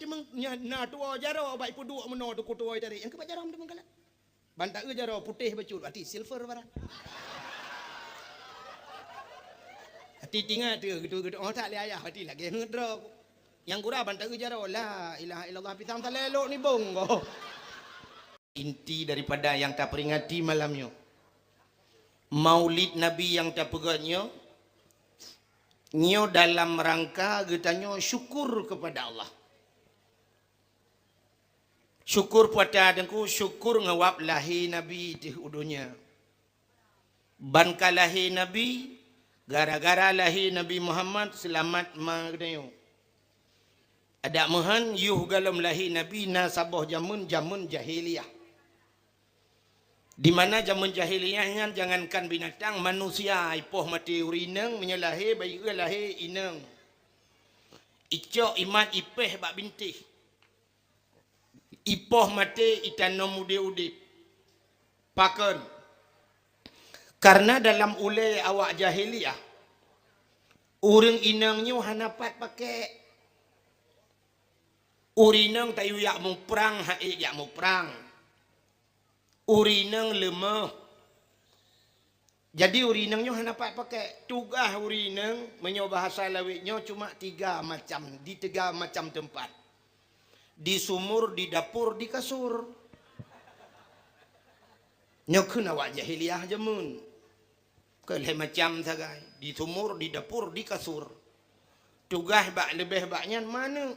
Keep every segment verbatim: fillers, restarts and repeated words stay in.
Meng-, nya, na tuwoe jaroe bak ipeuduek meunoe teungku tuwoe tarék. Nyang keuh bak jaroe meuteumé galak. Ban taeu jaroe putéh bacut, berarti silver barang. Hati tingat tu, gitu, gitu. Oh, tak lé ayah, hati lagèe ngeut droe. Nyang gura ban taeu jaroe, la ilaha illallah, pisang salé lok nibong ko. Inti daripada yang taperingati malam nyoe, Maulid Nabi nyang tapeugöt nyoe, nyoe dalam rangka geutanyoe syukur kepada Allah. Syukur peue ata teungku, syukur ngon wab lahé Nabi teuh u donya. Ban ka lahé Nabi, gara-gara lahé Nabi Muhammad, seulamat ma geutanyoe. Adak meuhan, yoh gohlom lahé Nabi na saboh jameun, jameun jahiliyah. Di mana jameun jahiliyah nyan, jangankan binatang, manusia ipoh maté ureueng inong, meunyoe lahé, bayeue lahé inong. Icok imat ipéh bak bintéh. Ipoh maté itanom udép-udép. Pakon? Karena dalam ulée awak jahiliyah, ureueng inong nyoe hana pat pakék. Ureueng inong tayue jak muprang, han ék jak muprang. Ureueng inong leumoh. Jadi ureueng inong nyoe hana pat pakék. Tugaih ureueng inong, meunyoe bahasa lawét nyoe, cuma tiga macam, di tiga macam teumpat. Di sumur, di dapur, di kasur. Nyoe kheun awak jahiliyah jameun. Keu lhée macam sagai, di sumur, di dapur, di kasur. Tugaih bak leubeh bak nyan manök.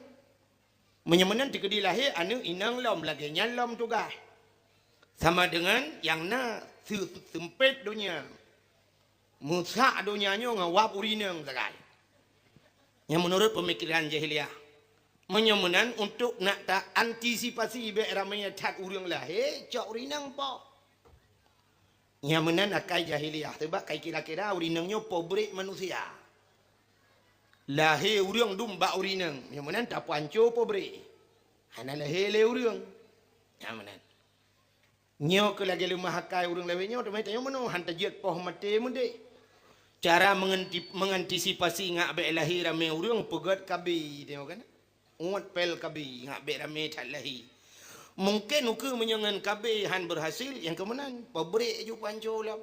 Meunyoe meunan teukeudi lahé aneuëk inong lom, lagée nyan lom tugaih. Sama deungon nyang na seu-, seumpét donya. Meusak donya nyoe ngon wab ureueng inong sagai. Nyang meunurot peumikiran jahiliyah. Meunyoe meunan, untuk nak ta antisipasi bék ramé that ureueng lahé, cok ureueng inong poh. Nyang meunan akai jahiliyah, sabab kai kira-kira ureueng inong nyoe pobrék manusia. Lahé ureueng dum bak ureueng inong, nyang meunan tapeuhanco pobrék. Hana lahé lé ureueng. Nyang meunan. Nyoe keuh lagée leumah akai ureueng lawét nyoe, teuma tanyoe meunoe han tajeuet poh maté meudeh. Cara menganti-, mengantisipasi ngak bék lahé ramé ureueng, peugét KB, tanyoe kan? Uet pél KB, ngak bék ramé that lahé. Mungken ukeue meunyoe ngon KB han berhasil, nyang keu meunan, pabrék ju panco lom.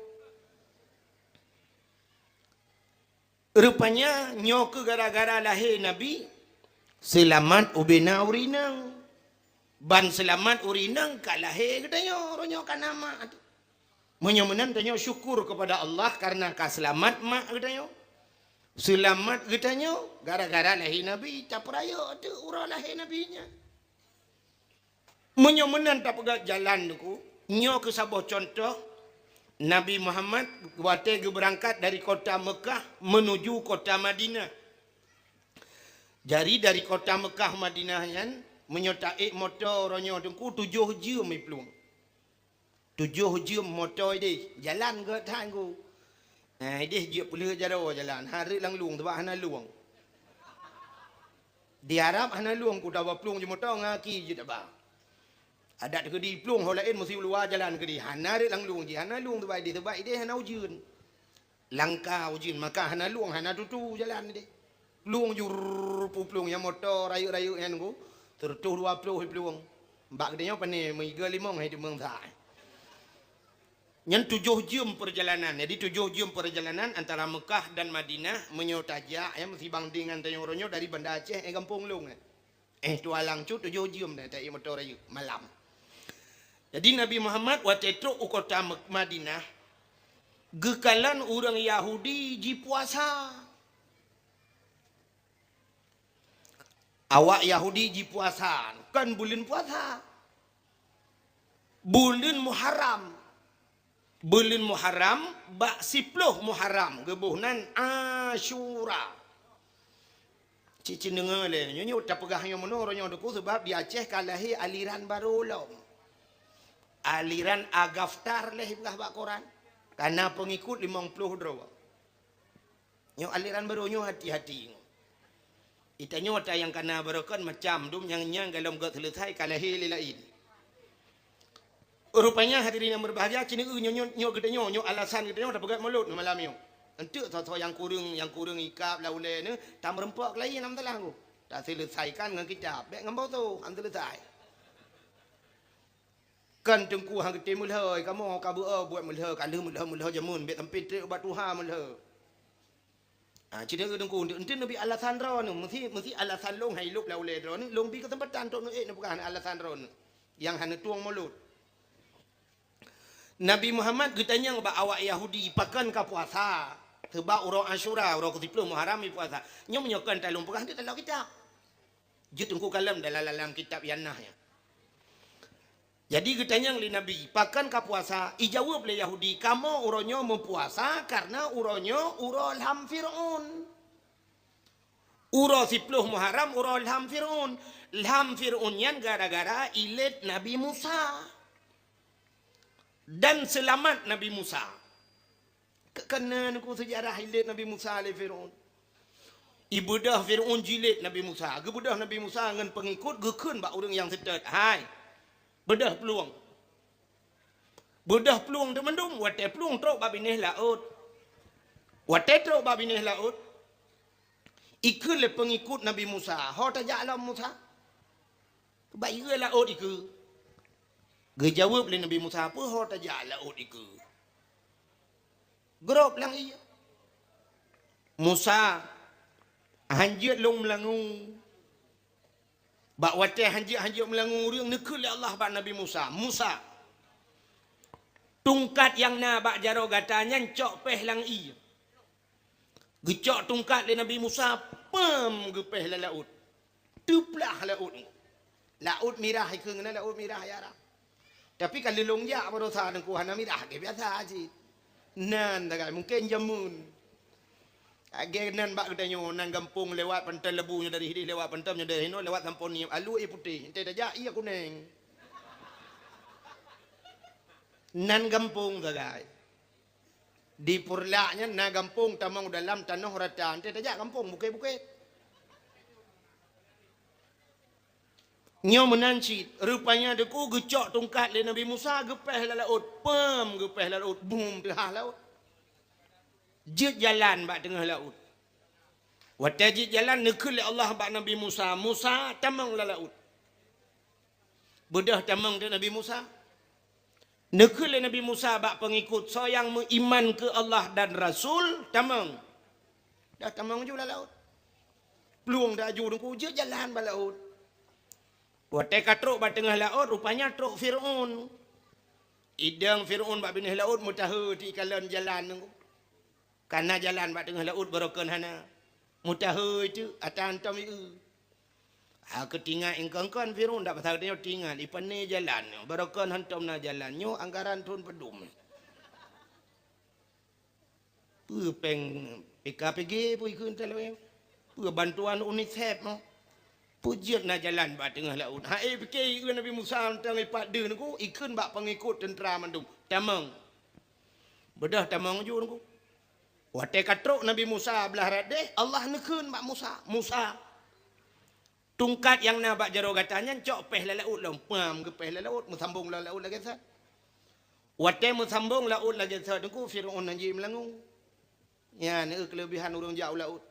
Rupanya nyoe keuh gara-gara lahé Nabi, seulamat ubena ureueng inong. Ban seulamat ureueng inong ka lahé geutanyoe, uroe nyoe ka na mak. Meunyoe meunan tanyoe syukur keupada Allah kareuna ka seulamat mak geutanyoe. Seulamat geutanyoe gara-gara lahé Nabi, tapeurayeuk teuk uroe lahé Nabi nyan. Meunyoe meunan tapeugah jalan teungku, nyoe keuh saboh cuntoh Nabi Muhammad watée geubeurangkat dari kota Meukah meunuju kota Madinah. Jadi dari kota Meukah Madinah nyan, meunyoe taék moto uroe nyoe teungku tujoh jeuem iplueng. Tujoh jeuem moto ideh, jalan gét that teungku. Nah, ideh jeuet peuleueh jaroe jalan, hareuet lam lueng, sabab hana lueng. Di Arab hana lueng, kuda ba plueng jeuet moto, ngon aki jeuet taba. Adak keudeh plueng ho laén meusi u luwa jalan keudeh, hana rhot lam lueng jih, hana lueng sabab ideh, sabab ideh hana ujeuen. Langka ujeuen, maka hana lueng, hana tutu jalan ideh. Plueng jur, pu plueng nyang moto rayeuk-rayeuk nyan ku, seureutôh dua ploh plueng. Bak geutanyoe pane meuiga limong hai teumeueng sa. Nyan tujoh jeuem peurjalanan. Jadi tujoh jeuem peurjalanan antara Meukah dan Madinah meunyoe tajak, ya, meusibang dengan tanyoe uroe nyoe dari Banda Aceh, eh, gampông lôn, eh. Eh, tualang cut tujoh jeuem dah taék moto rayeuk malam. Jadi Nabi Muhammad watée trok u kota Mek-, Madinah, geukalon ureuëng Yahudi jipuasa. Awak Yahudi jipuasa, kon buleuen puasa. Buleuen Muharram. Buleuen Muharram, bak siploh Muharram, geuboh nan Asyura. Cit cit deungoe lé, nyoe, nyoe tapeugah nyoe meunoe, nyoe teungku, sabab di Aceh ka lahé aliran barô lom. Aliran Agaftar lé ipeugah bak koran. Ka na peungikut limong ploh droe. Nyoe aliran barô nyoe hati-hati. Geutanyoe ata nyang kana barô kon macam dum nyang nyan golom gét seuleusai ka lahé lé laén. Rupanya hadirin nyang berbahagia, keuneuk nyoe, nyoe, nyoe geutanyoe, nyoe alasan geutanyoe tapeugét mulod malam nyoe. Enteuk soe-soe nyang kureueng, nyang kureueng ikab lam ulée nyoe, tameurumpok laén lam teulah ngku. Taseuleusaikan ngon kitab, bèk ngon boto, han seuleusai. Kan teungku han geutem meulhö, kamoe ka beu-o buet meulhö, ka lheueh meulhö-meulhö jameun, bèk sampoe trép bak tuha meulhö. Ah, ci teungku, ente, ente neubi alasan droeneuh, meusti, meusti alasan lôn hai lôb lam ulèe droeneuh, lôn bi keuseumpatan trok neuék neupeugah alasan droeneuh nyang hana tueng mulot. Nabi Muhammad geutanyong bak awak Yahudi, "Pakon ka puasa?" Seubab uroe Asyura, uroe keusiplôh Muharram, ipuasa. Nyoe meunyoe kon talôn peugah, hana teuloh kitab. Jeuet teungku kalon dalam, dalam kitab Yanah nyan. Jadi geutanyong lé Nabi, "Pakon ka puasa?" Ijaweueb lé Yahudi, "Kamoe uroe nyoe meupuasa kareuna uroe nyoe uroe lham Fir'aun." Uroe siplôh Muharram, uroe lham Fir'aun. Lham Fir'aun nyan gara-gara ilét Nabi Musa dan seulamat Nabi Musa. Ke-, keuneuk seujarah ilét Nabi Musa lé Fir'aun. Ibeudôh Fir'aun jilét Nabi Musa. Geubeudôh Nabi Musa ngon peungikut, geukheun bak ureuëng nyang seutôt, "Hai, beudôh plueng." Beudôh plueng teumandum, watée plueng trok bak binéh laôt. Watée trok bak binéh laôt, ikheun lé peungikut Nabi Musa, "Ho tajak lom Musa?" "Bak ié laôt ikeue." Geujaweueb lé Nabi Musa, "Peue ho tajak laôt ikeue?" Grob lam ié. "Musa, hanjeuet lôn meulangue." Bak watée hanjeuet-hanjeuet meulangue ureuëng, neukheun lé Allah bak Nabi Musa, "Musa, tungkat nyang na bak jaroe gata nyan cok péh lam ié." Geucok tungkat lé Nabi Musa, pam, geupéh lam laôt. Teuplah laôt. Laôt Mirah ikheun, na Laôt Mirah ya Arab. Tapi ka lheueh lôn jak baroesa teungku, hana mirah, lagée biasa cit. Nan sagai, mungken jameun. Lagée nan bak geutanyoe, nan gampông lewat Panton Lebu nyoe dari hideh, lewat Panton nyoe dari hinoe, lewat Sampoe Niep, alue ié putéh, enteuk tajak ié kuneng. Nan gampông sagai. Di Purlak nyan na gampông tamong dalam tanoh rata, enteuk tajak gampông bukét-bukét. Nyoe meunan cit, rupanya teungku geucok tungkat lé Nabi Musa, geupéh lam laôt, pam, geupéh lam laôt, bum, teuhah laôt. Jeuet jalan bak teungoh laôt. Watée jeuet jalan, neukheun lé Allah bak Nabi Musa, "Musa, tamong lam laôt." Beudôh tamong teuk Nabi Musa. Neukheun lé Nabi Musa bak peungikut, "Soe nyang meuiman keu Allah dan Rasul, tamong." Dah tamong ju lam laôt. Plueng dah aju teungku, jeuet jalan bak laôt. Watée ka trok bak teungoh laôt, rupanya trok Fir'aun. Idong Fir'aun bak binéh laôt, meutaheu teuh ikalon jalan teungku. Ka na jalan bak teungoh laôt, barokon hana. Meutaheu teuh, ata hantom ié. Ha, keu tingat ingkon-kon Fir'aun, dak pasal tanyoe tingat, ipané jalan nyoe, barokon hantom na jalan nyoe, anggaran thon padum. Peue péng P K P G peue ikheun talawée? Peue bantuan UNICEF mo? Peue jeuet na jalan bak teungoh laôt? Ha, eh, pike ié Nabi Musa hantom ipat deuh teungku, ikheun bak peungikut teuntra mandum, "Tamong." Beudôh tamong ju teungku. Watée ka trok Nabi Musa blah rot déh, Allah neukheun bak Musa, "Musa, tungkat nyang na bak jaroe gata nyan cok péh lam laôt lom." Pam, geupéh lam laôt, meusambong lam laôt lagée sat. Watée meusambong laôt lagée sat teungku, Fir'aun hanjeuet meulangue. Nyan, eh, keuleubihan ureuëng jak u laôt.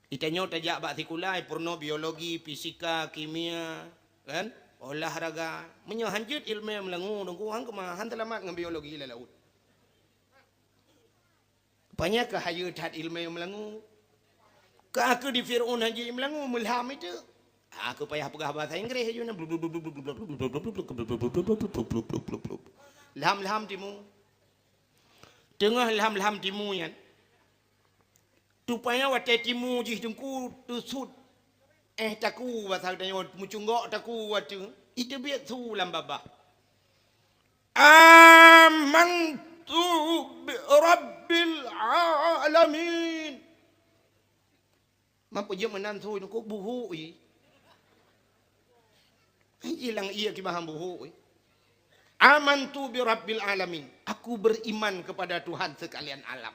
Di tanyoe tajak bak sikula, peurunoe biologi, fisika, kimia, kan? Olahraga. Meunyoe hanjeuet ileumé meulangue teungku, han keumah, han seulamat ngon biologi lam laôt. Rupanya ka hayeue that ileumé meulangue. Ka keu di Fir'aun hanjeuet meulangue, meulham itu. Ah, keu payah peugah bahasa Inggréh aju na. Lham-lham timu. Teungoh lham-lham timu nyan, rupanya watée timu jih teungku teusut, eh, takue, bahasa geutanyoe meucunggok takue ateueh, iteubiet su lam babah. "Amantu bi rabbil alamin." Man peujeuet meunan su teungku, buhuk ié. Ilang ié kibahan buhuk ié. "Amantu bi rabbil alamin." Aku beriman kepada Tuhan sekalian alam.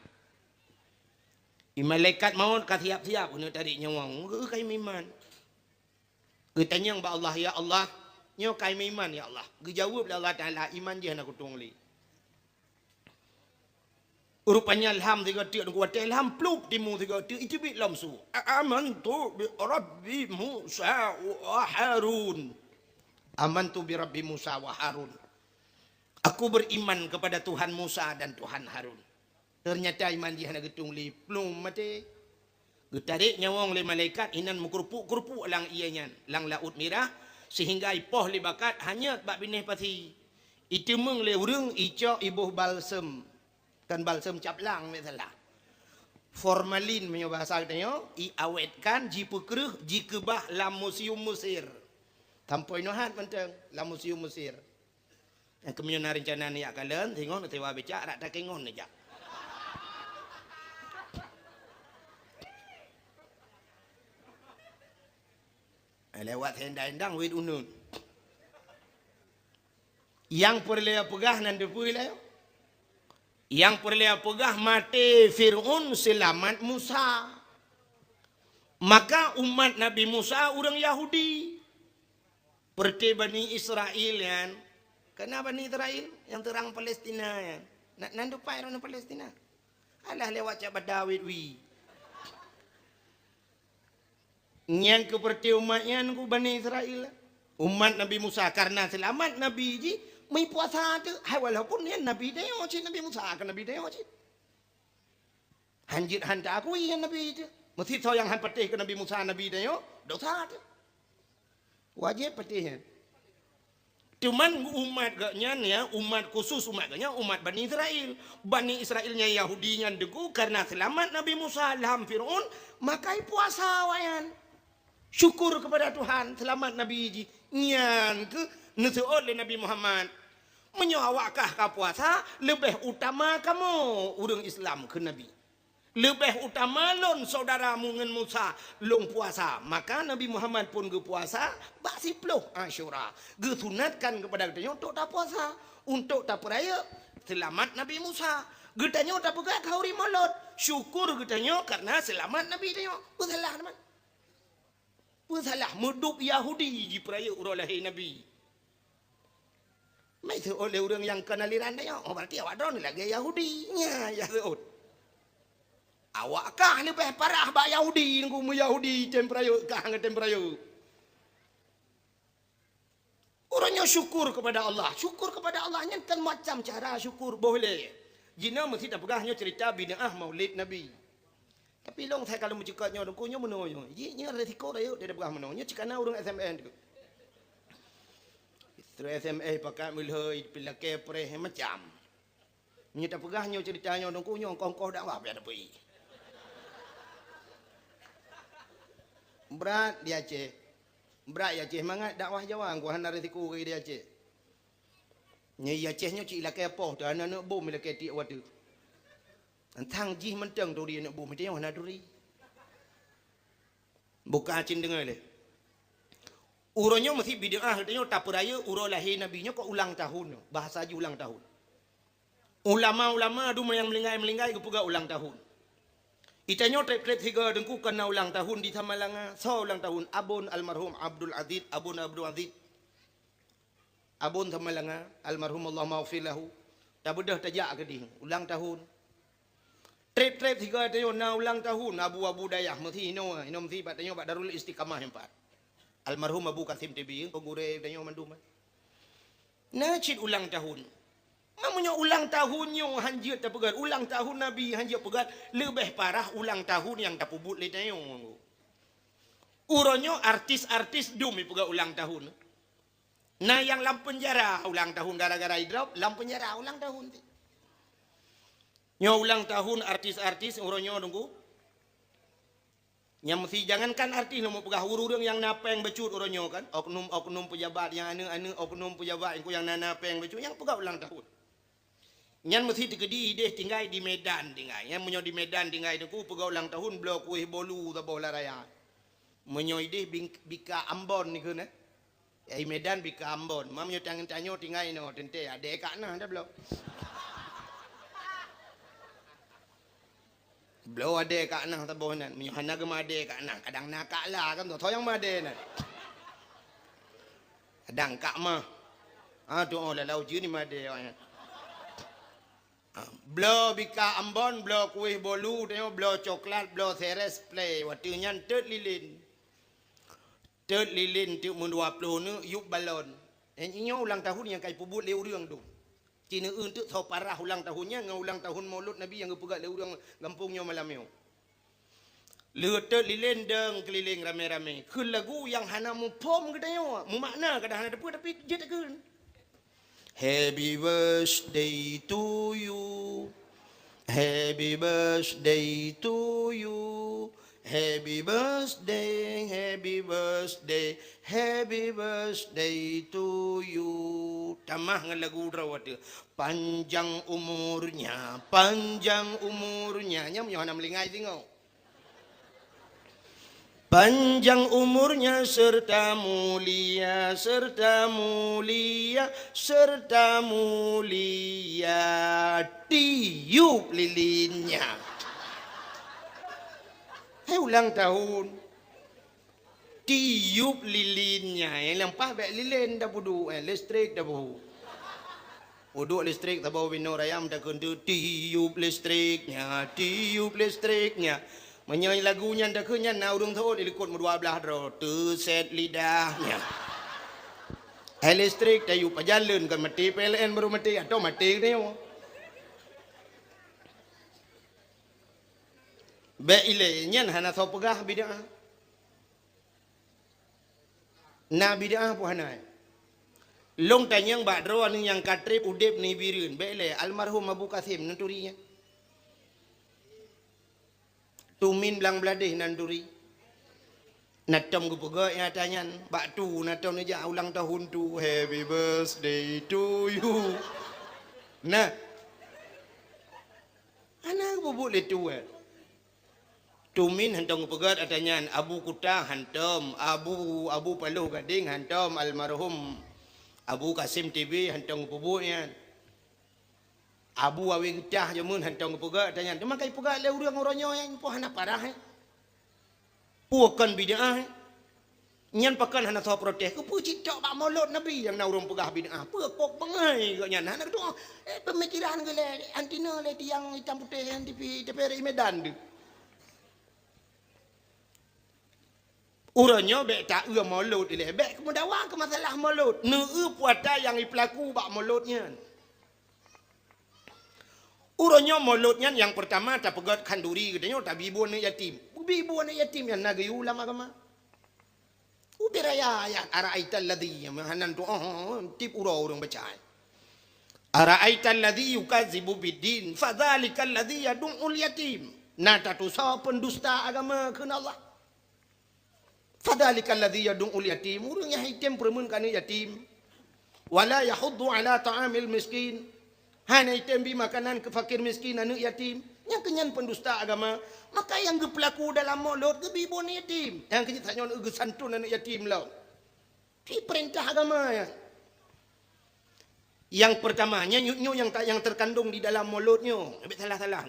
Di malaikat maut ka siap-siap keuneuk tarék nyawöng. Geu kai meuiman. Geutanyong bak Allah, "Ya Allah, nyoe kai meuiman, ya Allah." Geujaweueb lé Allah Taala, "Iman jih hana kutueng lé." Rupanya lam sigoe teuk, watèe lam plup timu sigoe teuk, iteubiet lom su. "Amantu bi Rabbi Musa wa Harun." "Amantu bi Rabbi Musa wa Harun." Aku beriman kepada Tuhan Musa dan Tuhan Harun. Ternyata iman jih hana geutueng lé, plup maté. Geutarek nyawöng lé malaikat inan meukeurupuk-keurupuk lam ié nyan, lam Laôt Mirah, sehingga ipoh lé bakat hanyot bak binéh pasi. Iteumeung lé ureuëng icok iboh balsem. Kan balsem caplang, misalnya. Formalin meunyoe bahasa geutanyoe, iawetkan, jipeukreueh, jikeubah lam museum Mesir. Sampoe inoe hat mantong lam museum Mesir. Nyang keumeunyoe na rencana neujak kalon, singoh neusewa becak, rak takengon neujak. Eh, lewat sendang-endang wet uneun. Nyang peureulée peugah nan teupeue lé? Nyang peureulée peugah maté Fir'aun, seulamat Musa. Maka umat Nabi Musa ureuëng Yahudi. Peureuté Bani Israel nyan, kana Bani Israel nyang teurang Palestina nyan. Na, nan dupai droeneuh Palestina. Alah lewat cak bada wet wi. Nyan keuh peureuté umat nyan keuh Bani Israel. Umat Nabi Musa, karena seulamat Nabi jih, meupuasa teuk. Hai, walaupun nyan Nabi tanyoe cit, Nabi Musa keu Nabi tanyoe cit. Hanjeuet han taakui nyan Nabi teuh. Meusisoe nyang han patéh keu Nabi Musa, Nabi tanyoe, dosa teuh. Wajéb patéh nyan. Cuman umat geuh nyan, ya, umat khusus umat geuh nyan, umat Bani Israel. Bani Israel nyan Yahudi nyan teungku, karena seulamat Nabi Musa lam Fir'aun, maka ipuasa awaknyan. Syukur kepada Tuhan, seulamat Nabi jih. Nyan keuh neuseuôt lé Nabi Muhammad. Meunyoe awak kah ka puasa, leubeh utama kamoe ureuëng Islam keu Nabi. Leubeh utama lôn syedara mu ngon Musa, lôn puasa. Maka Nabi Muhammad pun geupuasa bak siploh Asyura. Geusunatkan keupada geutanyoe untuk tapuasa, untuk tapeurayeuk seulamat Nabi Musa. Geutanyoe tapeugah khauri Maulud, syukur geutanyoe karena seulamat Nabi tanyoe. Peusalah teuma. Peusalah, meudub Yahudi jipeurayeuk uroe lahé Nabi. Meuseutôt lé ureuëng nyang kon aliran tanyoe, oh, berarti awak droeneuh lagée Yahudi. Nya, ya seuôt. Awak kah leubeh parah bak Yahudi, nunggu meu Yahudi tem peurayeuk, kah ngon tem peurayeuk. Uroe nyoe syukur kepada Allah. Syukur kepada Allah nyan kan macam cara syukur boh lé. Jinoe meusti tapeugah nyoe cerita bid'ah Maulid Nabi. Tapi lôn sai ka lôn meucukot nyoe, Teungku, nyoe meunoe nyoe. Ji nyoe resiko rayeuk dia peugah meunoe. Nyoe cit kana ureuëng S M S tu. Istri S M S pakat meulhoi, pi lakée preh macam. Nyoe tapeugah nyoe cerita nyoe, Teungku, nyoe ongkoh-ongkoh dakwah payah teupeu. Brat di Aceh. Brat di Aceh mangat dakwah Jawa, ku hana resiko di Aceh. Nyoe di Aceh nyoe cit lakée poh, teu hana neuk bom lakée tiek watée. Tang jih mantong turi aneuk bumoe tanyoe hana turi. Buka cit deungoe lé. Uroe nyoe meusti bid'ah tanyoe tapeurayeuk uroe lahé Nabi nyoe keu ulang tahun nyoe. Bahasa jih ulang tahun. Ulama-ulama dum nyang meulinggai-meulinggai geupeugah ulang tahun. Itanyoe treb-treb sigoe Teungku kana ulang tahun di Samalanga. Soe ulang tahun? Abon almarhum Abdul Aziz, Abon Abdul Aziz. Abon Samalanga, almarhum Allahumma ghfir lahu, tabeudôh tajak keudeh ulang tahun. Treb-treb sigoe tanyoe na ulang tahun abu-abu dayah meusi inoe, inoe meusi bak tanyoe bak Darul Istiqamah nyan pat. Almarhum Abu Kasim T B, gurée tanyoe mandum. Na cit ulang tahun. Meunyoe ulang tahun nyoe hanjeuet tapeugah, ulang tahun Nabi hanjeuet peugah, leubeh parah ulang tahun nyang tapeubuet lé tanyoe. Uroe nyoe artis-artis dum ipeugah ulang tahun. Na nyang lam peunjara ulang tahun gara-gara idrop, lam peunjara ulang tahun. Nyoe ulang tahun artis-artis uroe nyoe Teungku. Nyang meusti jangankan artis lom peugah ureuëng nyang na péng bacut uroe nyoe kan, oknum-oknum pejabat nyang aneuk-aneuk oknum pejabat nyang na, na péng bacut nyang peugah ulang tahun. Nyan meusti teukeudi ideh tinggai di Medan tinggai. Nyan meunyoe di Medan tinggai Teungku peugah ulang tahun bloe kueh bolu saboh lam raya. Meunyoe ideh bing-, bika Ambon dikeue na. Ai Medan bika Ambon. Ma meunyoe tanyoe tinggai inoe teuntée adé kak nah dah bloe. Bloe adé kak nah saboh nan. Meunyoe hana geumeuadé kak nah, kadang na kak la kan tu. Soe nyang meuadé nan? Kadang kak mah. Ha tu oh lalau jeuen ni meuadé awaknyan. Bloe bika Ambon, bloe kueh bolu, tanyoe bloe coklat, bloe seres, play. Watèe nyan teut lilin. Teut lilin teuk meudua ploh neuk yup balon. Nyan nyoe ulang tahun nyang ka jipeubuet lé ureuëng tu. Ci neueu teuk soe parah ulang tahun nyan ngon ulang tahun Maulud Nabi nyang geupeugah lé ureuëng gampông nyoe malam nyoe. Lheueh teut lilin deueng keulileng ramé-ramé. Kheun lagu nyang hana muphom geutanyoe, mumakna kadang hana teupeu tapi jeuet takheun. Happy birthday to you. Happy birthday to you. Happy birthday, happy birthday, happy birthday to you. Tamah ngon lagu droe watèe. Panjang umurnya, panjang umurnya. Nyan meunyoe hana meulingai singoh. Panjang umurnya serta mulia, serta mulia, serta mulia tiup lilinnya. Hai ulang tahun. Tiup lilinnya, eh, lampah bèk lilin dah puduk, eh, listrik dah puduk. Uduk listrik saboh binoe raya meutakheun tu, "Tiup listriknya, tiup listriknya." Meunyoe lagu nyan takheun nyan na ureuëng seuôt di likot meudua blaih droe, "Teusét lidahnya." Hai listrik tayup pajan leuen kon maté P L N baru maté, atau maté geutanyoe. Bèk ilée nyan hana soe peugah bid'ah. Na bid'ah peue hana? Lôn tanyong bak droe aneuëk nyang ka trép udeb nibak Bireuen, bèk lé almarhum Abu Kasim neuturi nyan. Tumin Blang Bladeh neuturi. Na tom geupeugah nyang ata nyan, bak tu na tom neujak ulang tahun tu, "Happy birthday to you." Nah. Hana geupeubeuet lé tu, eh. Tumin hantom geupeugah ata nyan, Abu Kuta hantom, Abu, Abu Paloh Gadeng hantom, almarhum Abu Kasim T B hantom geupeubeuet nyan. Abu Awe Geutah jameun hantom geupeugah ata nyan. Teuma ka jipeugah lé ureuëng uroe nyoe nyan peue hana parah, eh. Peue kon bid'ah, eh. Nyan pakon hana soe protes. Keupeue cit cok bak Maulud Nabi nyang na ureuëng peugah bid'ah? Peue kok beungai geuh nyan? Hana geutu'oh, eh, peumikiran geuh lé anti na lé tiang itam putéh nyang tipi T V R I Medan tu. Uroe nyoe bèk taeu Maulud ilée, bèk keumeudawa keu masalah Maulud. Neueu puata nyang jipeulaku bak Maulud nyan. Uroe nyoe Maulud nyan nyang peurtama tapeugét khanduri geutanyoe tabi bu aneuëk yatim. Bi bu aneuëk yatim nyan na geuyue lam agama. Ubé raya ayat, "Ara'aital ladzi," meuhanan tu, oh, tiep uroe ureuëng baca. "Ara'aital ladzi yukadzibu biddin, fadzalikal ladzi yadu'ul yatim." Na tatusoe pendusta agama kheun Allah. "Fadzalikal ladzi yadu'ul yatim," ureuëng nyang item peureumeun keu aneuëk yatim. "Wala yahuddu ala ta'amil miskin." Hana item bi makanan keu fakir miskin, aneuëk yatim. Nyang keu nyan pendusta agama. Maka nyang geupeulaku dalam Maulud geubi bu aneuëk yatim. Nyang keu nyan tanyoe geusanton aneuëk yatim lom. Di peurintah agama nyan. Nyang peurtama, nyan nyoe nyang ta-, nyang teukandong di dalam Maulud nyoe. Bèk salah-salah.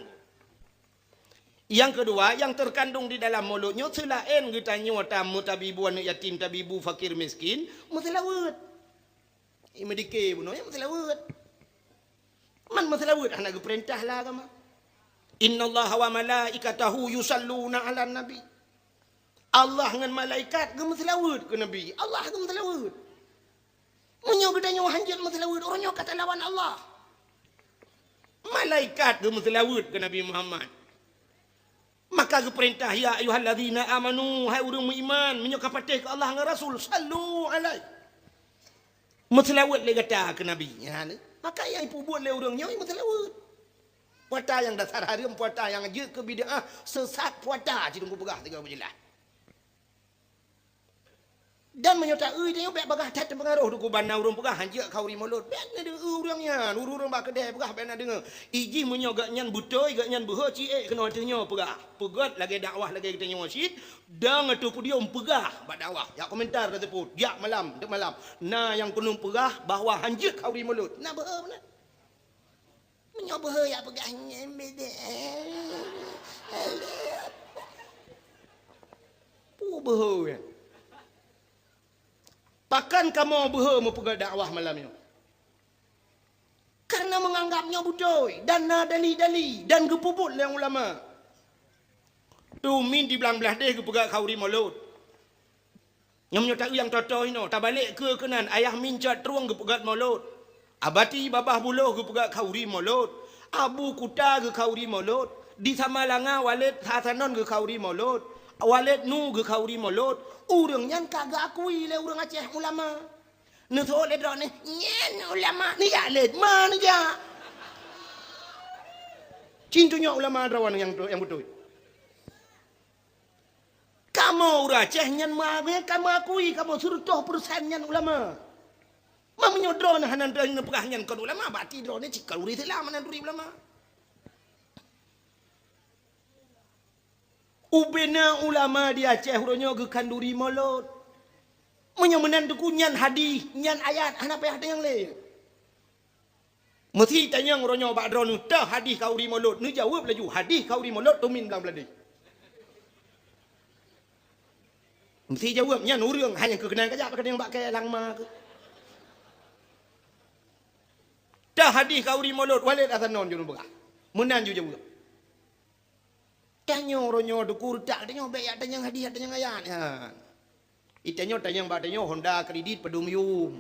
Nyang keudua, nyang teukandong di dalam Maulud nyoe seulaén geutanyoe tamu tabi bu aneuëk yatim, tabi bu fakir miskin, meuseulaweuet. Meudike bunoe nyan meuseulaweuet. Man meuseulaweuet hana geupeurintah lé agama. "Innallaha wa malaikatahu yusalluna 'alan nabi." Allah ngon malaikat geumeuseulaweuet keu Nabi. Allah geumeuseulaweuet. Meunyoe geutanyoe hanjeuet meuseulaweuet, uroe nyoe ka talawan Allah. Malaikat geumeuseulaweuet keu Nabi Muhammad. Maka geupeurintah, "Ya ayyuhalladzina amanu," hai ureuëng meuiman, meunyoe ka patéh keu Allah ngon Rasul, "sallu alaihi." Meuseulaweuet lé gata keu Nabi. Nyan, maka nyang ipeubuet lé ureuëng nyoe meuseulaweuet. Puata nyang dasar hareuem, puata nyang jeuet keu bid'ah, seusat puata, ci Teungku peugah sigoe beujeulaih. Dan meunyoe taeu tanyoe bèk bagaih that teupeungaroh Teungku ban na ureuëng peugah hanjeuet khanduri Maulud. Bèk na deungoe ureuëng nyan, ureuëng bak keudè peugah bèk na deungoe. Ijih meunyoe geuhnyan beutôi, geuhnyan beuhe ci ék keunoe ateueh nyoe peugah. Peugét lagèe dakwah lagèe geutanyoe cit, dong ateueh podium peugah bak dakwah. Jak komentar ka seupôt, jak malam, teuk malam. Na nyang keuneuk peugah bahwa hanjeuet khanduri Maulud. Na beuhe meunan. Meunyoe beuhe jak peugah nyan beda. Peue beuhe nyan? Pakon kamoe beuhe meupeugah dakwah malam nyoe? Kan Na meunganggab nyoe beutôi dan na dali-dali dan geupeubuet lé ulama. Tumin di blang blaih deh geupeugah khanduri mulod. Nyoe meunyoe taeu nyang toe-toe inoe, tabalek keue keunan, Ayah Mincot Trueng geupeugah mulod. Abati Babah Buloh geupeugah khanduri mulod. Abu Kuta geukhanduri mulod. Di Samalanga Waled Hasanon geukhanduri mulod. Waled Nu geukhanduri mulod. Ureuëng nyan ka geuakui lé ureuëng Aceh ulama. Neuseuôt lé droeneuh, "Nyan ulama, neujak lé, ma neujak." Cit tanyoe ulama droeneuh nyang, nyang beutôi. Kamoe ureuëng Aceh nyan ma-, ka meuakui kamoe siratoh peureusén nyan ulama. Ma meunyoe droeneuh hana neupeugah nyan kon ulama, berarti droeneuh cit kon ureuëng Islam, hana turi ulama. Ubena ulama di Aceh uroe nyoe geukhanduri mulod. Meunyoe meunan teungku nyan hadih, nyan ayat, hana payah tanyong lé. Meusi tanyong uroe nyoe bak droeneuh, "Teuh hadih khanduri mulod?" Neujaweueb laju, "Hadih khanduri mulod tumin blang blaih deh." Meusi jaweueb nyan ureuëng, hana keu keunan kajak bak keudeung bak kée langma keuh. "Teuh hadih khanduri mulod, Waled Hasanon jeuet neupeugah." Meunan ju jaweueb. Tanyoe uroe nyoe teungku reutak tanyoe bék jak tanyong hadih, jak tanyong ayat nyan. Itanyoe tanyong bak tanyoe Honda kredit padum yum.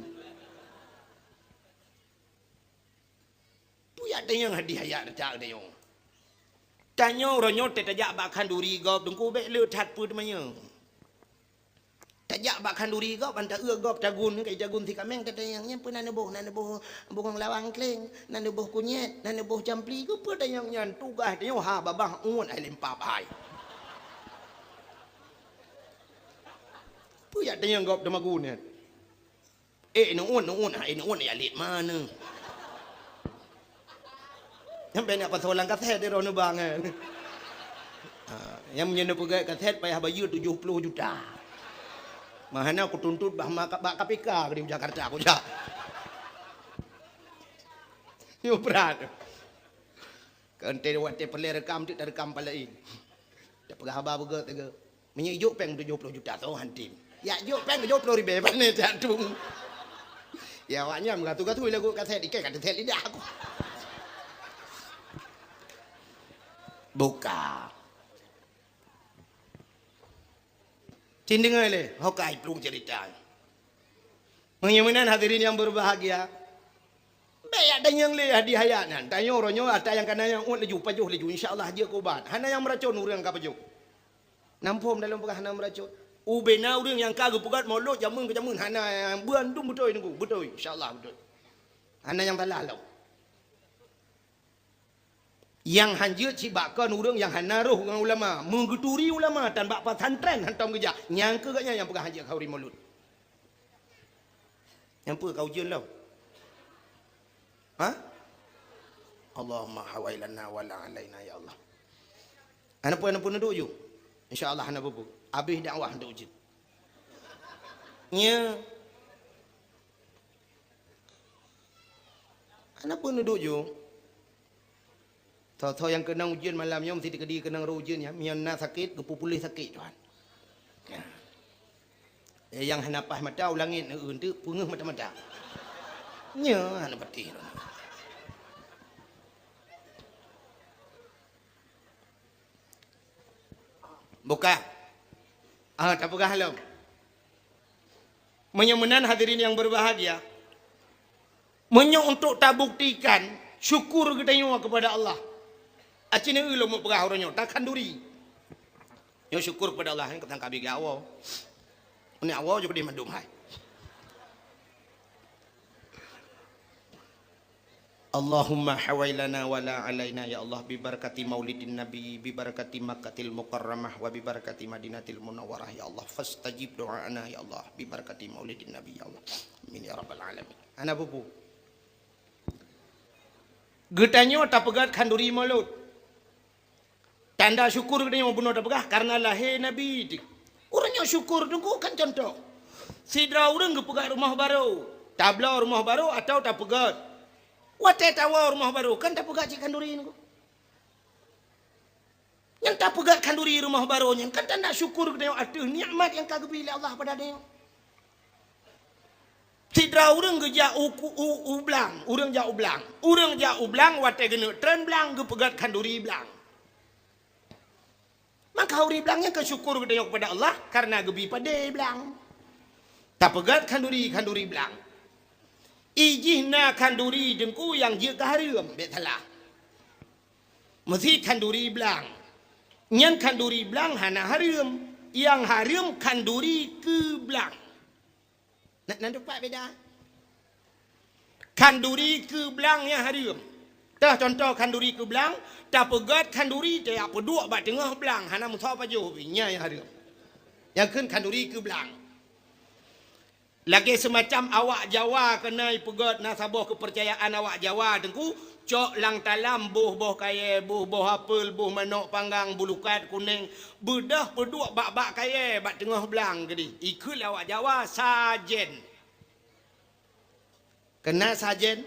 Peue jak tanyong hadih ayat reutak tanyoe. Tanyoe uroe nyoe teuh tajak bak khanduri gob teungku bék le that peue teumanyong. Tajak bak khanduri gob, ban taeu gob tagun, kai tagun si kaméng tatanyong, "Nyan peue na neuboh?" "Na neuboh bungong lawang kleng, na neuboh kunyét, na neuboh campli." Keupeue tanyong nyan? Tugaih tanyoe ha babah uet hai limpa bahai. Peue jak tanyong gob teumagun nyan? "Eh, neuuet, neuuet, hai neuuet, ya lét ma neuh." Nyang pih nak pasoe lam kaset di droeneuh bang, eh. Ha, nyang meunyoe neupeugét kaset payah bayeue tujoh ploh juta. Meuhana kutuntut bah ma-, bak K P K di Jakarta kujak. Nyoe brat. Keu enté watée peureulée rekam teuk tarekam palaén. Tapeugah haba beugét teuga. Meunyoe ijok péng tujoh ploh juta soe han tem. Yak jok péng tujoh ploh ribée pane jak tueng. Ya awak nyan meugatu-gatu lagu kaset ikée ka teuset lidah aku. Buka. Cit deungoe lé, ho kai plueng cerita. Meunyoe meunan hadirin yang berbahagia, bék jak tanyong lé hadih ayat nyan. Tanyoe uroe nyoe ata nyang kana nyang uet laju, pajoh laju, insya Allah jeuet keu ubat. Hana nyang meuracon ureuëng ka pajoh. Nam phom dalam peugah hana meuracon. Ubena ureuëng nyang ka geupeugét mulod jameun keu jameun hana, bandum beutôi teungku, beutôi, insya Allah beutôi. Hana nyang salah lom. Nyang han jeuet cit bak kon ureuëng nyang hana roh ngon ulama, meugeuturi ulama tan bak pesantren hantom geujak, nyang keu gobnyan nyang peugah han jeuet khanduri mulod. Nyang peue ka ujeuen lom? Ha? Allahumma hawailana wala alaina ya Allah. Hana peue, hana peue neuduek ju. Insya Allah hana peue-peue. Abéh dakwah neuduek ju. Nya. Hana peue neuduek ju. Soe-soe nyang keunong ujeuen malam nyoe meusti teukeudi keunong roh ujeuen nyan. Meunyoe na sakét, geupeupuléh sakét Tuhan. Ya. Eh, nyang hana paih mata u langét neueu teuk peungeuh mata-mata. Nyoe hana patéh. Buka. Ah, tapeugah lom. Meunyoe meunan hadirin yang berbahagia, meunyoe untuk tabuktikan syukur geutanyoe kepada Allah, aci neueu lom peugah uroe nyoe, takhanduri. Nyoe syukur kepada Allah, nyan ka tangkabi geuawoe. Ni awoe ju keudeh mandum hai. Allahumma hawailana wala alaina ya Allah, bi barakati maulidin nabi, bi barakati Makkatil Mukarramah, wa bi barakati Madinatil Munawwarah ya Allah, fastajib do'ana ya Allah, bi barakati maulidin nabi ya Allah. Amin ya rabbal alamin. Hana peue-peue. Geutanyoe tapeugét khanduri mulod. Tanda syukur geutanyoe bunoe tapeugah karena lahé Nabi. Ureuëng nyang syukur teungku kan contoh. Sidroe ureuëng geupeugét rumoh barô, tabloe rumoh barô atawa tapeugét. Watée tawoe rumoh barô kan tapeugét cit khanduri teungku. Nyang tapeugét khanduri rumoh barô nyan kan tanda syukur geutanyoe ateueh nikmat nyang ka geubri lé Allah pada tanyoe. Sidroe ureuëng geujak u, u, u blang, ureuëng jak u blang. Ureuëng jak u blang watée geuneuk treun blang geupeugét khanduri blang. Maka ureuëng blang nyan ka syukur geutanyoe kepada Allah karena geubi padé blang. Tapeugét khanduri, khanduri blang. Ijih na khanduri teungku nyang jeuet keu hareuem, bék salah. Meusi khanduri blang. Nyan khanduri blang hana hareuem. Nyang hareuem khanduri keu blang. Na, na teumpat beda. Khanduri keu blang nyang hareuem. Teuh contoh khanduri keu blang, tapeugét khanduri tajak peuduek bak teungoh blang, hana meusoe pajoh pih, nyan nyang hareuem. Nyang kheun khanduri keu blang. Lagée seumacam awak Jawa keunoe peugét na saboh keupeurcayaan awak Jawa teungku, cok lam talam boh-boh kayée, boh-boh apel, boh manok panggang, bulukat kuneng, beudôh peuduek bak-bak kayée bak teungoh blang keudeh. Ikheun lé awak Jawa sajen. Keunan sajen,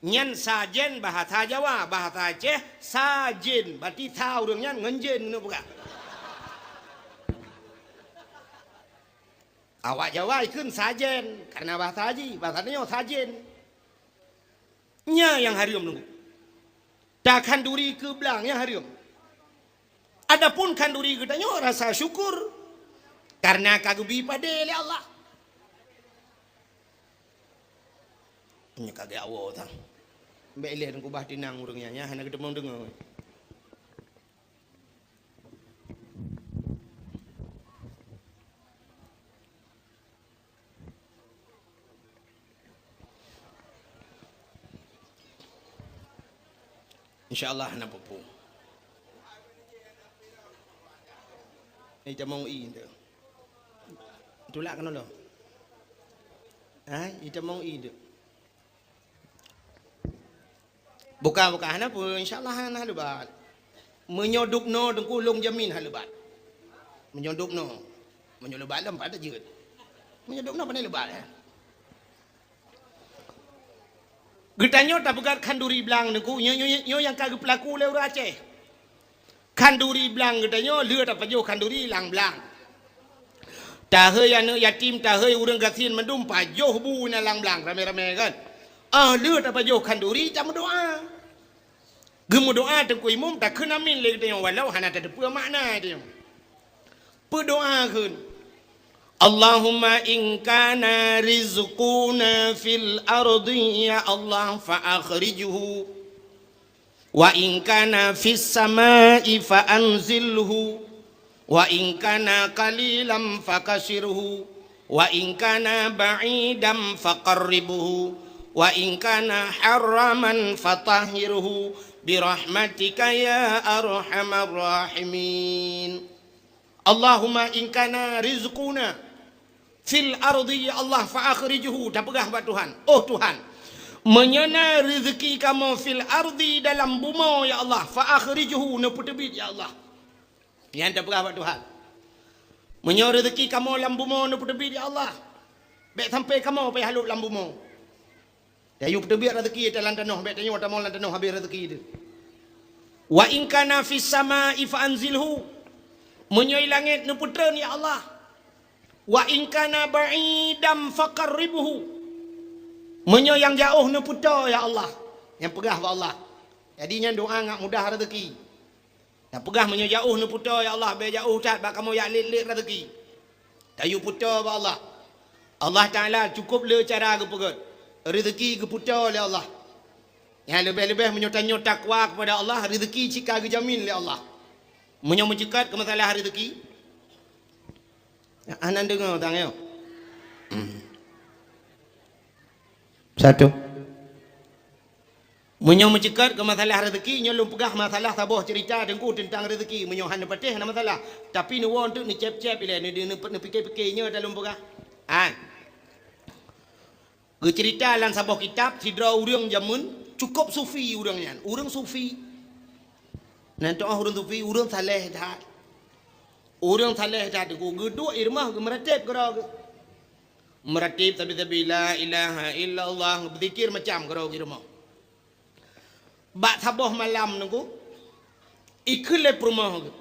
nyan sajen bahasa Jawa, bahasa Aceh sajen, berarti sa ureuëng nyan ngon jen keuneuk peugah. Awak Jawa ikheun sajen, karena bahasa jih, bahasa tanyoe sajen. Nyan nyang hareuem teungku. Takhanduri keu blang nyang hareuem. Adapun khanduri geutanyoe rasa syukur karena ka geubi padé lé Allah. Nyoe ka geuawoe tang. Bék ilée teungku bah tinang ureuëng nyan, nyan hana geuteumong deungoe. Insya Allah hana peue-peue. Itamong i tu. Tulak keunoe lom. Ha, itamong i tu. Buka, buka, hana peue, insya Allah hana lebat. Meunyoe dubnoe teungku lôn jamin hana lebat. Meunyoe dubnoe, meunyoe lebat lom pat jeuet. Meunyoe dubnoe pandai lebat, eh. Geutanyoe tapeugét khanduri blang teungku, nyoe, nyoe, nyoe nyang ka geupeulaku lé ureuëng Aceh. Khanduri blang geutanyoe lheueh tapajoh khanduri lam blang. Tahôi aneuëk yatim, tahôi ureuëng gasien mandum pajoh bu na lam blang ramé-ramé kan. Ah lheueh tapajoh khanduri tameudoá. Geumeudoá teungku imum takheun amin lé geutanyoe walau hana tateupeue makna tanyoe. Peudoá kheun, Allahumma in kana rizquna fil ardi ya Allah fa akhrijhu. Wa in kana fis sama'i fa anzilhu, wa in kana qalilan fakasirhu, wa in kana ba'idan faqarribhu, wa in kana haraman fatahhirhu, birahmatika ya arhamar rahimin. Allahumma in kana rizquna fil ardi ya Allah fa akhrijhu, tapeugah bak Tuhan, oh Tuhan, meunyoe na reuzeuki kamoe fil ardi dalam bumoe ya Allah fa akhrijhu, neupeuteubiet ya Allah. Nyan tapeugah bak Tuhan. Meunyoe reuzeuki kamoe lam bumoe neupeuteubiet ya Allah, bék sampai kamoe payah lhok lam bumoe. Tayue peuteubiet reuzeuki ata lam tanoh, bék tanyoe tamong lam tanoh habéh reuzeuki teuh. Wa in kana fis sama'i fa anzilhu. Meunyoe i langét neupeutreun ya Allah. Wa in kana ba'idan faqarribhu. Meunyoe nyang jaoh neupeutoe ya Allah. Nyang peugah bak Allah. Jadi nyan doá ngat mudah reuzeuki. Tapeugah meunyoe jaoh neupeutoe ya Allah, bék jaoh that bak kamoe jak lét-lét reuzeuki. Tayue peutoe bak Allah. Allah Taala cukôp le cara geupeugét. Reuzeuki geupeutoe lé Allah. Nyang leubeh-leubeh meunyoe tanyoe takwa kepada Allah, reuzeuki cit ka geujamin lé Allah. Meunyoe meuceukat keu masalah reuzeuki, hana deungoe tanyoe. Satu. Meunyoe meuceukat keu masalah reuzeuki, nyoe lôn peugah masalah saboh ceurita teungku teuntang reuzeuki. Meunyoe hana patéh hana masalah, tapi neuwoe teuk neucép-cép ilée, neu-, neu-, neupike-pike nyoe dah lôn peugah. An. Geuceurita lam saboh kitab, sidroe ureuëng jameun cukôp sufi ureuëng nyan. Ureuëng sufi. Nan teuh ureuëng sufi, ureuëng saleh that. Ureuëng saleh that teungku geuduek i rumoh geumeurateb keudroe geuh. Meurateb sabe-sabe la ilaha illallah, beuzikir macam keudroe geuh i rumoh. Bak saboh malam teungku, ikheun lé peurumoh geuh.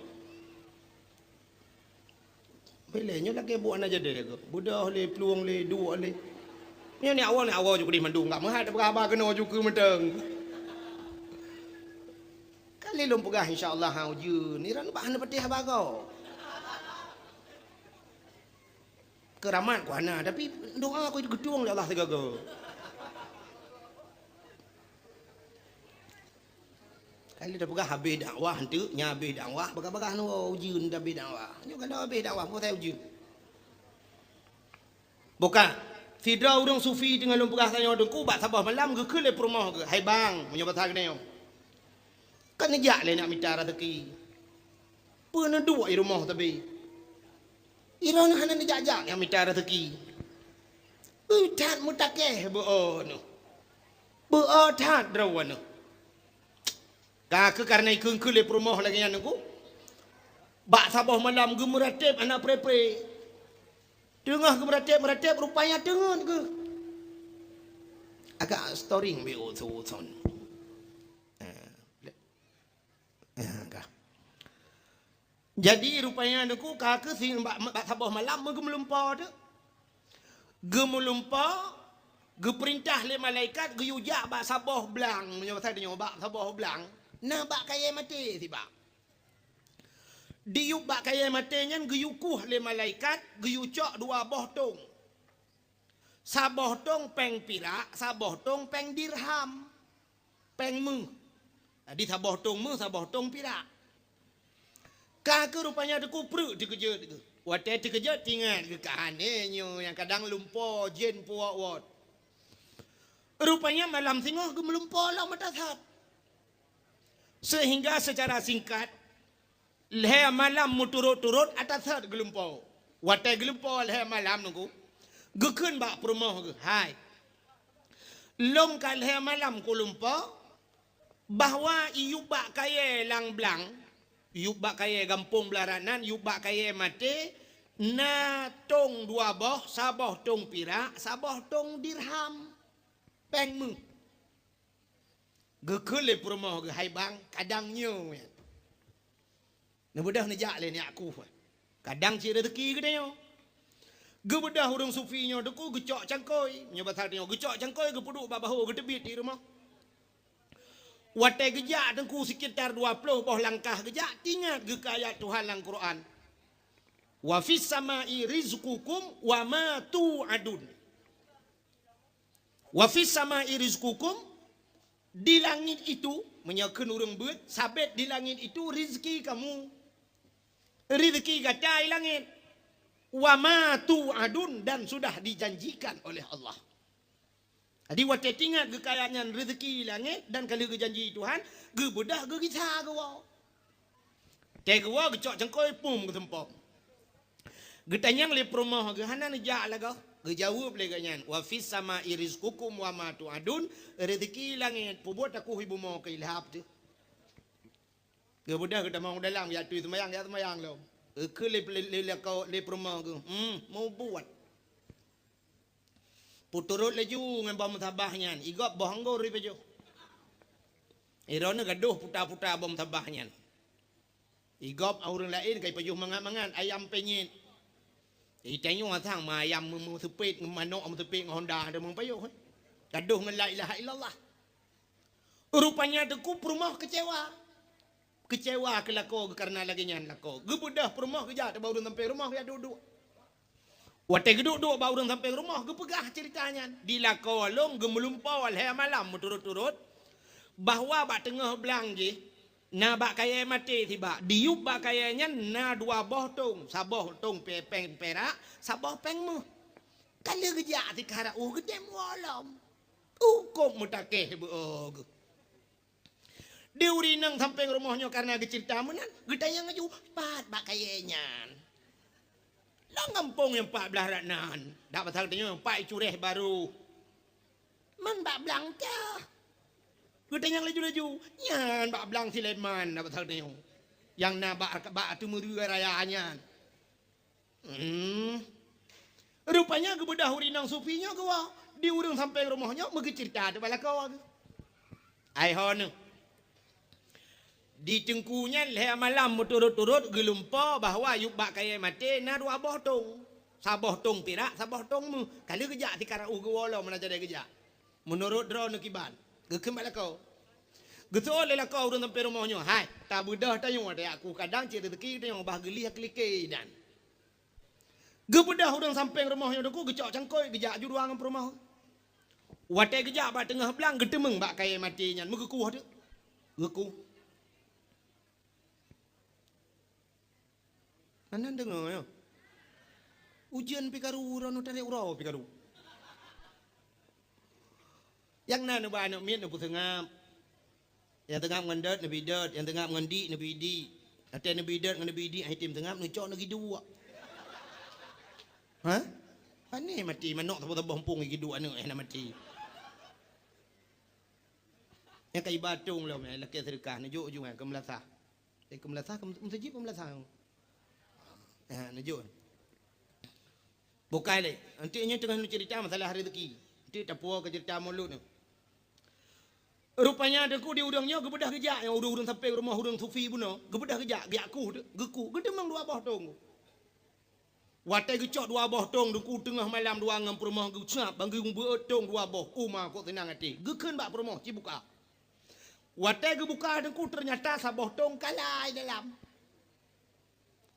Bilée nyoe lagée buet hana jadi lé geuh. Beudôh lé, plueng lé, duek lé. Nyoe ni awal, ni awal ju keudeh mandum, enggak meuhat peugah haba keunoe ju keu mantong. Kali lôn peugah, insya Allah, ha, ujeuen. Ni ran bah hana patéh haba gob. Keuramat ku hana, tapi doa ku geutueng lé Allah sigoe-goe. Kali tapeugah habéh dakwah, enteuk nyan habéh dakwah, bagah-bagah nyoe ujeuen dah habéh dakwah. Nyoe kan habéh dakwah, peue saja ujeuen. Buka. Sidroe ureuëng sufi teungoh lôn peugah tanyoe teungku bak saboh malam geukheun lé peurumoh geuh, "Hai bang," meunyoe basa geutanyoe, "ka neujak lé nak mita raseuki. Peue neuduek i rumoh sabe? Droeneuh hana neujak-jak nyang mita raseuki." Ui, that meutakeh beu-o neuh. Beu-o that droeneuh. Ka keuh kareuna ikheun-kheun lé peurumoh lagée nyan teungku. Bak saboh malam geumeuratéb hana pre-pre. Teungoh geumeuratéb-meuratéb rupanya teungeut geuh. Agak storing bi uthon. Eh, eh, ka. Jadi rupanya teungku ka keuh si bak, bak saboh malam geumeulumpo teuk. Geumeulumpo, geupeurintah lé malaikat geuyue jak bak saboh blang, meunyoe basa tanyoe bak saboh blang, na bak kayée maté sibak. Diyueb bak kayée maté nyan geuyue kueh lé malaikat, geuyue cok dua boh tong. Saboh tong péng pirak, saboh tong péng dirham. Péng méuh. Jadi saboh tong méuh, saboh tong pirak. Ka keuh rupanya teungku preuk teukeujot geuh. Watée teukeujot teuingat geuh ka aneuk nyoe nyang kadang lumpo jén puwot-wot. Rupanya malam singoh geumeulumpo lom mata that. Sehingga secara singkat, lhée malam meuturot-turot ata that geulumpo. Watée geulumpo lhée malam teungku, geukheun bak peurumoh geuh, "Hai, lôn ka lhée malam kulumpo, bahwa iyueb bak kayée lam blang, iyueb bak kayée gampông blah rat nan, iyueb bak kayée maté, na tong dua boh, saboh tong pirak, saboh tong dirham, péng méuh." Geukheun lé peurumoh geuh, "Hai bang, kadang nyoe." Neubeudôh neujak lé nyak kuh. Kadang cit raseuki geutanyoe. Geubeudôh ureuëng sufi nyoe teungku geucok cangkôi. Meunyoe basa tanyoe geucok cangkôi geupeuduek bak bahô geuteubiet di rumoh. Watée geujak teungku sekitar dua ploh boh langkah geujak, teuingat geuh keu ayat Tuhan lam Quran. "Wa fis samai rizqukum wa ma tu'adun." "Wa fis samai rizqukum," di langit itu, meunyoe kheun ureuëng beuet, sabet di langit itu rizki kamu. Rizki gata di langit. "Wa ma tu'adun," dan sudah dijanjikan oleh Allah. Jadi watée teuingat geuh keu ayat nyan rizki di langit dan ka lheueh geujanji Tuhan, geubeudôh geugisa geuwoe. Tée geuwoe geucok cangkôi pum geuseumpom. Geutanyong lé peurumoh geuh, "Hana neujak lagoe?" Geujaweueb lé geuh nyan, "Wa fis samai rizqukum wa ma tu'adun," rezeki langét, peubuet takuh ibu mo keu ilhab teuh. Geubeudôh geutamong dalam, jak tui seumayang, jak seumayang lom. Geukheun lé, lé, lé, lé peurumoh geuh, "Hmm, mubuet." Peuturot laju ngon boh meusabah nyan, igob boh anggô ipajoh. Droeneuh gadôh puta-puta boh meusabah nyan. Igob ureuëng laén ka ipajoh mangat-mangat, ayam penyet. Itanyoe sang ma ayam meu-, meuseupet, manok meuseupet ngon honda, ada meupajoh, eh. Gadôh ngon la ilaha illallah. Rupanya teungku peurumoh keucewa. Keucewa keu lakoe geuh kareuna lagée nyan lakoe. Geubeudôh peurumoh geujak teubak ureuëng sampéng rumoh geujak duek-duek. Watée geuduek-duek bak ureuëng sampéng rumoh, geupeugah ceurita nyan. Di lakoe lôn geumeulumpoe lhée malam meuturot-turot, bahwa bak teungoh blang jih na bak kayée maté sibak. Diyueb bak kayée nyan na dua boh tông, saboh tông pe-, péng perak, saboh péng méuh. Ka lheueh geujak sikara uh geudem woe lom. Hukôm meutakeh beu-o geuh. Di ureuëng inong sampéng rumoh nyoe kareuna geuceurita meunan, geutanyong laju, "Pat bak kayée nyan?" "Lam gampông nyang pat blaih rat nan." Dak pasal tanyoe, "Pat i curéh barô." "Man bak blang teuh?" Geutanyong laju-laju, "Nyan bak blang Sulaiman," dak pasal tanyoe. "Nyang na bak, bak ateueh meureue raya nyan." Hmm. Rupanya geubeudôh ureuëng inong sufi nyoe geuwoe di ureuëng sampéng rumoh nyoe meugeuceurita teuh bak lakoe geuh. Ai ho neuh. Di teungku nyan lhée malam meuturot-turot geulumpoe bahwa yueb bak kayée maté na dua boh tông. Saboh tông pirak, saboh tông méuh. Ka lheueh geujak sikara u geuwoe lom meunan jadi geujak. Meunurot droeneuh kiban, geukheun bak lakoe. Geuseuôt lé lakoe ureuëng sampoe rumoh nyoe, "Hai, tabeudôh tanyoe watée aku kadang cit reuzeuki tanyoe bah geulieh keulikée inan." Geubeudôh ureuëng sampéng rumoh nyoe teungku geucok cangkôi geujak ju dua ngon peurumoh. Watée geujak bak teungoh blang geuteumeung bak kayée maté nyan meugeukuh teuk. Geukuh. Hana deungoe nyoe. Ujeuen pih karu, uroe nyoe tarek uroe pih karu. Nyang na neuba aneuëk miet neupeuseungab. Nyang teungab ngon dot neubi dot, nyang teungab ngon dik neubi dik. Watée neubi dot ngon neubi dik, ai tem teungab neucok neugiduek. Ha? Pane maté manök saboh-saboh muphom giduek aneuëk hana maté. Nyang ka iba tông lom, eh, lakée seudeukah neujok ju nyan keu meulasah. Eh, keu meulasah, keu meuseujid keu meulasah. Ha, neujok. Bukai lé. Anti nyoe teungoh neuceurita masalah rezeki. Anti tapuwoe keu ceurita mulod nyoe. Rupanya teungku di ureuëng nyoe geubeudôh geujak nyang ureuëng-ureuëng sampéng rumoh ureuëng sufi bunoe, geubeudôh geujak, geujak kuh teuk, geukuh, geuteumeung dua boh tông. Watée geucok dua boh tông teungku teungoh malam dua ngon peurumoh geucab bang geubeuet tông dua boh, uma kok seunang até. Geukheun bak peurumoh, "Ci buka." Watée geubuka teungku teunyata saboh tông kala i dalam.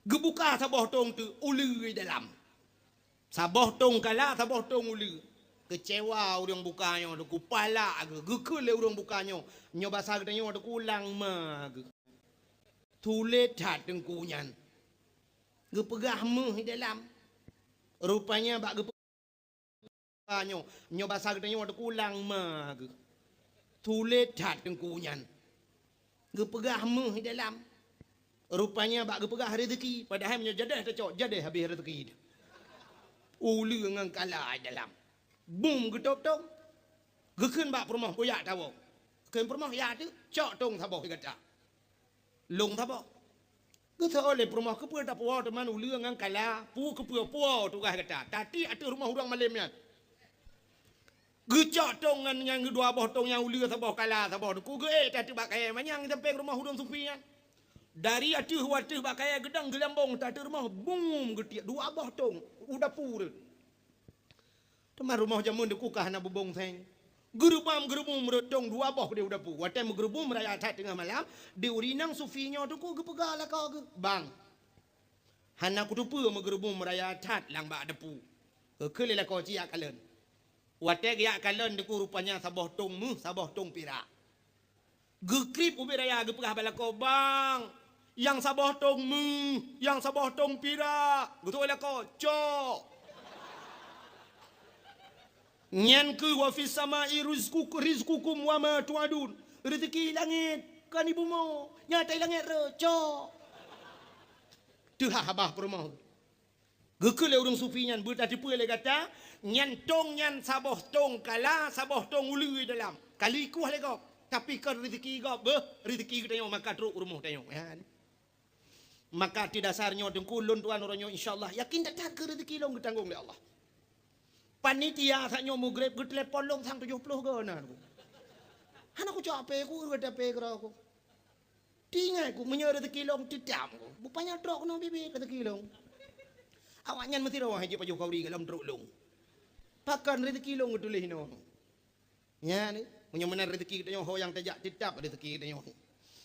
Geubuka saboh tông teuk uleue i dalam. Saboh tông kala, saboh tông uleue. Keucewa ureuëng buka nyoe teungku, palak geuh, geukheun lé ureuëng buka nyoe, nyoe basa geutanyoe teungku langma geuh. Tuléh that teungku nyan. Geupeugah méuh i dalam. Rupanya bak geupeugah nyoe, nyoe basa geutanyoe teungku langma geuh. Tuléh that teungku nyan. Geupeugah méuh i dalam. Rupanya bak geupeugah rezeki, padahai meunyoe jadeh tacok, jadeh habéh rezeki. Uleue ngon kala i dalam. Bum geutôp tông. Geukheun bak peurumoh, "Kuyak tawoe." Kheun peurumoh, "Yak teuk, cok tông saboh i gata." Lông saboh. Geuseuôt lé peurumoh, "Keupeue tapuwoe teuma uleue ngon kala, peue keupeue puwoe tugaih gata. Tatiek ateueh rumoh ureuëng malém nyan." Geucok tông ngon nyang dua boh tông nyang uleue saboh kala saboh teungku geuék that bak kayée manyang sampéng rumoh ureuëng sufi nyan. Dari ateueh u ateueh bak kayée geudong geulambong that ateueh rumoh, bum geutiek dua boh tông u dapu rhot. Teuma rumoh jameun teungku ka hana bubông seng. Geurubam-geurubum rhot tông dua boh di u dapu. Watée meugeurubum raya that teungoh malam, di ureuëng inong sufi nyoe teungku geupeugah lakoe geuh, "Bang, hana kuteupeue meugeurubum raya that lam bak dapu." Geukheun lé lakoe, "Ci yak kalon." Watée geuyak kalon teungku rupanya saboh tông méuh, saboh tông pirak. Geukrieb ubit raya geupeugah bak lakoe, "Bang, nyang saboh tông méuh, nyang saboh tông pirak." Geutôk lakoe, "Cok." Nyan keuh wa fis samai rizqukum, rizqukum wa ma tu'adun. Rezeki langét, kon i bumoe. Nyata i langét rhot, cok. Teuhah babah peurumoh. Geukheun lé ureuëng sufi nyan, "Beutateupeue lé gata, nyan tông nyan saboh tông kala, saboh tông uleue dalam. Ka lheueh ikueh lé gob, tapi kon rezeki gob, beuh, rezeki geutanyoe maka trok u rumoh tanyoe." Nyan. Maka ateueh dasar nyoe teungku lôn tuan uroe nyoe insya Allah yakin that-that keu rezeki lôn geutanggong lé Allah. Panitia saat nyoe mugreb geutelepon lôn sang tujoh ploh goe na. Hana kucok ape ku, ureuëng ape keudroe ku. Teuingat ku, meunyoe rezeki lôn teutab ku, bupanya trok keunoe biet-biet rezeki lôn. Awaknyan meusidroe hai jeuet pajoh khauri golom trok lôn. Pakon rezeki lôn geutuléh inoe. Nyan, meunyoe meunan rezeki geutanyoe ho nyang tajak teutab rezeki geutanyoe.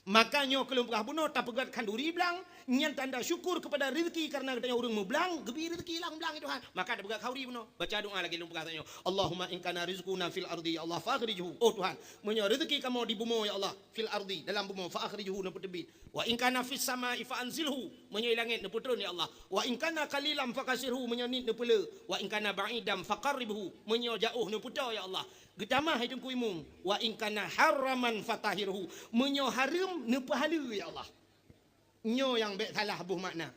Maka nyoe keu lôn peugah bunoe tapeugét khanduri blang, nyan tanda syukur keupada rezeki kareuna geutanyoe ureuëng meublang, geubri rezeki lam blang, ya Tuhan. Maka tapeugét khauri bunoe. Baca doa lagée lôn peugah tanyoe. Allahumma in kana rizquna fil ardi, ya Allah, fa akhrijhu. Oh Tuhan, meunyoe rezeki kamoe di bumoe, ya Allah, fil ardi, dalam bumoe, fa akhrijhu, neupeuteubiet. Wa in kana fis samai fa anzilhu, meunyoe i langét neupeutron ya Allah. Wa in kana qalilan fa kassirhu, meunyoe niet neupeulé. Wa in kana ba'idan fa qarribhu, meunyoe jaoh neupeutoe ya Allah. Geutamah hai Teungku Imum, wa in kana haraman fa tahhirhu, meunyoe hareuem neupeuhaleue ya Allah. Nyoe nyang bék salah boh makna.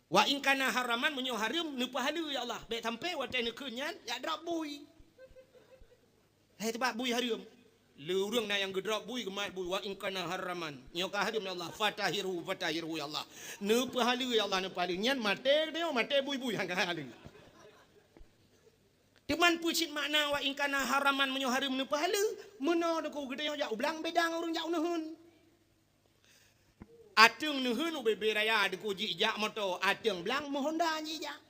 Wa in kana haraman, meunyoe hareuem neupeuhaleue ya Allah. Bék sampai watée neukheun nyan jak drop bui. Hai teubat bui hareuem. Le ureuëng na nyang geudrop bui, geumat bui, wa in kana haraman. Nyoe ka hareuem ya Allah, fa tahhirhu, fa tahhirhu ya Allah. Neupeuhaleue ya Allah, neupeuhaleue. Nyan maté geutanyoe, maté bui-bui nyang ka haleue. Teuma peue cit makna wa in kana haraman, meunyoe hareuem neupeuhaleue? Meunoe Teungku, geutanyoe jak u blang beda ngon ureuëng jak u neuheun. Ateueng neuheun ubé-bé raya Teungku jijak moto, ateueng blang meuhonda jijak.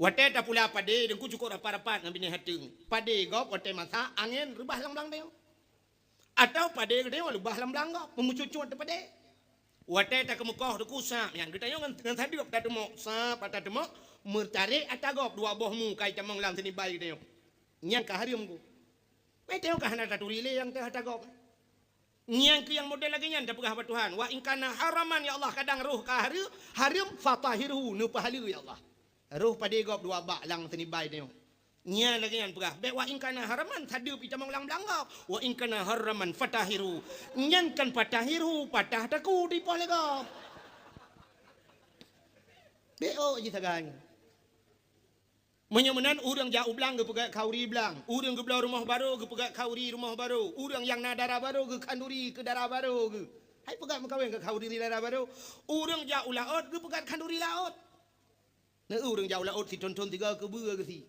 Watée tapula padé, Teungku, cukôp rapat-rapat ngon binéh ateueng. Padé gob watée masak, angén reubah lam blang tanyoe. Atawa padé geutanyoe leubah lam blang gob, meumeucut-cut teuh padé. Watée takeumeukoh Teungku sab nyan, geutanyoe ngon, ngon sadeueb tateumok, sab tateumok, meutarek ata gob dua boh mu ka itamong lam seunibai geutanyoe. Nyan ka hareuem, Teungku. Meutanyoe ka hana taturi lé nyang teuh ata gob. Nyan keuh nyang model lagée nyan tapeugah bak Tuhan, "Wa in kana haraman, ya Allah, kadang roh ka hareu-, hareuem, fatahhirhu, neupeuhaleue, ya Allah." Roh padé gob dua bak lam seunibai tanyoe. Nyan lagée nyan peugah, bék "Wa in kana haraman", sadeueb itamong lam blang gob. "Wa in kana haraman, fatahhirhu." Nyan kan fatahhirhu, patah takue dipoh lé gob. Bék ôk jih sagai. Meunyoe meunan, ureuëng jak u blang geupeugét khauri blang, ureuëng geubloe rumoh barô geupeugét khauri rumoh barô, ureuëng nyang na dara barô geukhanduri keu dara barô geuh. Hai peugét meukawen keu khanduri dara barô. Ureuëng jak u laôt geupeugét khanduri laôt. Na ureuëng jak u laôt sithon-thon tiga keubeue geusi.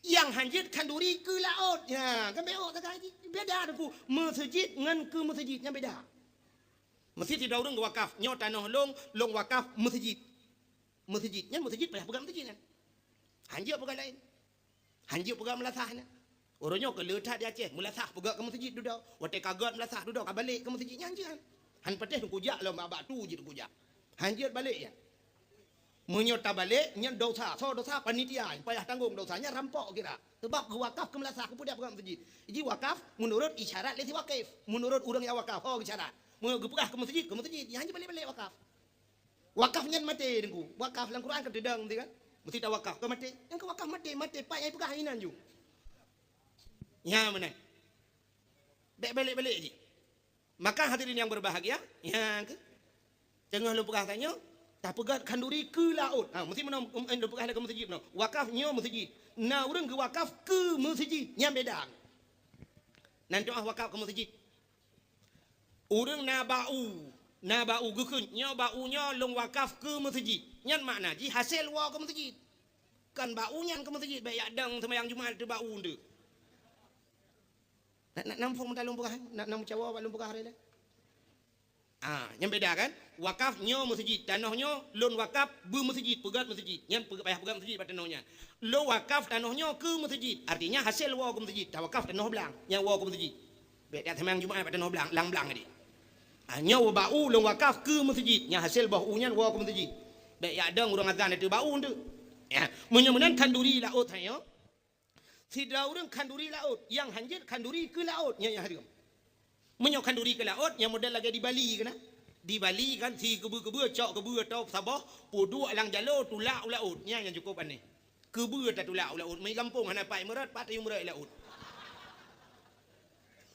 Nyang hanjeuet khanduri keu laôt. Nyan, kan bék ôk sagai jih. Beda Teungku, meuseujid ngon keu meuseujid, nyan beda. Meuseujid sidroe ureuëng geuwakaf, nyoe tanoh lôn, lôn wakaf meuseujid. Meuseujid, nyan meuseujid payah peugah meuseujid nyan. Hanjeuet peugah laén. Hanjeuet peugah meulasah nyan. Uroe nyoe ka le that di Aceh, meulasah peugah keu meuseujid dudoe. Watée ka gét meulasah dudoe, ka balek keu meuseujid nyan jeuet. Han patéh Teungku jak lom bak, bak tu jih Teungku jak. Hanjeuet balek nyan. Meunyoe tabalek, nyan dosa. Soe dosa? Panitia. Payah tanggong dosa. Nyan rampok kira. Sebab geuwakaf keu meulasah, keu peue dak peugah meuseujid. Jih wakaf meunurot isyarat lé si wakif. Meunurot ureuëng nyang wakaf, ho geusyarat. Meunyoe geupeugah keu meuseujid, keu meuseujid. Nyan jih balek-balek wakaf. Wakaf nyan maté Teungku. Wakaf lam Quran ka teudong tadi kan? Meusti tawakaf, ka maté. Nyang ka wakaf maté, maté pat nyang peugah inan ju. Nyan meunan. Bék balek-balek jih. Maka hadirin yang berbahagia, nyan keuh. Teungoh lôn peugah tanyoe, tapeugét khanduri keu laôt. Ha, meusti meunan, um, lôn peugah lé keu meuseujid meunan. Wakaf nyoe meuseujid. Na ureuëng geuwakaf keu meuseujid, nyan beda. Nan doá wakaf keu meuseujid. Ureuëng na bak-u, na bak-u geukheun, "Nyoe bak-u nyoe lôn wakaf keu meuseujid." Nyan makna jih hasé woe keu meuseujid. Kan bak-u nyan keu meuseujid, bék jak dong seumayang Jumat di bak-u nteuk. Nak, nak nampung meutalong peugah, nak nam cawa bak lôn peugah hari lé. Ah, nyan beda kan? Wakaf nyoe meuseujid, tanoh nyoe lôn wakaf beu meuseujid, peugét meuseujid. Nyan peugét, payah peugét meuseujid bak tanoh nyan. Lôn wakaf tanoh nyoe keu meuseujid, artinya hasé woe keu meuseujid, tawakaf tanoh blang, nyan woe keu meuseujid. Bék jak seumayang Jumat bak tanoh blang, blang-blang tadi. Ah, nyoe bak-u lôn wakaf keu meuseujid, nyan hasé boh u nyan woe keu meuseujid. Bék jak dong ureuëng azan ateueh bak-u nteuk. Ya, meunyoe meunan khanduri laôt tanyoe, sidroe ureuëng khanduri laôt, nyang hanjeuet khanduri keu laôt, nyan nyang hareuem. Meunyoe khanduri keu laôt, nyang model lagée di Bali keunan. Di Bali kan si keubeue-keubeue, cok keubeue atau saboh, peuduek lam jaloe tulak u laôt, nyan nyang cukôp aneh. Keubeue tatulak u laôt, mi gampông hana pat meurot, pat tayue meurot i laôt.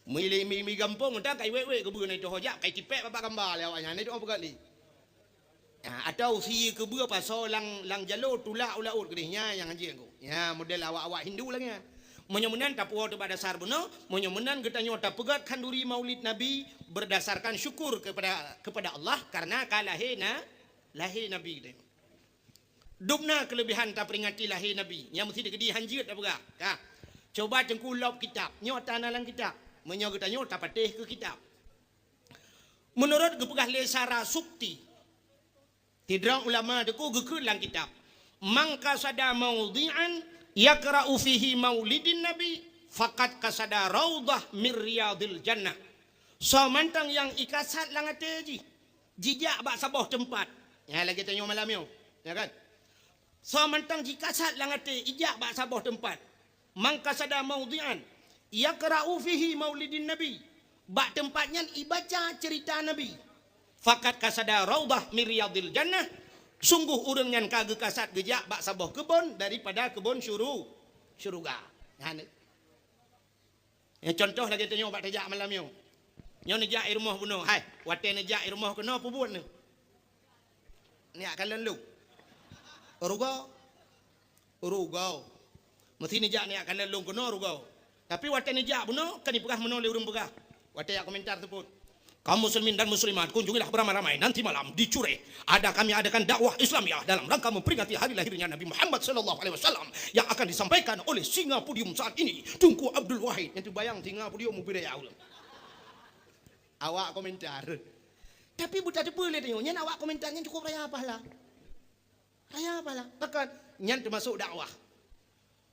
Mi, mi, mi gampông mantong kai wék-wék keubeue na itu ho jak, kai tipék babah gamba lé awaknyan, na itu ho peugah lé. Ha, atau si keubeue pasoe lam, lam jaloe tulak u laôt keudeh, nyan nyang hanjeuet Teungku. Nyan model awak-awak Hindu lagée nyan. Meunyoe meunan tapuwoe teuh bak dasar bunoe, meunyoe meunan geutanyoe tapeugét khanduri Maulid Nabi berdasarkan syukur kepada, kepada Allah karena ka lahé na, lahé Nabi geutanyoe. Dum na keuleubehan taperingati lahé Nabi, nyang meusti teukeudi hanjeuet tapeugah. Ka. Coba Teungku lop kitab, nyoe ata na lam kitab. Meunyoe geutanyoe tapatéh keu kitab. Meunurot geupeugah lé Sarasukti, sidroe ulama Teungku geukheun lam kitab, "Man qasada maudhi'an yaqra'u fihi maulidin nabi, faqad qasada raudhah min riyadhil jannah." Soe mantong nyang ikasat lam até jih, jijak bak saboh teumpat. Nyan lagée tanyoe malam nyoe, ya kan? Soe mantong jikasat lam até, ijak bak saboh teumpat. "Man qasada maudhi'an yaqra'u fihi maulidin nabi." Bak teumpat nyan ibaca ceurita Nabi. "Faqad qasada raudhah min riyadhil jannah." Sungguh ureuëng nyan ka geukasat geujak bak saboh keubon daripada keubon syuru-, syeuruga. Nyan. Nyang contoh lagée tanyoe bak tajak malam nyoe. Nyoe neujak i rumoh bunoe, hai, watée neujak i rumoh keunoe peubuet neuh. Neujak kalon lôn. Rugoe. Rugoe. Meusti neujak neujak kalon lôn keunoe rugoe. Tapi watée neujak bunoe, kan ipeugah meunoe lé ureuëng peugah. Watée jak komentar teupot. Kaum muslimin dan muslimat, kunjungilah beramai-ramai nanti malam di Cureh. Ada kami adakan dakwah Islamiah dalam rangka memperingati hari lahirnya Nabi Muhammad sallallahu alaihi wasallam yang akan disampaikan oleh singa podium saat ini, Teungku Abdul Wahid. Nyan teubayang singa podium mubidaya ulun. Awak komentar. Tapi buta teupeu lé tanyoe, nyan awak komentar nyan cukup raya pahala. Raya pahala. Bahkan Nyan teumasok dakwah.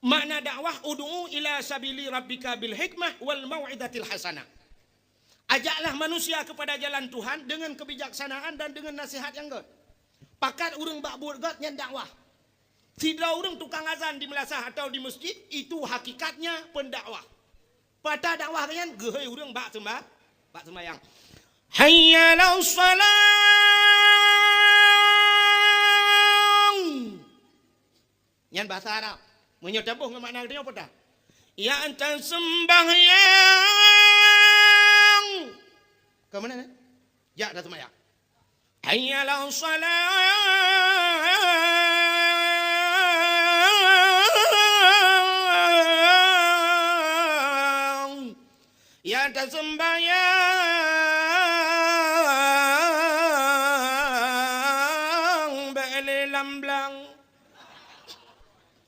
Makna dakwah, "Ud'u ila sabili rabbika bil hikmah wal mau'izatil hasanah." Ajaklah manusia kepada jalan Tuhan dengan kebijaksanaan dan dengan nasihat nyang gét. Pakat ureuëng bak buet gét, nyan dakwah. Sidroe ureuëng tukang azan di meulasah atau di masjid, itu hakikatnya pendakwah. Peue dakwah geuh nyan? Geuhôi ureuëng bak seumba-, bak seumbahyang. Hayya 'alas shalah. Nyan bahasa Arab. Meunyoe taboh ngon makna geutanyoe peue? Ya, ata seumbahyang. Ka meunan, eh? Jak ata seumbahyang. Hayya 'alas shalah. Ya, ata seumbahyang, bèk lé lam blang.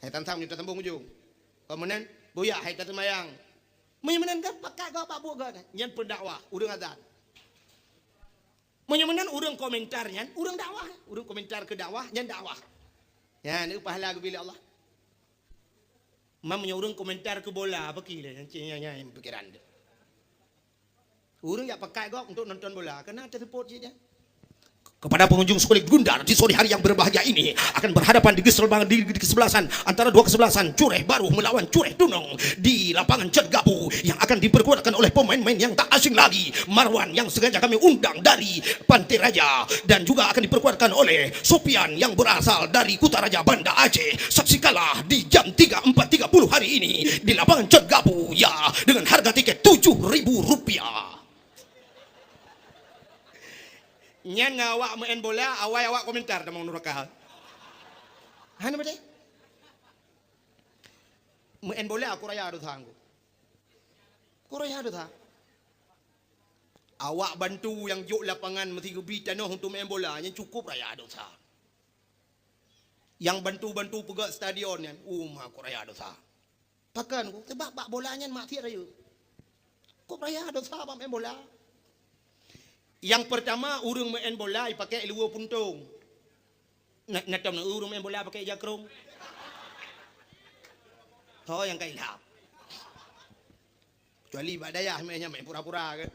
Hai tan-tan, nyoe tasambong ujong. Ka meunan, buya hai ata seumbahyang. Meunyoe meunan kan pakat gob bak buet gob, nyan pendakwah, ureuëng azan. Meunyoe meunan ureuëng komentar nyan, ureuëng dakwah. Ureuëng komentar keu dakwah, nyan dakwah. Nyan, neu pahala geubri lé Allah. Meunyoe ureuëng komentar keu bola, apa ki lé? Nyan, nyan, nyan, pikiran dia. Ureuëng jak pakat gob untuk nonton bola, keunan teuseupôt cit nyan. Kepada pengunjung sekolah Gundar di sore hari yang berbahagia ini akan berhadapan di kesebelah-, di, di kesebelasan antara dua kesebelasan Cureh Baru melawan Cureh Tunong di lapangan Cat Gabu yang akan diperkuatkan oleh pemain-pemain yang tak asing lagi, Marwan yang sengaja kami undang dari Pantai Raja dan juga akan diperkuatkan oleh Sopian yang berasal dari Kutaraja Banda Aceh. Saksikanlah di jam tiga, empat tiga puluh hari ini di lapangan Cat Gabu, ya, dengan harga tiket tujuh ribu rupiah. Nyan ngon awak meu'en bola, awai awak komentar tamong nuraka. Hana beutôi? Meu'en bola, keu raya dosa ngku. Keu raya dosa. Awak bantu nyang jok lapangan meusigeubri tanoh untuk meu'en bola, nyan cukup raya dosa. Nyang bantu-bantu peugöt stadion nyan, uma, keu raya dosa. Pakon ku? Sabab bak bola nyan maksiat rayeuk. Keu raya dosa bak meu'en bola. Nyang peurtama, ureuëng meu'en bola jipakèk luweue puntông. Na, na tom ureuëng meu'en bola pakèk ija krông? Ho nyang ka ilham. Kecuali bak dayah meu'en nyan meu'en pura-pura kan.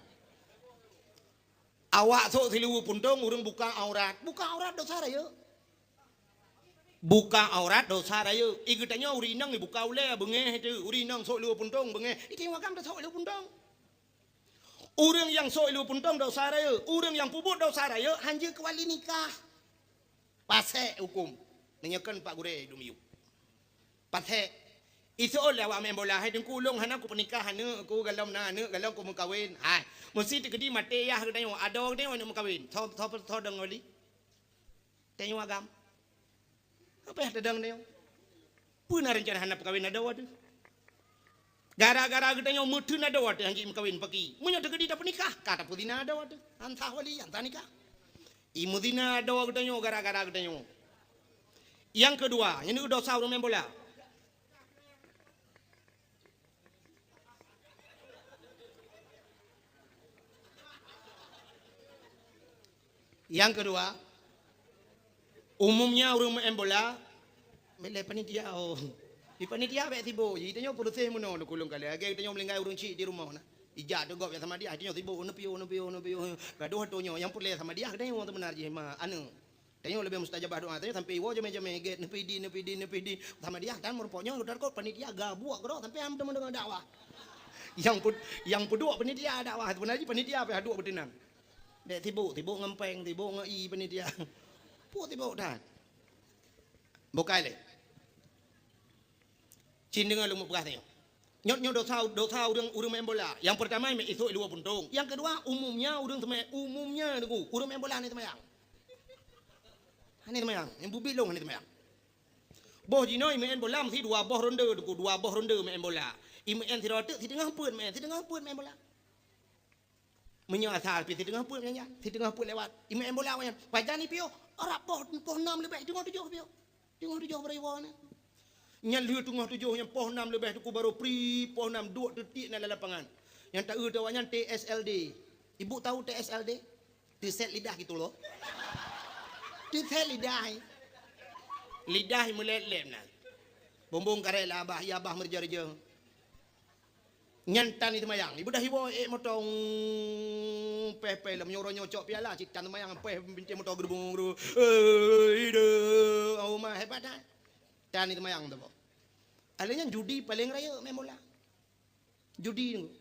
Awak sôk siluweue puntông, ureuëng buka aurat. Buka aurat dosa rayeuk. Buka aurat dosa rayeuk. I geutanyoe ureuëng inong ibuka ulèe beungéh teuh, ureuëng inong sôk luweue puntông beungéh. I tanyoe agam tasôk luweue puntông. Ureuëng nyang sôk luweue puntông dosa rayeuk, ureuëng nyang peubuet dosa rayeuk hanjeuet keu wali nikah. Pasék hukôm. Neunyoe kon Pak Gurèe dumiyueb. Pasék. Iseuôt lé awak meu'en bola, "Hai Teungku, ulôn hana kupeunikah aneuk ku, golom na aneuk, golom kumeukawen." Hai, meusti teukeudi maté yah geutanyoe, adoe geutanyoe aneuk meukawen. Soe, soe, soe dong wali? Tanyoe agam. Apa nyang tadong tanyoe? Peue na reuncana hana peukawen adoe teuh? Gara-gara geutanyoe meuteun adoe teuh hanjeuet meukawen paki. Meunyoe teukeudi tapeunikah, ka tapeuzina adoe teuh. Han sah wali, han sah nikah. I meuzina adoe geutanyoe gara-gara geutanyoe. Nyang keudua, nyan dosa ureuëng meu'en bola. Nyang keudua, umumnya ureuëng meu'en bola, bèk lé panitia, oh. Di panitia bèk sibok, ji tanyoe peureséh meunoe lôn kulong kali. Lagèe tanyoe meuninggai ureuëng chik di rumoh na. Ija teugok jak Samadiyah, tanyoe sibok, neupiôh, neupiôh, neupiôh. Gadoh tanyoe, nyang peureulèe Samadiyah tanyoe seubeunajih ma aneuk. Tanyoe leubeh mustajabah doa, tanyoe sampai iwoe jamé-jamé gèt, neupidi, neupidi, neupidi. Samadiyah tan meureumpok nyoe, udah kot panitia gabuek keudroe sampai ham teuma deungoe dakwah. Nyang peuduek panitia dakwah, seubeunajih panitia pih aduek beuteunang. Dek sibok, sibok ngon péng, sibok ngon ie panitia. Peue sibok that? Bukai lé. Cit deungoe lôn mupeugah tanyoe. Nyoe, nyoe dosa, dosa ureuëng, ureuëng meu'en bola. Nyang peurtama, meu'en isôk luweue puntông. Nyang keudua, umumnya ureuëng seumai-, umumnya Teungku, ureuëng meu'en bola hana seumayang. Hana seumayang. Nyang bubit lôn hana seumayang. Boh jinoe meu'en bola meusti dua boh ronde Teungku, dua boh ronde meu'en bola. I meu'en sidroe teuk, siteungoh peuet meu'en, siteungoh peuet meu'en bola. Meunyoe asai pih siteungoh peuet nyan, siteungoh peuet lewat. I meu'en bola awaknyan, pajan ipiôh, rab poh, poh nam leubeh, teungoh tujoh piôh. Teungoh tujoh baroe iwoe na. Nyan lheueh teungoh tujoh nyan poh nam leubeh Teungku baroe pri, poh nam duek teutiek na lam lapangan. Nyang taeu teuh awaknyan T S L D. Ibu tahu T S L D? Teuset lidah gitu loh. Teuset lidah. Lidah meulét-lét na. Bumbong karek lah abah, ya abah meureuja-reuja. Nyan tan seumayang. Ibu dah iwoe ék moto, péh-péh lom nyoe uroe nyoe cok piala cit tan seumayang, péh bintéh moto geurubung-geurubung. Eh, ida, oh ma hebat dah. Tan seumayang tu. Alèh nyan judi paléng rayeuk main bola. Judi nyoe.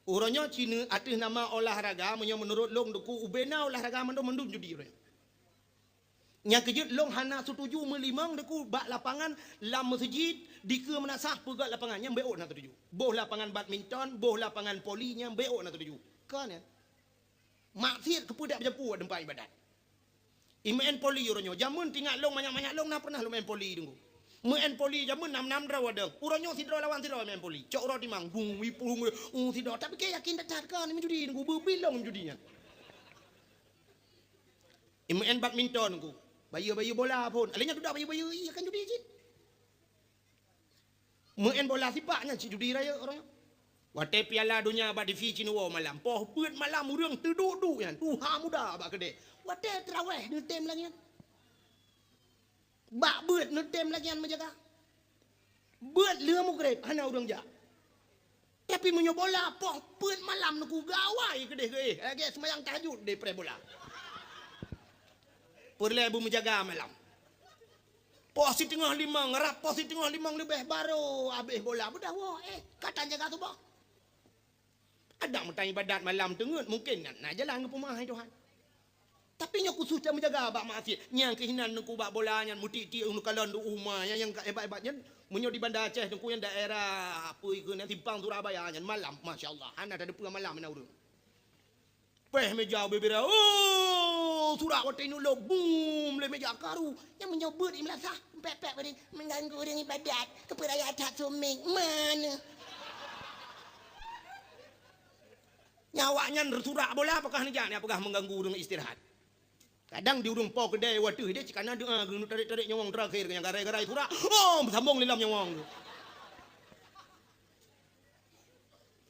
Uroe nyoe cina ateueh nama olahraga, meunyoe meunurot lôn deku ubena olahraga mandum-mandum judi uroe nyoe. Nyang keujeuet lôn hana setuju meulimong deku bak lapangan lam meuseujid dikeue meunasah peugöt lapangan nyang bék na setuju. Boh lapangan badminton, boh lapangan voli nyang bék na setuju. Kon nyan. Maksiet keupeue dak beujampu teumpat ibadat. Imeu'en voli uroe nyoe. Jameun tingat lôn manyak-manyak lôn na pernah lôn main voli deungoe. Meu'en voli jameun nam-nam droe wadong. Uroe nyoe sidroe lawan sidroe main voli. Cok uroe timang, bung, wipung, uh, sidroe. Tapi keu yakin that-that ka ni meujudi deungoe. Beubilong judi nyan. Imeu'en badminton ku. Bayeue-bayeue bola phon. Alèh nyan dudak bayeue-bayeue, iya kan judi cit. Meu'en bola sipak nyan cit judi rayeuk uroe nyoe. Watèe Piala Donya bak T V cit neuwoe malam. Poh beuet malam ureueng teuduek-duek nyan. Tuha muda bak keudè. Watèe teurawèh neutem lagèe nyan. Bak beuet neutem lagèe nyan meujaga. Beuet lheueh mugreb hana ureueng jak. Tapi meunyoe bola poh peuet malam neuku gawai keudeh geuéh, lagèe seumayang tahajud deh preh bola. Peureulèe beumeujaga malam. Poh siteungoh limong, rab poh siteungoh limong leubeh barô abéh bola. Beudah woe, eh, ka tan jaga tuboh. Adak meutan ibadat malam teungeut mungken na, na jalan geupeumaha Tuhan. Tapi nyoe khusos that meujaga bak maksiet. Nyang keuh inan teungku bak bola nyan, meutik-tik neukalon di uma nyan nyang ka hebat-hebat nyan. Meunyoe di Banda Aceh teungku nyan daerah apa ikeu nyan, Simpang Surabaya nyan malam, masya Allah, hana tateupeue malam inan ureueng. Péh meja bubira, oh, surak watèe ineuk lôb, bum, lé meja karu. Nyang meunyoe beuet i meulasah, pek-pek beuring, mengganggu ureueng ibadat, keupeue raya that suméng, mana? Nyan awaknyan surak bola pakah neujak, nyan peugah mengganggu ureueng istirahat. Kadang di ureueng po keudè watèe deh cit kana doa geuneuk tarek-tarek nyawong terakhir nyang garai-garai surak, oh, sambong lé lom nyawong tu.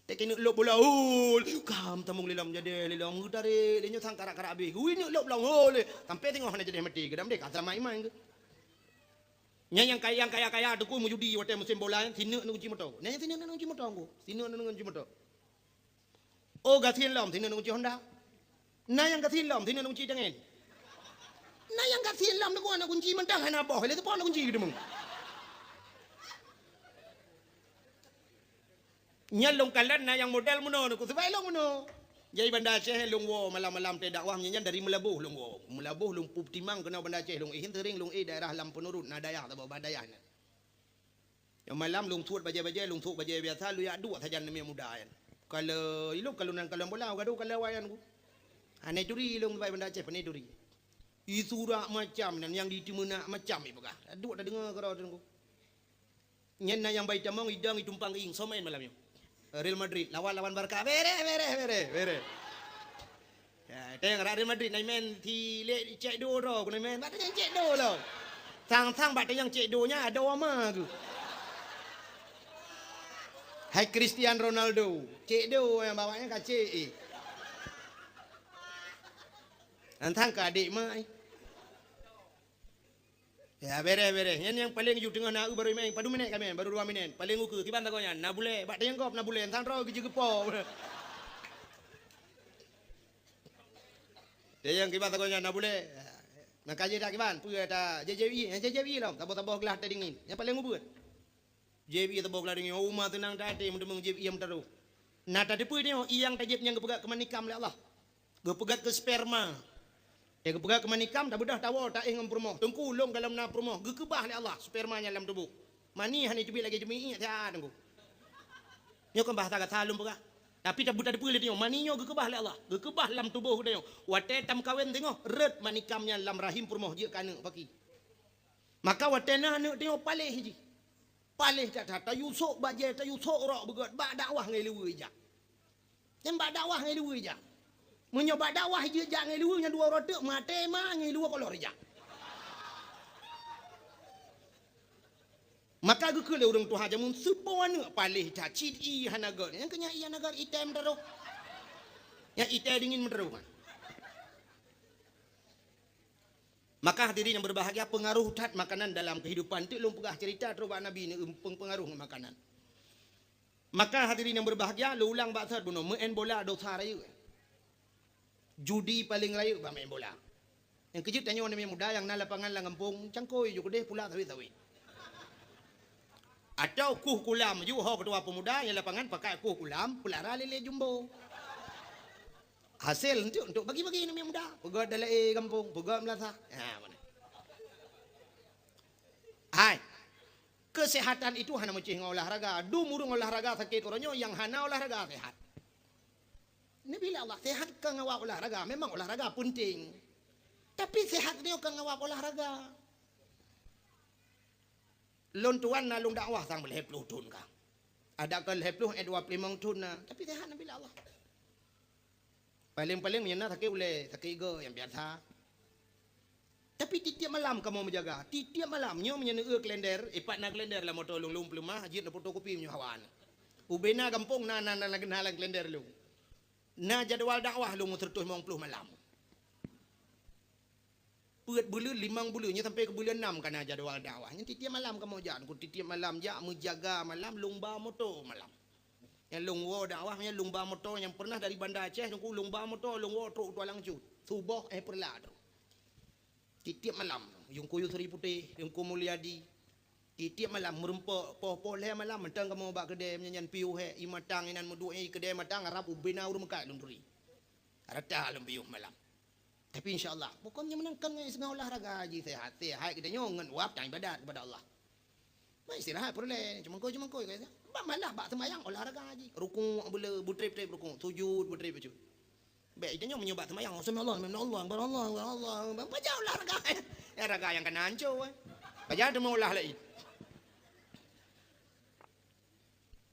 Tek ineuk lôb bola, oh, kam sambong lé lom jadi lé lom geutarek lé nyoe sang karak-karak abéh. Ui ineuk lôb lom, oh, lé sampai teungoh hana jadi mati keudam deh ka seulamat iman keu. Nyan nyang kaya, nyang kaya-kaya teungku meujudi watèe musém bola nyan, sineuk neukunci moto. Nyan sineuk neukunci moto teungku. Sineuk neukunci moto. Oh, gasien lom, sineuk neukunci Honda. Na nyang gasien lom, sineuk neukunci tangen. Na nyang gasien lom, neuku na kunci mantong hana boh, lé teupon neukunci geudeungoe. Nyan lôn kalon na nyang model meunoe neuku, sebab lôn meunoe. Jadi Banda Aceh lôn woe malam-malam teuh dakwah nyan dari Meulaboh lôn woe. Meulaboh lôn peutimang keunoe Banda Aceh lôn, eh, sering lôn, eh, daerah lam Peunurut na dayah saboh bah dayah nyan. Nyang malam lôn suet bajèe-bajèe, lôn suet bajèe biasa, lôn jak duek sajan namiet muda nyan. Kalau ilôn kalau nan kalon bola, gadoh kalau awak nyan ku. Hana turi ilôn bai Banda Aceh, pane turi. Isurak macam nan nyang diteumeunak macam ipeugah. Duek tadeungoe keudroe teungku. Nyan na nyang bai tamong idong itumpang ieng somen malam nyoe. Real Madrid lawan, lawan Barca. Bereh, bereh, bereh, bereh. Ya, teng rak Real Madrid na imen si lé cek do ro, ku na imen. Bak tanyong cek do lo. Sang-sang bak tanyong cek do nya ada wama tu. Hai Cristiano Ronaldo, cek do yang bawaknya kacek, eh. Nantang ke adik mai. Ya, bereh, bereh. Nyan nyang paleng ju teungoh na eu baru imen, padum minét ka imen, baru dua minét. Paleng ukeue, kiban sagoe nyan, na bulèe, bak tayang gob na bulèe, nyan droe geujeuet geupo. Tayang kiban sagoe nyan, na bulèe. Maka jih dak kiban, peue ta J J I, J J I lom, saboh-saboh glah teh dingin. Nyang paleng ubeut. Jieb ie saboh glah deungoe, uma teunang that até meudeumeung jieb ie meutarôh. Na tateupeue nyoe, ie nyang tajieb nyan geupeugöt keumanikam lé Allah. Geupeugöt keu sperma. Watèe geupeugöt keumanikam, tabeudôh tawoe taéh ngon peurumoh. Teungku, lôn gohlom na peurumoh, geukeubah lé Allah sperma nyan lam tuboh. Mani hana teubiet lagèe jeumiék siat, Teungku. Nyoe kon bahasa gata lôn peugah. Tapi tabu-, tateupeue lé tanyoe, mani nyoe geukeubah lé Allah. Geukeubah lam tuboh geutanyoe. Watèe tameukawen singoh, rhot manikam nyan lam rahim peurumoh jeuet keu aneuk paki. Maka watèe na aneuk tanyoe paléh jih. Paléh that-that, tayue sôk bajèe, tayue sôk rok beugöt, bak dakwah ngon i luweue ijak. Nyan bak dakwah ngon i luweue ijak. Meunyoe bak dakwah jeuet jak ngon i luweue nyan dua uroe teuk, maté ma ngon i luweue kolor ijak. Maka geukheun lé ureueng tuha jameun, "Seupo aneuk paléh that, cit ie hana göt." Nyang keu nyan ie hana göt, item meutarôh. Nyang item dingin meutarôh. Maka hadirin yang berbahagia, pengaruh that makanan dalam kehidupan. Teuk lôn peugah cerita trok bak Nabi ni, eum, peng-, pengaruh makanan. Maka hadirin yang berbahagia, lôn ulang bak thot bunoe, meu'en bola dosa rayeuk. Judi paleng rayeuk bak meu'en bola. Nyang keujeuet tanyoe aneuk muda nyang na lapangan lam gampông, cangkôi ju keudeh pula sawét-sawét. Atau kuh kulam ju ho ketua pemuda nyang lapangan pakai kuh kulam, peulara lé-lé jumbo. Hasé enteuk, enteuk bagi-bagi aneuk muda. Peugöt dalam gampông, peugöt meulasah. Ha, mana? Hai. Kesehatan itu hana meucih ngon olahraga. Dum ureuëng olahraga sakét uroe nyoe, nyang hana olahraga sehat. Nabi lé Allah, sehat ka ngawab olahraga. Memang olahraga penting. Tapi sehat nyoe ka ngawab olahraga. Lôn tuan na lôn dakwah sang lhèe ploh thon ka. Ada ka lhèe ploh, eh, dua ploh limong thon na. Tapi sehat Nabi lé Allah. Paling-paling meunyoe na sakét ulèe, sakét igoe nyang biasa. Tapi tiep-tiep malam kamoe meujaga. Tiep-tiep malam, nyoe meunyoe neueu kalender, ipat na kalender lam moto lôn, lôn peuleumah, jeuet neufotokopi meunyoe hawa na. Ubé na gampông na, na, na, na, na lam kalender lôn. Na jadwal dakwah lôn meuseureutôh limong ploh malam. Peuet buleuen, limong buleuen, nyoe sampai keu buleuen nam ka na jadwal dakwah. Nyan tiep-tiep malam kamoe jak, tiep-tiep malam jak meujaga malam, lôn ba moto malam. Nyang lôn woe dakwah nyan lôn ba moto nyang pernah dari Banda Aceh, teungku, lôn ba moto, lôn woe trok u Tualang Cut. Suboh, eh, peureulak trok. Tiep-tiep malam, Teungku Yusri Putéh, Teungku Mulyadi. Tiep-tiep malam meureumpok, poh-poh lhèe malam, mantong kamoe bak keudè meunyan piôh hèk, ié matang inan meuduek, ié keudè matang, harab ubé na ureuëng meukat lôn turi. Rata lôn piôh malam. Tapi insya Allah, pokoknya meunan kan ngon iseulah olahraga jih sehat. Sehat geutanyoe ngon wab dan ibadat kepada Allah. Mai istirahat peureulèe, cumangkôi-cumangkôi ka. Bak malah bak seumayang olahraga jih. Rukuk beuleu, beutrép-trép rukuk, sujud beutrép-trép. Bèk geutanyoe meunyoe bak seumayang, "Subhanallah, subhanallah, subhanallah, subhanallah." Pajan olahraga. Ya, raga nyang kana hancô, eh. Pajan teuma olah laén.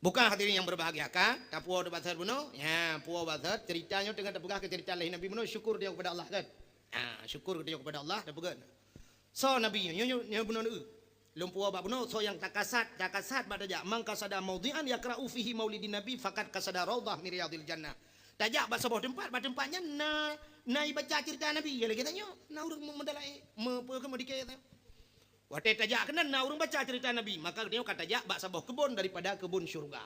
Bukan hadirin yang berbahagia, ka? Tapuwoe bak thot bunoe? Ya, puwoe bak thot. Cerita nyoe teungoh tapeugah keu cerita lahé Nabi bunoe, syukur dia kepada Allah, kan? Ha, syukur dia kepada Allah, tapeugah. Soe Nabi nyoe, nyoe, nyoe bunoe neu. Lôn puwoe bak bunoe, soe nyang takasat, takasat bak tajak, "Man qasada maudhi'an yaqra'u fihi maulidin Nabi, faqad qasada raudhah min riyadhil jannah." Tajak bak saboh teumpat, bak teumpat nyan na, na ibaca cerita Nabi. Ya lagèe tanyoe, na ureueng meudalae, me-, peue keu meudike. Watèe tajak keunan na ureueng baca cerita Nabi, maka geutanyoe ka tajak bak saboh keubon daripada keubon syeuruga.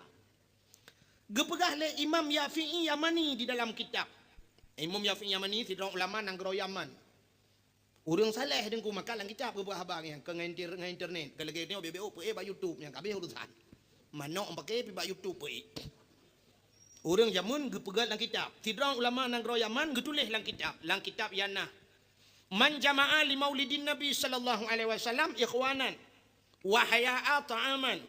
Geupeugah lé Imam Yafi'i Yamani di dalam kitab. Imam Yafi'i Yamani sidroe ulama nanggroe Yaman. Ureueng saleh Teungku, maka lam kitab geupeugah haba nyan, kon ngon inter-, ngon internet. Kon lagèe tanyoe beuet-beuet peuék bak YouTube nyang ka habéh urusan. Manok paké pi bak YouTube peuék. Ureueng jameun geupeugah lam kitab. Sidroe ulama nanggroe Yaman geutuléh lam kitab, lam kitab Yanah. "Man jama'a li maulidin Nabi sallallahu alaihi wasallam ikhwanan, wa haya'a ta'aman,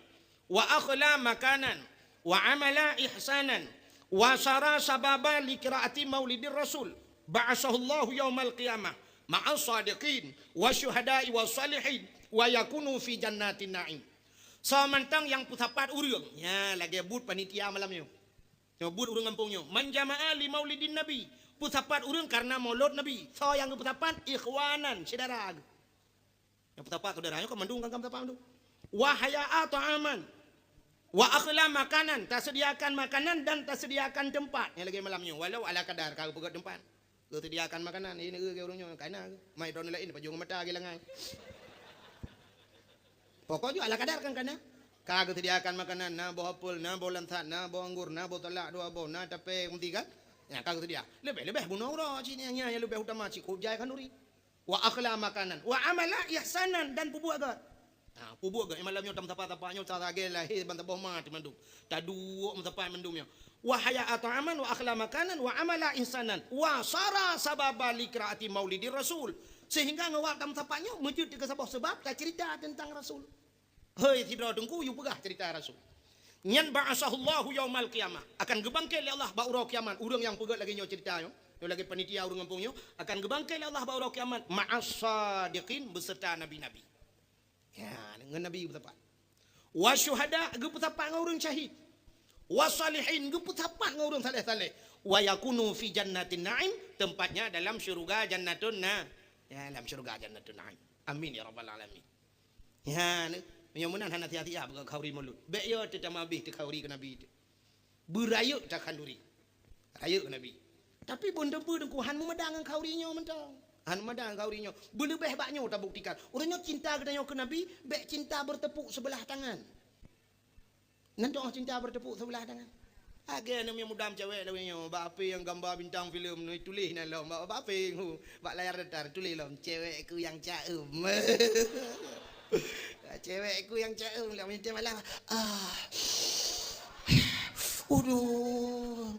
wa akhla makanan, wa amala ihsanan, wa sara sababa li qiraati maulidir Rasul, ba'asahullahu yaumal qiyamah ma'as sadiqin, wa syuhada'i wa salihin, wa yakunu fi jannatin na'im." Soe mantong nyang peusapat ureueng, nya lagèe buet panitia malam nyoe. Nyoe buet ureueng gampông nyoe, "Man jama'a li maulidin Nabi," peusapat ureueng karena maulud Nabi. Soe nyang geupeusapat? Ikhwanan, syedara geuh. Nyang peusapat syedara nyoe kan mandum kan peusapat mandum. "Wa haya'a ta'aman, wa akhla makanan," tasediakan makanan dan tasediakan teumpat. Nyang lagèe malam nyoe, walau ala kadar ka geupeugöt teumpat. Geusediakan makanan, ini ureueng nyoe kana. Mai droeneuh laén pajoh ngon mata lagèe langai. Pokok jih ala kadar kan kana. Ka geusediakan makanan, na boh apel, na boh lansat, na boh anggur, na boh salak dua boh, na tapè meuti kan? Nyan ka geusedia. Leubeh-leubeh bunoe uroe cit nyan, nyan leubeh utama cit kujai khanduri. Wa akhla makanan, wa amala ihsanan, dan peubuet gét. Ha, peubuet gét. Malam nyoe tameusapat-sapat nyoe, sagai lahé ban saboh ma teumandum. Taduek meusapat mandum nyoe. Wa haya'a ta'aman, wa akhla makanan, wa amala ihsanan, wa sara sababa li qiraati maulidir Rasul. Sehingga ngon wab tameusapat nyoe, meujeuet keu saboh seubab tacerita teuntang Rasul. Hei sidroe teungku, yue peugah cerita Rasul. Nyan ba'asahullahu yaumal qiyamah, akan geubangkét lé Allah bak uroe kiamat. Ureueng nyang peugöt lagèe nyoe cerita nyoe, nyoe lagèe panitia ureueng gampông nyoe, akan geubangkét lé Allah bak uroe kiamat ma'as sadiqin, beserta nabi-nabi. Ya, ngon nabi geupeusapat. Wa syuhada, geupeusapat ngon ureueng syahid. Wa salihin, geupeusapat ngon ureueng saleh-saleh. Wa yakunu fi jannatin na'im, tempatnya dalam syurga Jannatun Na-, ya, dalam syurga Jannatun Na'im. Amin ya rabbal alamin. Ya, ni, meunyoe meunan hana sia-sia beuka khanduri maulud. Bèk yo teutamah abéh teu khanduri keu Nabi teu. Beurayeuk takhanduri. Rayeuk keu Nabi. Tapi bun teumpeue teungku han meumada ngon khanduri nyoe mantong. Hana mada khauri nyoe. Beuleubeh bak nyoe tabuktikan. Ureuëng nyoe cinta geutanyoe keu Nabi, bék cinta bertepuk sebelah tangan. Nan doh cinta bertepuk sebelah tangan. Lagée aneuk muda cewek lawée nyoe, bak H P nyang gamba bintang filem nyoe tuléh nan lom, bak, bak H P nyoe, bak layar datar tuléh lom, "Cewekku yang caem." "Cewekku yang caem," lam malam. Ah. Aduh.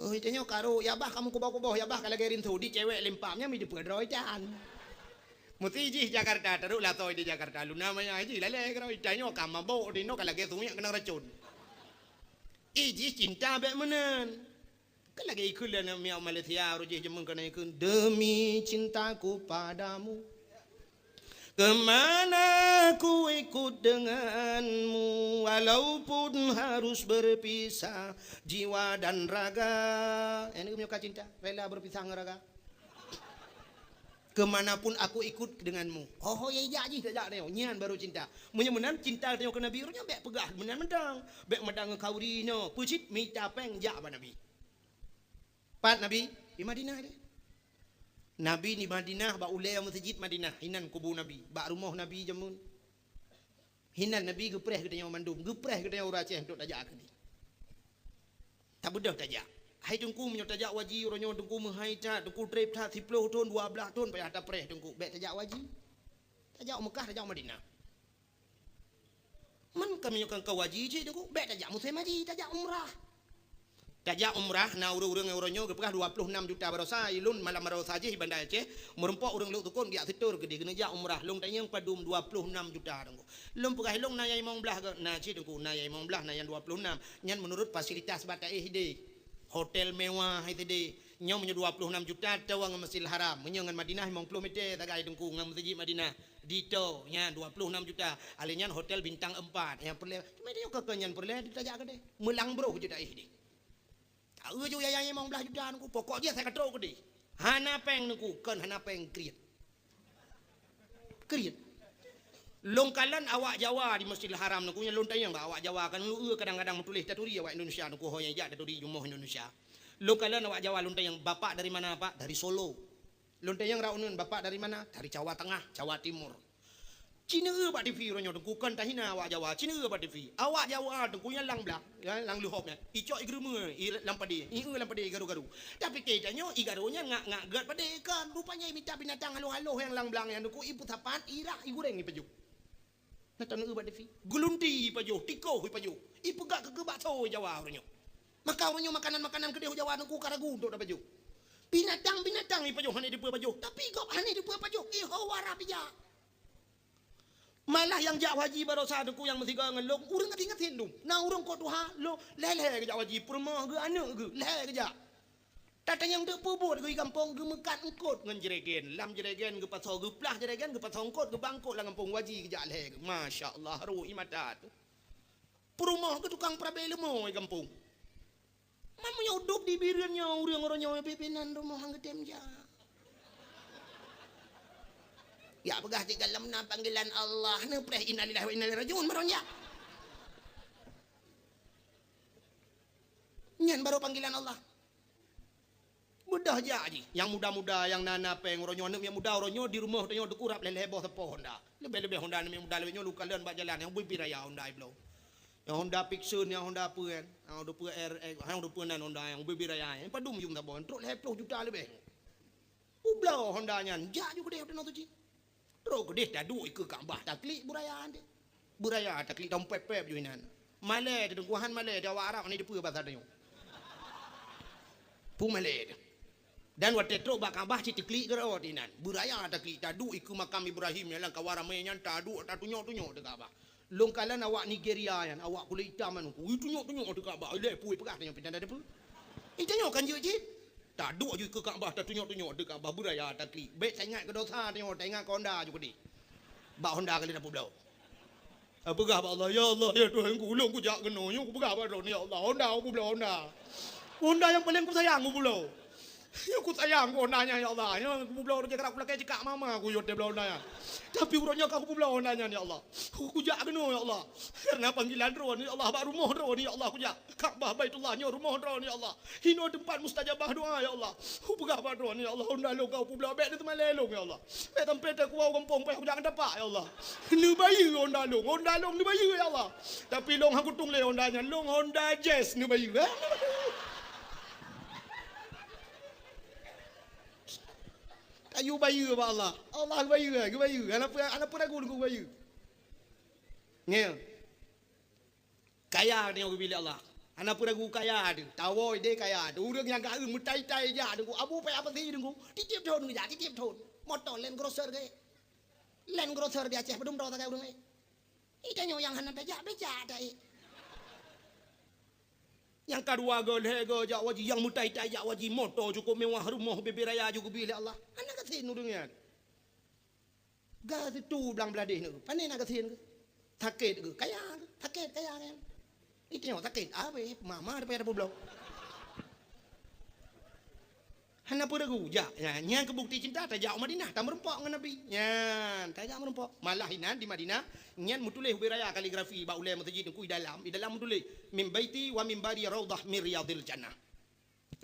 Oh, tanyoe karo, ya bah kamu kuboh-kuboh, ya bah ka lagée rinso, di cewek lempam nyan mi dipeudroe tan. Meusti jih Jakarta, taruh lasoi di Jakarta, luna maya jih lalée keudroe, tanyoe ka mabok di noe ka lagée sungiek keunong racun. Ih, jih cinta bék meunan. Kan lagée ikheun lé aneuk miet Malaysia, roh jih jameun keunan ikheun, "Demi cintaku padamu, kemana ku ikut denganmu, walaupun harus berpisah jiwa dan raga." Nyan keuh meunyoe ka cinta, rela berpisah ngon raga. "Kemanapun aku ikut denganmu." Oh, ya jak jih, tajak nyoe. Nyan baru cinta. Meunyoe meunan cinta tanyoe keu Nabi, ureuëng nyan bék peugah meunan mantong. Bék mada ngon khauri nyoe. Peue cit mita péng jak bak Nabi. Pat Nabi? Di Madinah deh. Nabi di Madinah, bak ulée meuseujid Madinah. Inan kubu Nabi. Bak rumoh Nabi jameun. Hinan Nabi geupreh geutanyoe mandum, geupreh geutanyoe ureuëng Aceh untuk tajak keudeh. Tabeudôh tajak. Hai Teungku, meunyoe tajak haji, uroe nyoe Teungku meuhai that, Teungku treb that, siplôh thon, dua blaih thon payah tapreh Teungku. Bék tajak haji. Tajak Meukah, tajak Madinah. Man ka meunyoe kan ka haji cit Teungku, bék tajak musém haji, tajak umrah. Tajak umrah, na ureuëng-ureuëng nyang uroe nyoe geupeugah dua ploh nam juta baroesa, ilôn malam baroesa jih di Banda Aceh, meurumpok ureuëng lhok sukon geujak seutôt keudeh keuneuk jak umrah, lôn tanyong padum dua ploh nam juta Teungku. Lôn peugah ilôn na nyang limong blaih gét, na cit Teungku, na nyang limong blaih, na nyang dua ploh nam. Nyan meunurot fasilitas bak taéh ideh. Hotel mewah ideh. Nyoe meunyoe dua ploh nam juta tawa ngon Masjidil Haram. Meunyoe ngon Madinah limong ploh meter sagai Teungku ngon Meuseujid Madinah. Ditoe nyan dua ploh nam juta. Alèh nyan hotel bintang empat nyang peureulèe. Cuma nyoe keu nyan peureulèe tajak keudeh. Meulang broh jeuet taéh ideh. Taeu ju yaya limong blaih juta Teungku, pokok jih asai ka trok keudeh. Hana péng Teungku, kon hana péng kriet. Kriet. Lôn kalon awak Jawa di Masjidil Haram Teungku, nyan lôn tanyong bak awak Jawa kan, lôn eu kadang-kadang meutuléh taturi awak Indonesia Teungku, ho nyang jak taturi rumoh Indonesia. Lôn kalon awak Jawa lôn tanyong, "Bapak dari mana, Pak?" "Dari Solo." Lôn tanyong raunun, "Bapak dari mana?" "Dari Jawa Tengah, Jawa Timur." Ci neueu bak T V uroe nyoe Teungku, kon tahina awak Jawa, ci neueu bak T V. Awak Jawa Teungku nyang lam blang, ya, lam leuhop nyan. Icok igeurumeue, i lam padé, ieu lam padé igaru-garu. Tapi keu tanyoe igaru nyan ngak-ngak gét padé kon. Rupanya imita binatang haloh-haloh nyang lam blang nyan Teungku, ipeusapat, irah, igureng, ipajoh. Na taneueu bak T V. Geulunti ipajoh, tikoh ipajoh. Ipeugah keu bakso Jawa uroe nyoe. Maka uroe nyoe makanan-makanan keudeh Jawa Teungku ka ragu untuk tapajoh. Binatang-binatang ipajoh hana dipeue pajoh, tapi gob hana dipeue pajoh, iho wara pija. Malah nyang jak haji baroesa Teungku nyang meusigoe ngon lôn, ureuëng gasien-gasien dum. Na ureuëng kot tuha, lôn lhèe-lhèe geujak haji, peurumoh geuh, aneuk geuh, lhèe geujak. Tatanyong teuk peubuet geuh di gampông, geumeukat eungkot ngon jregen. Lam jregen geupasoe, geuplah jregen, geupasoe eungkot, geuba eungkot lam gampông, haji geujak lhèe geuh. Masya Allah, rhot ie mata teuh. Peurumoh geuh tukang peurabé leumo di gampông. Man meunyoe udôb di Bireuen nyoe, ureuëng uroe nyoe pih-pih nan rumoh han geutem jak. Ya peugah cit galom na panggilan Allah, neupreh innalillahi wa inna ilaihi rajiun, barô jak. Nyan barô panggilan Allah. Beudôh jak jih. Nyang muda-muda, nyang na-na péng uroe nyoe, aneuk nyang muda uroe nyoe di rumoh tanyoe teukurab lhèe-lhèe boh sapo Honda. Leubeh-leubeh Honda aneuk nyang muda lawét nyoe lôn kalon bak jalan nyang ubé-ubé raya Honda ibloe. Nyang Honda Vixion, nyang Honda peue kan? Nyang Honda peue R X, nyang Honda peue nan Honda nyang ubé-ubé raya. Nyang padum jum saboh, trok lhèe ploh juta leubeh. Ubloe Honda nyan, jak ju keudeh u Tanoh Suci. Trok keudeh taduek ikeue Ka'bah taklik beuraya deh. Beuraya taklik tampet-pet ju inan. Malèe teuh Teungku, han malèe teuh awak Arab hana dipeue basa tanyoe. Peue malèe teuh. Dan watèe trok bak Ka'bah cit teuklik keudroe inan. Beuraya taklik taduek ikeue makam Ibrahim nyang lam kawan ramè nyan taduek tatunyok-tunyok teuh Ka'bah. Lôn kalon awak Nigeria nyan, awak kulét itam nyan, ui tunyok-tunyok teuh Ka'bah, ilèe pue peugah tanyoe pintan tadeue peue. Ih tanyoe kan jeuet cit. Taduek ju ikeue Ka'bah, tatunyok-tunyok teuh Ka'bah, beuraya taklik. Bèk taingat keu dosa tanyoe, taingat keu Honda ju keudeh. Bak Honda ka lheueh tapeubloe. Tapeugah bak Allah, "Ya Allah, ya Tuhanku, ulôn kujak keunoe, nyoe kupeugah bak Droeneuh, ya Allah, Honda kupeubloe Honda. Honda nyang paleng kusayang kupeubloe." Nyoe kusayang keu Honda nyan, ya Allah. Nyoe kupeubloe rot jih, karab kulakée cekak mama kuyue teuh bloe Honda nyan. Tapi uroe nyoe ka kupeubloe Honda nyan, ya Allah. Kujak keunoe, ya Allah. Kareuna panggilan droeneuh, ya Allah, bak rumoh droeneuh, ya Allah, kujak. Ka'bah Baitullah nyoe rumoh droeneuh, ya Allah. Hinoe teumpat mustajabah doa, ya Allah. Kupeugah bak droeneuh, ya Allah, Honda lôn ka kupeubloe, bék neuteumalée lôn, ya Allah. Bék sampoe teukuwoe u gampông payah kujak ngon tapak, ya Allah. Neubayeue Honda lôn, Honda lôn neubayeue, ya Allah. Tapi lôn han kutueng lé Honda nyan, lôn Honda Jazz neubayeue. Tayue bayeue bak Allah. Allah geubayeue, geubayeue. Hana peu-, hana peu ragu Teungku geubayeue. Ngieng. Kaya nyoe geubi lé Allah. Hana peu ragu kaya teuh. Tawoe idéh kaya teuh. Ureueng nyang ka meutai-tai jak Teungku. Abu payah pasi Teungku. Tieb-tieb thon geujak, tieb-tieb thon. Moto Land Cruiser gét. Land Cruiser di Aceh padum droe sagai ureueng, eh. Ih, tanyoe nyang hana tajak, becak ta, eh. Nyang kadua go, lhée go jak haji, nyang meutai-tai jak haji, moto cukup mewah, rumoh bubé raya ju geubi lé Allah. Hana gasien ureueng nyan. Gasien tu blang bladeh nyoe, pane na gasien keuh? Sakét keuh, kaya keuh, sakét kaya nyan. Ih, tanyoe sakét, abéh, mama daripada peubloe. Hana peu ragu, jak. Nyan, nyan keuh bukti cinta, tajak u Madinah, tameurumpok ngon Nabi. Nyan, tajak meurumpok. Malah inan di Madinah, nyan meutuléh ubé raya kaligrafi bak ulée meuseujid Teungku di dalam, di dalam meutuléh, "Min baiti wa minbari raudhah min riyadhil jannah."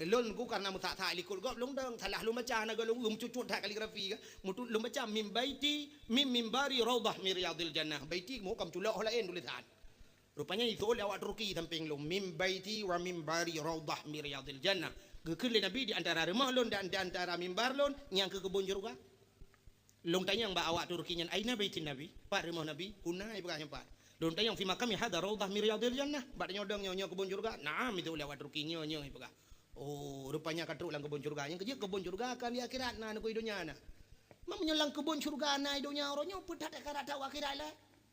Lôn Teungku kareuna meusak-sak likot gob lôn dong, salah lôn baca, hana goe lôn, lôn cucut that kaligrafi ka. Meutu-, lôn baca, "Min baiti, min minbari raudhah min riyadhil jannah." Baiti mo ka meuculok ho laén tulésan. Rupanya ituléh lé awak Turki sampéng lôn, "Min baiti wa minbari raudhah min riyadhil jannah." Geukheun lé Nabi, "Di antara rumoh lôn dan di antara mimbar lôn, nyan keuh keubon syeuruga." Lôn tanyong bak awak Turki nyan, "Aina baitin Nabi?" Pat rumoh Nabi? Huna, ipeugah nyan pat. Lôn tanyong, "Fi maqami hadza raudhah min riyadhil jannah?" Bak tanyoe dong nyoe, nyoe keubon syeuruga? "Na'am," ituléh awak Turki, "Nyoe, nyoe," ipeugah. Oh, rupanya ka trok lam keubon syeuruga. Nyang keujeuet keubon syeuruga kan di akhirat na, hana keu i donya na. Meunyoe lam keubon syeuruga na i donya uroe nyoe, peue that ka rata u akhirat lé?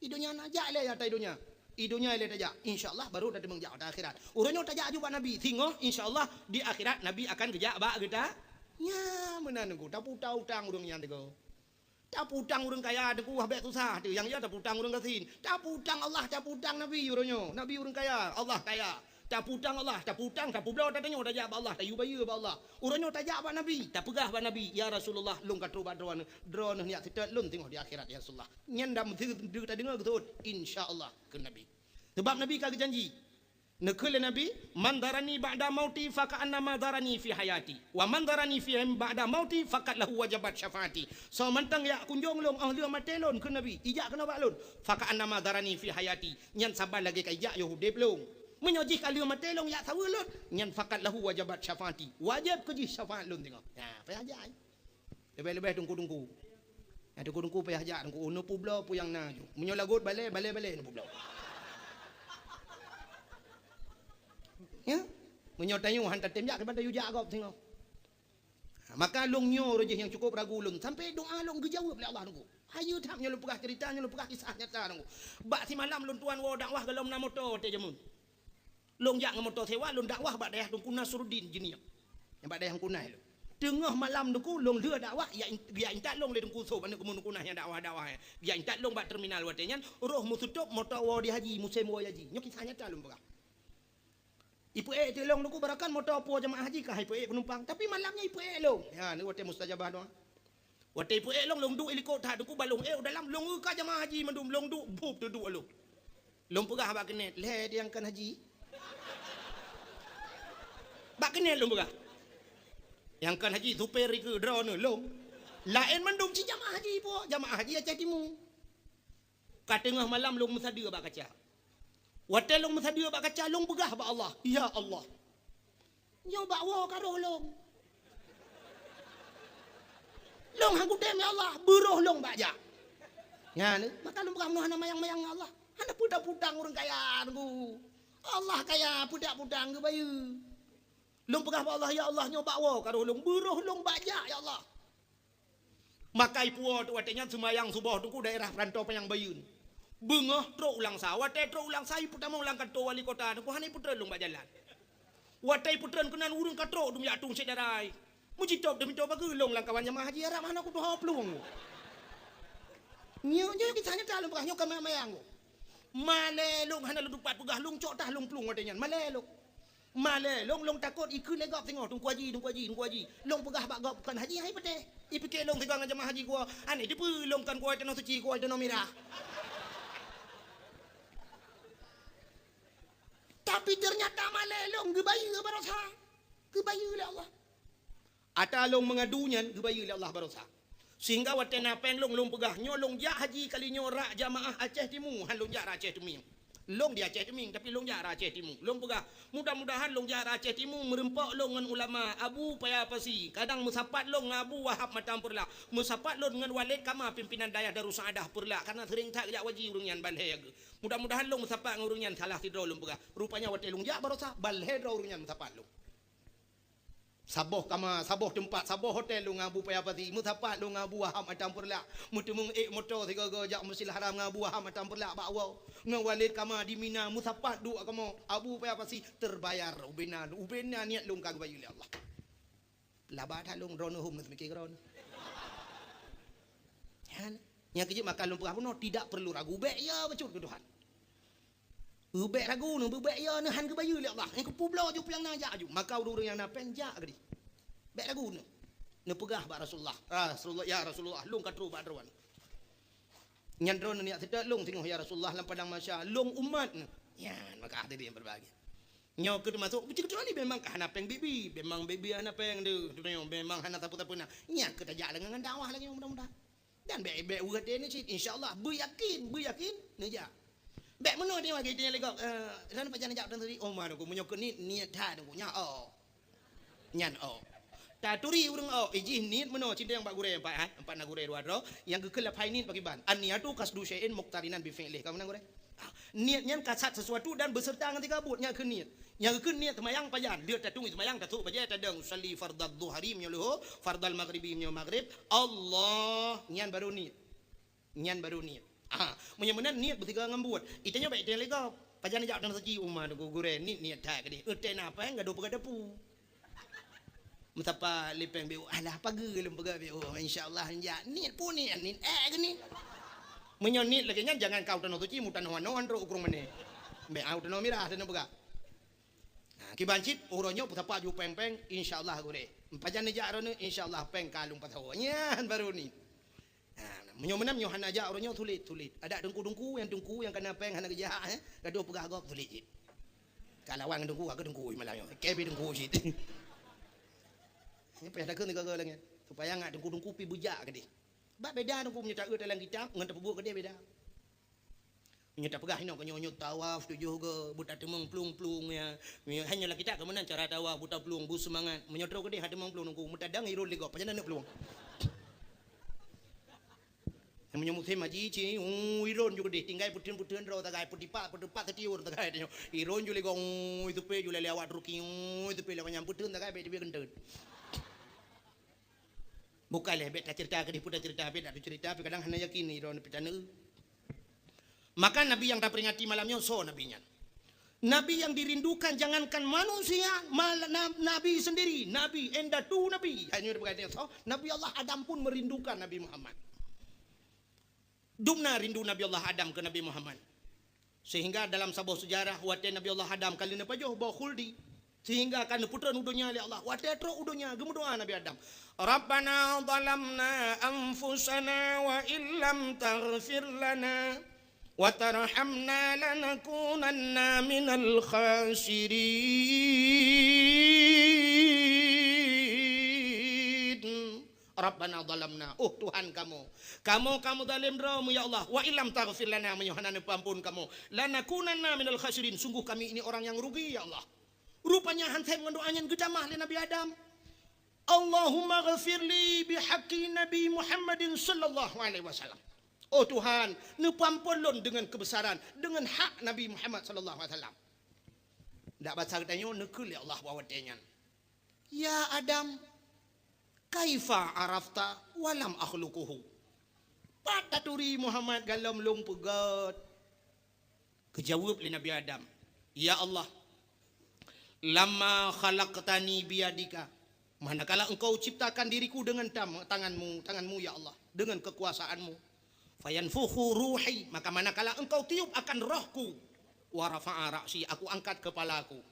I donya na, jak lé ata i donya. I donya lé tajak. Insya Allah baru tateumeung jak ata akhirat. Uroe nyoe tajak aju bak Nabi. Singoh insya Allah di akhirat Nabi akan geujak bak geuta. Nya meunan Teungku, tapeutang utang ureueng nyan Teungku. Tapeutang ureueng kaya Teungku, wah bék susah teuh. Nyang ya tapeutang ureueng gasien. Tapeutang Allah, tapeutang Nabi uroe nyoe. Nabi ureueng kaya, Allah kaya. Tapeutang Allah, tapeutang, tapeubloe, tatanyoe tajak bak Allah, tayue bayeue bak Allah. Uroe nyoe tajak bak Nabi, tapeugah bak Nabi, "Ya Rasulullah, lôn ka trok bak droeneuh, droeneuh nyak seutôt lôn singoh di akhirat, ya Rasulullah." Nyan dam deu-, deu-, tadeungoe geuseut, "Insya Allah," kheun Nabi. Sabab Nabi ka geujanji. Neukheun lé Nabi, "Man zarani ba'da mauti faka'annama zarani fi hayati. Wa man zarani fi ba'da mauti faqad lahu wajabat syafaati." Soe mantong jak kunjong lôn óh lheueh maté lôn, kheun Nabi, ijak keunoe bak lôn, "Faka'annama zarani fi hayati." Nyan saban lagée ka ijak yoh udeb lôn. Meunyoe jih ka lheueh maté lôn jak saweue lôn, nyan faqad lahu wajabat syafaati. Wajéb keu jih syafaat lôn singoh. Nah, payah jak. Leubeh-leubeh teungku-teungku. Nah, teungku-teungku payah jak teungku. Oh, neupeubloe peue nyang na ju. Meunyoe lagot balée, balée-balée neupeubloe. Ya? Meunyoe tanyoe han tatem jak, kiban tanyoe jak gob singoh. Maka lôn nyoe roh jih nyang cukup ragu lôn. Sampai doa lôn geujaweueb lé Allah teungku. Hayeue that nyoe lôn peugah cerita, nyoe lôn peugah kisah nyata teungku. Bak simalam lôn tuan woe dakwah golom na moto watée jameun. Lôn jak ngon moto sewa, lôn dakwah bak dayah Teungku Nasruddin Jeunieb. Nyang bak dayah Teungku Nas lôn. Teungoh malam teungku, lôn lheueh dakwah, jak in-, jak intat lôn lé Teungku Sob, aneuk keumun Teungku Nas nyang dakwah-dakwah. Jak intat lôn bak terminal watée nyan, roh meuseutôt moto woe di haji, musém woe haji. Nyoe kisah nyata lôn peugah. Ipeuék teuh lôn teungku, barangkapeue moto po jamaah haji ka ipeuék peunumpang, tapi malam nyan ipeuék lôn. Ya, ni watée mustajabah doa. Watée ipeuék lôn, lôn duek i likot that teungku, ban lôn ék u dalam, lôn eu ka jamaah haji mandum, lôn duek, bup teuduek lôn. Lôn peugah bak keunet, "Lhée di nyang kon haji." Bak keunet lôn peugah. Nyang kon haji supir ikeue droeneuh lôn. Laén mandum cit jamaah haji po, jamaah haji Aceh Timu. Ka teungoh malam lôn meusadeue bak kaca. Watée lôn meusadeue bak kaca, lôn peugah bak Allah, "Ya Allah, nyoe bak woe ka roh lôn. Lôn han kutem, ya Allah, beuroh lôn bak jak." Nyan, maka lôn peugah, "Meunoe hana mayang-mayang, ya Allah. Hana peue taputang ureuëng kaya teungku. Allah kaya, peue taputang geubayeue." Lôn peugah bak Allah, "Ya Allah, nyoe bak woe ka roh lôn, beuroh lôn bak jak, ya Allah." Maka ipuwoe teuk watée nyan seumayang suboh teungku daerah Peurantô Panyang Bayeuen. Beungoh trok u Langsa, watée trok u Langsa ipeutamong lam kantô wali kota teungku, hana ipeutreun lôn bak jalan. Watée ipeutreun keunan ureuëng ka trok dum jak tueng syedara. Meujitôb teumito bageue lôn lam kawan jamaah haji Arab hana kutuho plueng. Nyoe, nyoe kisah nyata lôn peugah, nyoe ka mayang-mayang. Malée lôn hana lôn tupat peugah, lôn cok tah lôn plueng watée nyan. Malée lôn. Malèe lôn, lôn takot ikheun lé gob singoh, "Teungku Haji, Teungku Haji, Teungku Haji." Lôn peugah bak gob, "Kon haji hai patéh." Ipike lôn sigoe ngon jamaah haji geuwoe, "Aneuk teupeu lôn kon kuwoe tanoh suci, kuwoe tanoh mirah." Tapi ternyata malèe lôn geubayeue baroesa. Geubayeue lé Allah. Ata lôn meungadu nyan geubayeue lé Allah baroesa. Sehingga watèe na pèng lôn, lôn peugah, "Nyoe lôn jak haji kali nyoe rak jamaah Aceh Timu, han lôn jak rak Aceh Teumieng." Lôn di Aceh Teumieng, tapi lôn jak rak Aceh Timu. Lôn peugah, "Mudah-mudahan lôn jak rak Aceh Timu meureumpok lôn ngon ulama Abu Paya Pasi. Kadang meusapat lôn ngon Abu Wahab Matang Peureulak. Meusapat lôn ngon Walid Kama pimpinan dayah Darussaaddah Peureulak, karena sering that jak haji ureueng nyan ban lhèe geuh. Mudah-mudahan lôn meusapat ngon ureueng nyan salah sidroe," lôn peugah. Rupanya watèe lôn jak baroesa, ban lhèe droe ureueng nyan meusapat lôn. Saboh kama, saboh teumpat, saboh hotel lôn ngon Abu Paya Pasi, meusapat lôn ngon Abu Wahab Matang Peureulak, meuteumeung ék moto sigoe-goe jak Masjidil Haram ngon Abu Wahab Matang Peureulak bak woe, ngon Walid kama di Mina, meusapat duek kamoe, Abu Paya Pasi terbayar, ubena, ubena niet lôn ka geubayeue lé Allah. Laba that lôn droeneuh hom neuseumiké keudroe. Nyan, nyang keujeuet maka lôn peugah bunoe, tidak perlu ragu, bèk ya bacut keu Tuhan. Bèk ragu neuh, bèk ya neuh, han geubayeue lé Allah. Nyang keupeubloe ju piang na jak ju. Maka ureueng-ureueng nyang na pèng jak keudéh. Bèk ragu neuh. Neupeugah bak Rasulullah, "Rasulullah, ya Rasulullah, lôn ka trôh bak droeneuh. Nyan droeneuh niet seutôt lôn singoh ya Rasulullah lam padang mahsyar, lôn umat neuh." Nyan maka tadi nyang berbahagia. Nyoe keuh teumasuk, beutôi-beutôi ni memang ka hana pèng bibi, memang bibi hana pèng deuh, memang hana sapeue-sapeue na. Nyan keuh tajak lagèe ngon dakwah lagèe nyoe mudah-mudahan. Dan bèk, bèk uroe teuh ni cit, insya Allah, beuyakin, beuyakin, neujak. Bèk meunoe teuh lagèe teuh lé gob, eh, "Droeneuh pajan neujak?" "Droeneuh tadi." "Oh, ma Teungku, meunyoe keu niet, niet that Teungku, nyan oh." Nyan oh. Taturi ureueng oh, ijih niet meunoe, cindeng bak gurèe empat, ha? Empat na gurèe dua droe, nyang geukheun lafai niet pakriban. An-niyatu qasdu syai'in muqtarinan bi fi'lih. Ka meunan gurèe? Ah, niet nyan kasat sesuatu dan beserta ngon tika buet, nyan keuh niet. Nyang geukheun niet seumayang pajan, lheueh tatueng seumayang, tasôk bajèe tadong, usalli fardadz dhuhri meunyoe leuhô, fardal maghribi meunyoe maghrib, Allah, nyan baru niet. Nyan baru niet. Ah, meunyoe meunan niet beutiga ngon buet. Itanyoe bèk iteng lé gob. Pajan jak u Tanah Suci, uma Teungku gurèe, niet, niet that keudéh. Euteh na pèng gadoh peugah dapu. Meusapat lé pèng B O, alah pageue lôn peugah B O, insya Allah jak. Niet peue niet, niet ék keuh niet. Meunyoe niet lagèe nyan, jangan ka u Tanah Suci, mu tanoh anoe trok u Krueng Mané. Bèk, ah, u Tanoh Mirah tanoh peugah. Ha, kiban cit, uroe nyoe peusapat ju pèng-pèng, insya Allah gurèe. Pajan neujak droeneuh, insya Allah pèng ka lôn pasoe. Nyan baru niet. Ha, meunyoe meunan, meunyoe hana jak uroe nyoe, sulet, sulet. Adak teungku-teungku, nyang teungku nyang kana pèng hana geujak, eh, gadoh peugah gob, sulet cit. Ka lawan ngon teungku, ka keu teungku malam nyoe. Keu pih teungku cit. Nyoe payah takheun sigoe-goe lagèe nyan. Supaya ngat teungku-teungku pih beujak keudéh. Bak beda teungku meunyoe taeu dalam kitab ngon tapeubuet keudéh beda. Meunyoe tapeugah inoe keu nyoe, nyoe tawaf tujoh goe, beutateumeung plueng-plueng ya. Meunyoe hana lam kitab keu meunan cara tawaf, beuta plueng, beuseumangat. Meunyoe trok keudéh, han teumeung plueng teungku, meutadang iron lé gob, pajan neuk plueng. Meunyoe musém haji, ci, uu, iron ju keudéh, tinggai peuteun-peuteun droe sagai, peutipak, peutipak seutiur sagai tanyoe. Iron ju lé gob, uu, iteupe ju lé awak Turki, uu, iteupe lé nyan peuteun sagai, bèk teubiet keunteut. Bukai lé, bèk taceurita keudéh, peue taceurita, bèk taceurita, tapi kadang hana yakin iron pih taneuk. Maka Nabi nyang taperingati malam nyoe soe Nabi nyan? Nabi yang dirindukan jangankan manusia, mal-, na-, Nabi sendiri, Nabi, indatu Nabi. Hanya dipeugah soe? Nabi Allah Adam pun merindukan Nabi Muhammad. Dumna rindu Nabi Allah Adam keu Nabi Muhammad. Sehingga dalam saboh seujarah, watèe Nabi Allah Adam ka lheueh neupajoh boh khuldi, sehingga ka neupeutrön u donya lé Allah. Watèe trok u donya, geumeudoa Nabi Adam, "Rabbana zalamna anfusana wa illam taghfir lana wa tarhamna lanakunanna minal khasirin." Rabbana zalamna, oh Tuhan kamoe, kamoe ka meuzalém droe mu ya Allah, wa illam taghfir lana, meunyoe hana neupeuamphon kamoe, lanakunanna minal khasirin, sungguh kami ini orang yang rugi ya Allah. Rupanya han sép ngon doa nyan geutamah lé Nabi Adam. Allahumma ghfirli bihaqqi Nabi Muhammadin sallallahu alaihi wasallam. Oh Tuhan, neupeuamphon lôn deungon keubesaran, deungon hak Nabi Muhammad sallallahu alaihi wasallam. Dak basa geutanyoe neukheun lé Allah bak watèe nyan. "Ya Adam, kaifa arafta wa lam akhluquhu?" Pat taturi Muhammad galom lôn peugöt? Geujaweueb lé Nabi Adam, "Ya Allah, lamma khalaqtani biyadika, manakala Engkau ciptakan diriku dengan tam-, tangan-Mu, tangan-Mu ya Allah, dengan kekuasaan-Mu. Fayanfukhu ruhi, maka manakala Engkau tiup akan rohku, wa rafa'a ra'si, aku angkat kepalaku."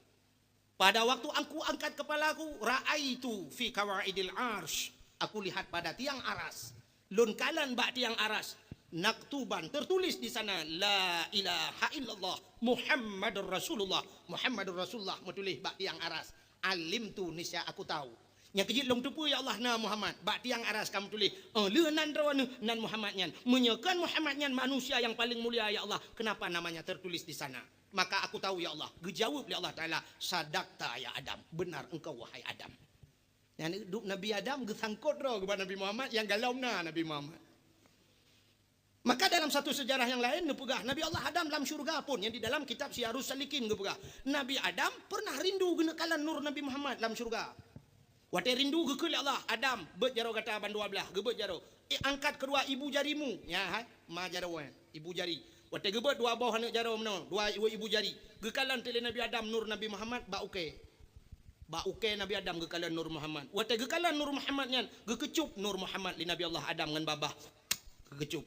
Pada waktu aku angkat kepalaku, ra'aitu fi kawaidil arsy. Aku lihat pada tiang aras. Lôn kalon bak tiang aras. Naktuban, tertulis di sana, "La ilaha illallah Muhammadur Rasulullah." Muhammadur Rasulullah meutuléh bak tiang aras. Alimtu, niscaya aku tahu. Nyang keujeuet lôn teupeue, ya Allah, na Muhammad. Bak tiang aras ka meutuléh, "Oh, le nan droeneuh, nan Muhammad nyan." Meunyoe kon Muhammad nyan manusia yang paling mulia, ya Allah, kenapa namanya tertulis di sana? Maka aku tahu, ya Allah. Geujaweueb lé Allah Taala, "Sadaqta ya Adam." Benar engkau, wahai Adam. Nyan dup Nabi Adam geusangkot droe keu Nabi Muhammad, nyang golom na Nabi Muhammad. Maka dalam satu sejarah yang lain neupeugah, Nabi Allah Adam lam syurga pun, nyang di dalam kitab Siyarus Salikin geupeugah, Nabi Adam pernah rindu geuneuk kalon nur Nabi Muhammad lam syurga. Watée rindu geukheun lé Allah, "Adam, beuet jaroe gata bandua blaih." Geubeuet jaroe. "Eh, angkat keudua ibu jarimu." Nyan hai, ma jaroe, ibu jari. Watée geubeuet dua boh aneuk jaroe meunoe, dua ibu, ibu jari. Geukalon teuk lé Nabi Adam nur Nabi Muhammad bak ukée. Bak ukée Nabi Adam geukalon nur Muhammad. Watée geukalon nur Muhammad nyan, geukeucup nur Muhammad lé Nabi Allah Adam ngon babah. Geukeucup.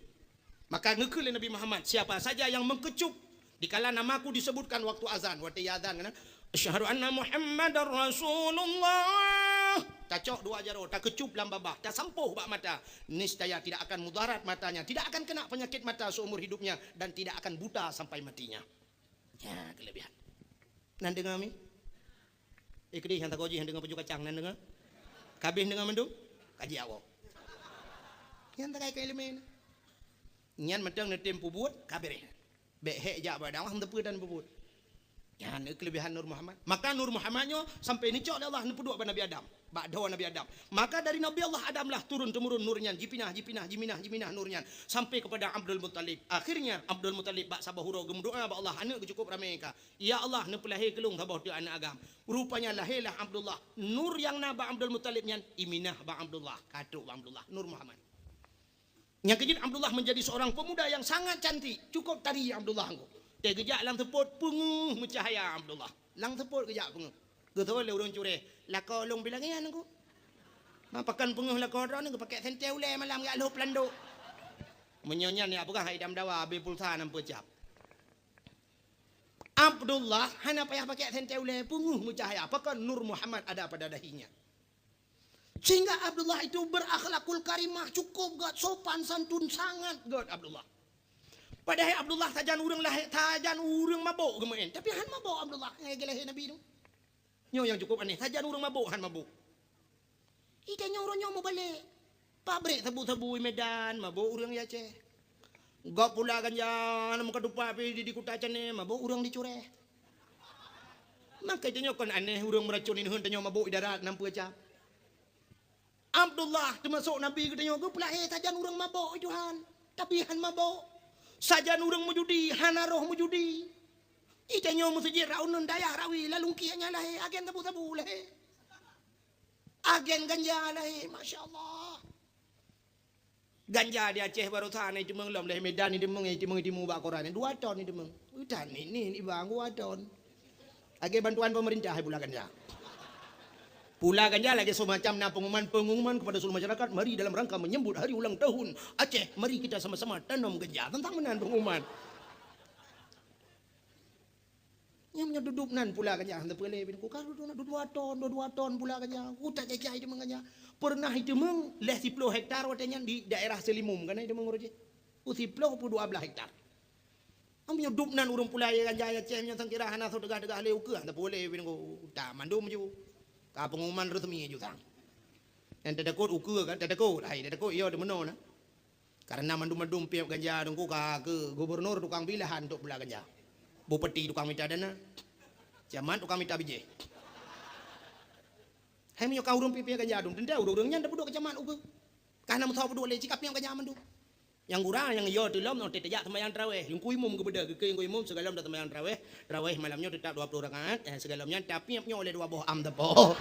Maka geukheun lé Nabi Muhammad, "Siapa saja yang mengkecup dikala namaku disebutkan waktu azan," watée azan kan, "Asyhadu anna Muhammadar Rasulullah." Tacok dua jaroe, takeucup lam babah, tasampôh bak mata. Niscaya tidak akan mudarat matanya, tidak akan kena penyakit mata seumur hidupnya, dan tidak akan buta sampai matinya. Ya, kelebihan. Nan deungoe mi? Eh, keudeh nyang tagoe jih nyang deungoe paju kacang nan deungoe. Kabeh deungoe mandum? Kaji awak. Nyang takai keu ileumé. Nyan mantong neutem peubuet, kabeh. Bék hék jak bak dakwah, hana teupeu dan peubuet. Nyan kelebihan Nur Muhammad. Maka Nur Muhammad nyoe sampai neucok lé Allah neupeuduek bak Nabi Adam. Bak dhoe Nabi Adam. Maka dari Nabi Allah Adam lah turun temurun nur nyan, jipinah, jipinah, jiminah, jiminah nur nyan sampai kepada Abdul Muttalib. Akhirnya Abdul Muttalib bak saboh uroe geumeudoa bak Allah, aneuk geuh cukup ramé ka. "Ya Allah, neupeulahé keu lôn saboh teuk aneuk agam." Rupanya lahé lah Abdullah. Nur nyang na bak Abdul Muttalib nyan iminah bak Abdullah, ka trok bak Abdullah, Nur Muhammad. Nyang keujeuet Abdullah menjadi seorang pemuda yang sangat cantik, cukup tari Abdullah engko. Teuh geujak lam seupôt peungeuh meucahaya Abdullah. Lam seupôt geujak peungeuh. Geutho lé ureuëng cureh, "Lakoe lôn pih lagée nyan engko." Ma pakon peungeuh lakoe droeneuh geupakék sentée ulée malam geujak lhôb landok. Meunyoe nyan ya peugah hai dam dawa abée pulsa nam peucap. Abdullah hana payah pakék sentée ulée, peungeuh meucahaya. Pakon Nur Muhammad ada pada dahinya. Sehingga Abdullah itu berakhlakul karimah, cukup gét, sopan santun sangat gét Abdullah. Padahai Abdullah sajan ureuëng lahé, sajan ureuëng mabök geumeuén, tapi han mabök Abdullah nyang lahé Nabi tu. Nyoe nyang cukup aneh, sajan ureuëng mabök han mabök. Ita nyoe uroe nyoe mubalek. Pabrik sabu-sabu i Medan, mabök ureuëng i Aceh. Gob pula ganja, na meuka tupat pi di, di kuta Cane, mabök ureuëng di Cureh. Maka tanyoe kon aneh ureuëng meuracon inhon tanyoe mabök i darat nam peucap. Abdullah teumasok Nabi geutanyoe geupeulahé sajan ureuëng mabök i Tuhan, tapi han mabök. Sajan ureuëng meujudi, hana roh meujudi. Itanyoe meuseujid rot uneun dayah rawi lalungki nyang lahé agen sabu-sabu lahé. Agen ganja lahé, masya Allah. Ganja di Aceh baroesa na iteumeung lom, lé Medan iteumeung, iteumeung, iteumeung bak koran. Dua ton iteumeung. Utan ni, ni, ni bang, dua ton. Lagée bantuan pemerintah pula ganja. Pula ganja lagée semacam na pengumuman-pengumuman kepada seluruh masyarakat, mari dalam rangka menyambut hari ulang tahun Aceh, mari kita sama-sama tanam ganja. Teuntang meunan pengumuman. Nyang nyoe dudup nan pula ganja, hana peureulée bin ku ka dua ton, dua ton pula ganja. Utak jajai iteumeung ganja. Pernah iteumeung lhée siploh hektar watée nyan di daerah Seulimum, kana iteumeung uroe jih. U siploh pu dua blaih hektar. Am nyoe dup nan ureuëng pula ganja Aceh nyoe sangkira hana soe teugah-teugah lé ukeue, hana peureulée bin ku utak mandum ju. Ka pengumuman resmi ju sang. Nyang teudeukot ukeue kan, teudeukot, hai teudeukot iya deumeunoe na. Karena mandum-mandum piep ganja dengku ka keu gubernur tukang bilahan untuk pula ganja. Bupati tukang mita dana. Camat tukang mita bijéh. Hai meunyoe ka ureuëng piep-piep ganja dong, teuntée ureuëng-ureuëng nyan tapeuduek keu camat ukeue. Ka hana meusawa peuduek lé cit ka piep ganja mandum. Nyang gura nyang yo teulom nyoe tajak seumayang tarawéh. Teungku imum geubeudôh geukheun teungku imum sigohlom taseumayang tarawéh. Tarawéh malam nyoe teutap dua ploh rakaat, eh, sigohlom nyan tapiep nyoe lé dua boh am teupô.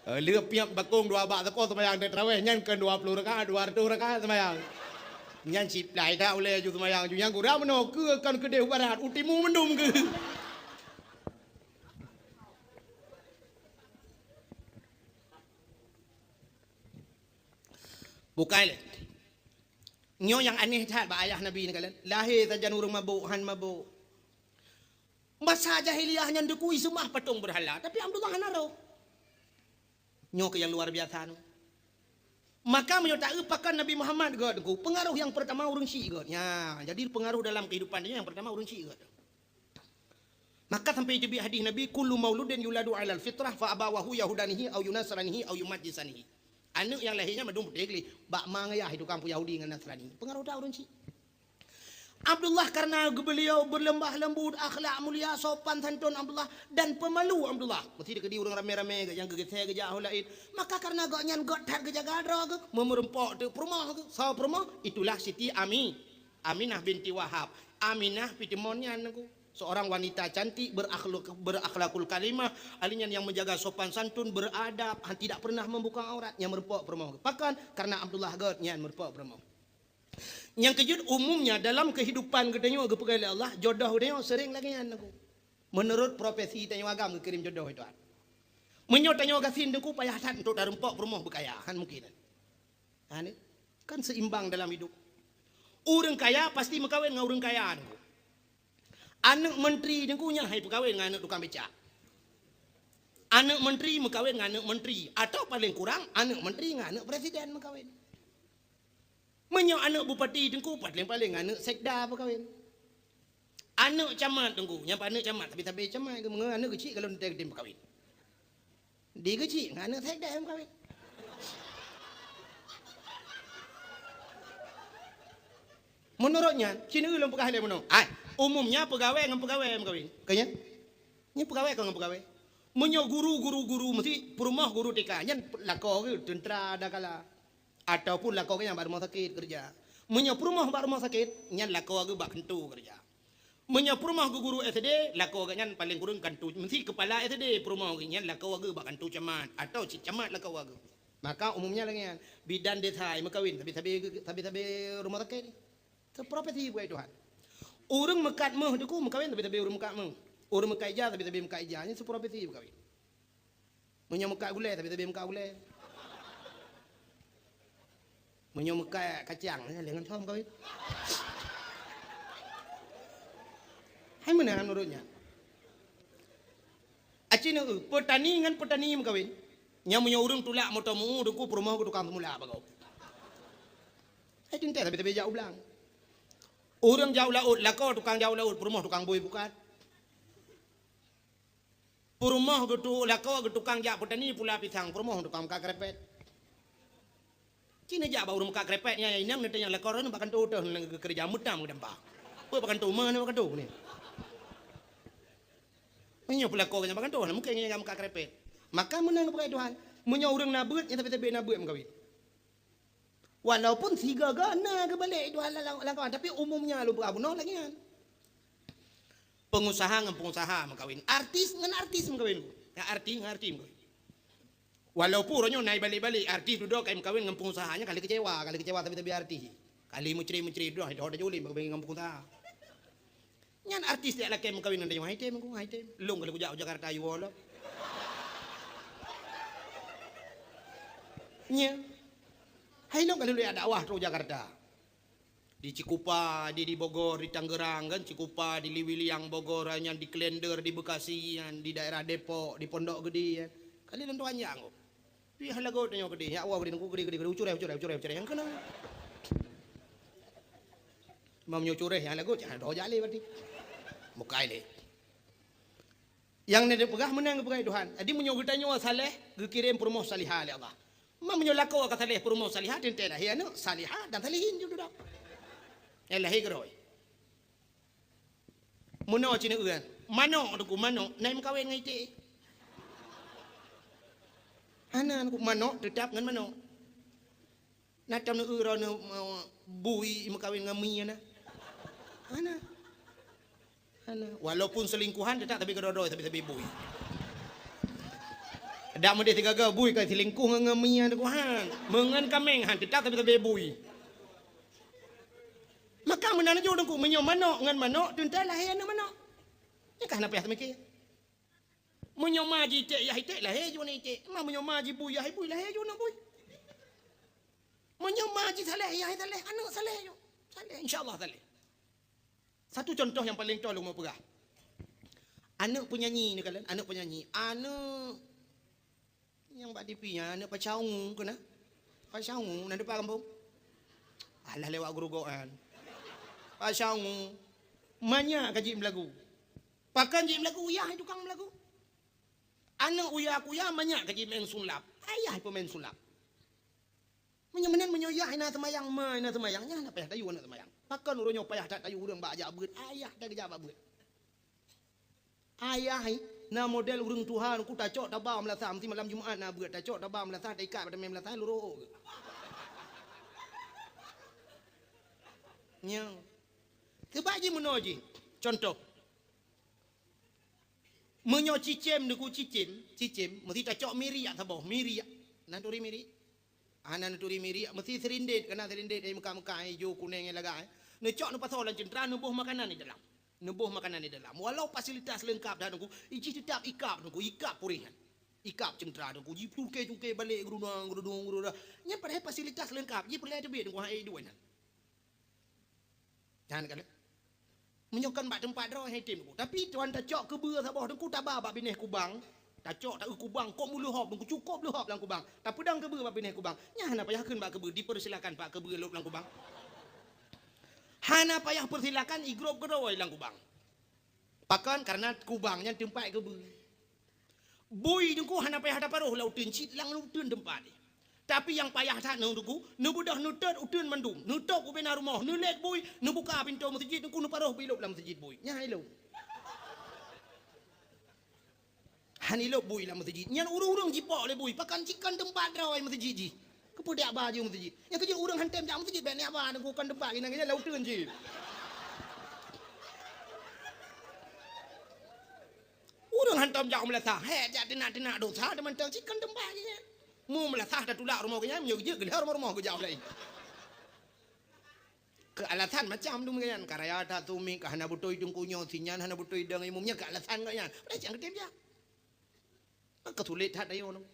Eh, lheueh piep bakong dua bak teupô seumayang tarawéh nyan keu dua ploh rakaat, dua reutôh rakaat seumayang. Nyan siplai that ulée ju seumayang ju nyang gura meunoe keu kon keudeh u barat, u timu mandum keu. Bukai lé. Nyoe nyang aneh that bak ayah Nabi nyan kalon. Lahé sajan ureuëng mabök, han mabök. Masa jahiliyah nyan dikui seumah patong beurhala, tapi Abdullah hana roh. Nyoe keuh nyang luar biasa nyoe. Maka meunyoe taeu pakon Nabi Muhammad gét nyoe, peungaroh nyang peurtama ureuëng syiek gét. Nya, jadi peungaroh dalam keuhidupan nyoe nyang peurtama ureuëng syiek gét. Maka sampai teubiet hadis Nabi, "Kullu mauludin yuladu 'alal fitrah fa abawahu yahudanihi au yunasranihi au yumajjisanihi." Aneuëk nyang lahé nyan mandum putéh gleh, bak ma ngon yah tukang puyahudi ngon Nasrani. Peungaroh that ureuëng syiek. Abdullah karena beliau berlemah lembut, akhlak mulia, sopan santun Abdullah, dan pemalu Abdullah. Meusti dikeudi ureuëng ramé-ramé nyang geugeusé geujak ho laén. Maka karena gobnyan gét that geujaga droe geuh, meumeurumpok teuk peurumoh geuh, soe peurumoh, itulah Siti Ami, Aminah binti Wahab. Aminah pih timon nyan nyoe. Seorang wanita cantik, berakhlak-, berakhlakul karimah, ahli nyan nyang menjaga sopan santun, beradab, tidak pernah membuka aurat, nyang meurumpok peurumoh geuh. Pakon? Karena Abdullah gét nyan meurumpok peurumoh. Nyang keujeuet, umumnya dalam keuhidupan geutanyoe geupeugah lé Allah, jodoh geutanyoe sering lagée nyan nyoe. Meunurot profesi tanyoe agam geukirém jodoh itu. Meunyoe tanyoe gasien teungku payah that untuk tarumpok peurumoh beukaya, han mungkin. Ha ni, kan seimbang dalam hidup. Ureuëng kaya pasti meukawen ngon ureuëng kaya teungku. Aneuëk menteri teungku nyan hai peukawen ngon aneuëk tukang becak. Aneuëk menteri meukawen ngon aneuëk menteri, atau paling kurang aneuëk menteri ngon aneuëk presiden meukawen. Meunyoe aneuëk bupati teungku, paléng-paléng aneuëk sekda peukawen. Aneuëk camat teungku, nyang aneuëk camat, sabe-sabe camat, meunyoe aneuëk keuchik kalau teuntée geutem peukawen. Di keuchik ngon aneuëk sekda peukawen. Meunurot nyan, cina lôn peugah lé meunoe. Ai, umumnya peugawée ngon peugawée meukawen. Ka nyan? Nyan peugawée kon ngon peugawée. Meunyoe guru, guru, guru, meusti peurumoh guru T K, nyan lakoe geuh teuntra dakala. Ataupun lakoe geuh nyan bak rumoh sakét keureuja. Meunyoe peurumoh bak rumoh sakét, nyan lakoe geuh bak kantô keureuja. Meunyoe peurumoh geuh guru S D, lakoe geuh nyan paléng kureueng kantô, meusti keupala S D peurumoh geuh nyan lakoe geuh bak kantô camat, atau cit camat lakoe geuh. Maka umumnya lagée nyan, bidan desa meukawen sabe-sabe, sabe-sabe rumoh sakét. Keu profesi bukai Tuhan. Ureuëng meukat méuh teungku meukawen sabe-sabe ureuëng meukat méuh. Ureuëng meukat ija sabe-sabe meukat ija. Nyan seuprofesi meukawen. Meunyoe meukat gulée sabe-sabe meukat gulée. Meunyoe meukat kacang, nyan lé ngon soe meukawen. Hai meunan ureuëng nyan. Aci neu, peutani ngon peutani meukawen. Nyan meunyoe ureuëng tulak moto meu teungku peurumoh geuh tukang seumula bagoe. Hai teuntée sabe-sabe jak u blang. Ureuëng jak u laôt, lakoe tukang jak u laôt, peurumoh tukang bui pukat. Peurumoh geutu-, lakoe geutukang jak peutani pula pisang, peurumoh tukang meukat krepet. Ci neujak bak ureuëng meukat krepet nyan, inong neutanyong lakoe droeneuh bak kantô teuh, neukeureuja meutam geudampa. Peue bak kantô, ma neuh bak kantô ni. Meunyoe peulakoe nyan bak kantô, hana mungken nyan meukat krepet. Maka meunan geupeugah Tuhan, meunyoe ureuëng na beuet, nyan sabe-sabe na beuet meukawen. Walaupun sigoe-goe na geubalek Tuhan lam, lam kawan, tapi umumnya lôn peugah bunoe lagée nyan. Pengusaha ngon pengusaha meukawen, artis ngon artis meukawen, ngon artis ngon artis meukawen. Walaupun uroe nyoe na ibalek-balek, artis dudoe ka imeukawen ngon pengusaha, nyan ka lheueh keucewa, ka lheueh keucewa sabe-sabe artis. Ka lheueh meucre-meucre dudoe, hai doh tajak ulée meukawen ngon pengusaha. Nyan artis jak lakée meukawen ngon tanyoe, hai tem ku, hai tem. Lôn ka lheueh kujak u Jakarta, yue lom. Nya. Hai lôn ka lheueh jak dakwah trok u Jakarta. Di Cikupa, di, di Bogor, di Tangerang kan, Cikupa, di Liwiliang Bogor, nyan di Klender, di Bekasi, nyan di daerah Depok, di Pondok Gede, kan. Kali lôn tuan jak ngok. Pih lagot tanyoe keudeh, nyak woe keudeh, keudeh, keudeh, keudeh, ucurée, ucurée, ucurée, ucurée, nyang keunan. Meunyoe curée nyang lagot, jangan doh jak lé berarti. Mukai lé. Nyang neupeugah meunan geupeugah Tuhan. Jadi meunyoe geutanyoe saleh, geukirém peurumoh salihah lé Allah. Ma meunyoe lakoe ka saleh peurumoh salihah, teuntée lahé aneuëk salihah dan salihin ju dudoe. Nyang lahé keudroe. Meunoe ci neueu, manok teungku, manok na imeukawen ngon iték? Hana teungku, manok teutap ngon manok. Na tom neueu droeneuh, eh, bui imeukawen ngon mie na? Hana. Hana. Walaupun selingkuhan teutap sabe keudroe-droe, sabe-sabe bui. Dak meudeh sigaga bui ka selingkuh ngon, ngon mie teungku han. Meungon kaméng han teutap sabe-sabe bui. Maka meunan laju teungku, meunyoe manok ngon manok teuntée lahé aneuëk manok. Nyan ka hana payah teumiké. Meunyoe ma ji iték yah iték, lahé ju aneuëk iték. Ma meunyoe ma ji bui yah bui, lahé ju aneuëk bui. Meunyoe ma jih saleh, yah saleh, aneuk saleh nyoe. Saleh, insya Allah saleh. Satu contoh nyang paleng toh lôn mau peugah. Aneuk penyanyi ni kalon, aneuk penyanyi. Aneuk nyang bak T V nyan, aneuk Pasha Ungu keunan. Pasha Ungu, na dipat gampông? Alah lewat gurugok nyan. Pasha Ungu. Manyak ka jeuet meulagu. Pakon jeuet meulagu? Yah tukang meulagu. Aneuk uya kuya manyak ka jeuet main sulap. Ayah peumain sulap. Meunyoe meunan, meunyoe yah hana seumayang, ma hana seumayang, nyan hana payah tayue aneuk seumayang. Pakon uroe nyoe payah that tayue ureueng bak jak beuet, ayah that geujak bak beuet. Ayah hai, na model ureueng tuha ku tacok taba meulasah, meusti malam Jumat na beuet, tacok taba meulasah, taikat bak tameng meulasah, lurok geuh. Nyoe. Seubab jih meunoe jih, contoh. Meunyoe cicém, Teungku, cicém, cicém, meusti tacok miriak saboh, miriak. Na turi miriak? Hana neuturi miriak, meusti sirindét, kana sirindét, eh, meuka-meuka, eh, ijo, kuneng, eh, lagak, eh. Neucok neupasoe lam ceuntra, neuboh makanan di dalam. Neuboh makanan di dalam. Walau fasilitas leungkap that, Teungku, jih teutap ikab, Teungku, ikab puréh nyan. Ikab ceuntra, Teungku, jicungke-cungke balek, geurudong, geurudong, geurudong. Nyan padahai fasilitas leungkap, jih peureulèe teubiet, Teungku, hai duek nyan. Nyan kalon. Meunyoe kon bak teumpat droe, hai tem, Teungku. Tapi tuan tacok keubeue saboh, Teungku, taba bak binéh kubang. Tacok taeu kubang, kok meuleuhob, Teungku, cukôp leuhob lam kubang. Tapeudong keubeue bak binéh kubang. Nyan hana payah kheun bak keubeue, dipersilakan bak keubeue lôb lam kubang. Hana payah persilakan, igrôp keudroe lam kubang. Pakon? Karena kubang nyan teumpat keubeue. Bui, Teungku, hana payah taparoh lam uteuen, cit lam uteuen teumpat. Tapi nyang payah that nyoe, Teungku, neubeudôh neutot uteuen mandum, neutôp ubena rumoh, neulét bui, neubuka pintoe meuseujid, Teungku, neuparoh bak ilôb lam meuseujid bui. Nyan ilôb. Han ilôb bui lam meuseujid. Nyan ureueng-ureueng jipok lé bui, pakon? Cit kon teumpat droe meuseujid jih. Keupeue dak baju meuseujid? Nyang keujeuet ureueng han tem jak meuseujid, bèk neujak ba, Teungku, kon teumpat geunan, geunan lam uteuen cit. Ureueng hantom jak u meulasah, hék jak teunak-teunak dosa teumantong, cit kon teumpat geuh nyan. Mu meulasah tatulak rumoh geuh nyan, meunyoe geujeuet geulheueh rumoh-rumoh geujak lé. Keu alasan macam dum geuh nyan, ka raya that sumik, ka hana beutôi teungku nyoe, si nyan hana beutôi dong imum nyan, keu alasan geuh nyan. Padahai cit han geutem jak. Maka sulet that ayoe nyoe.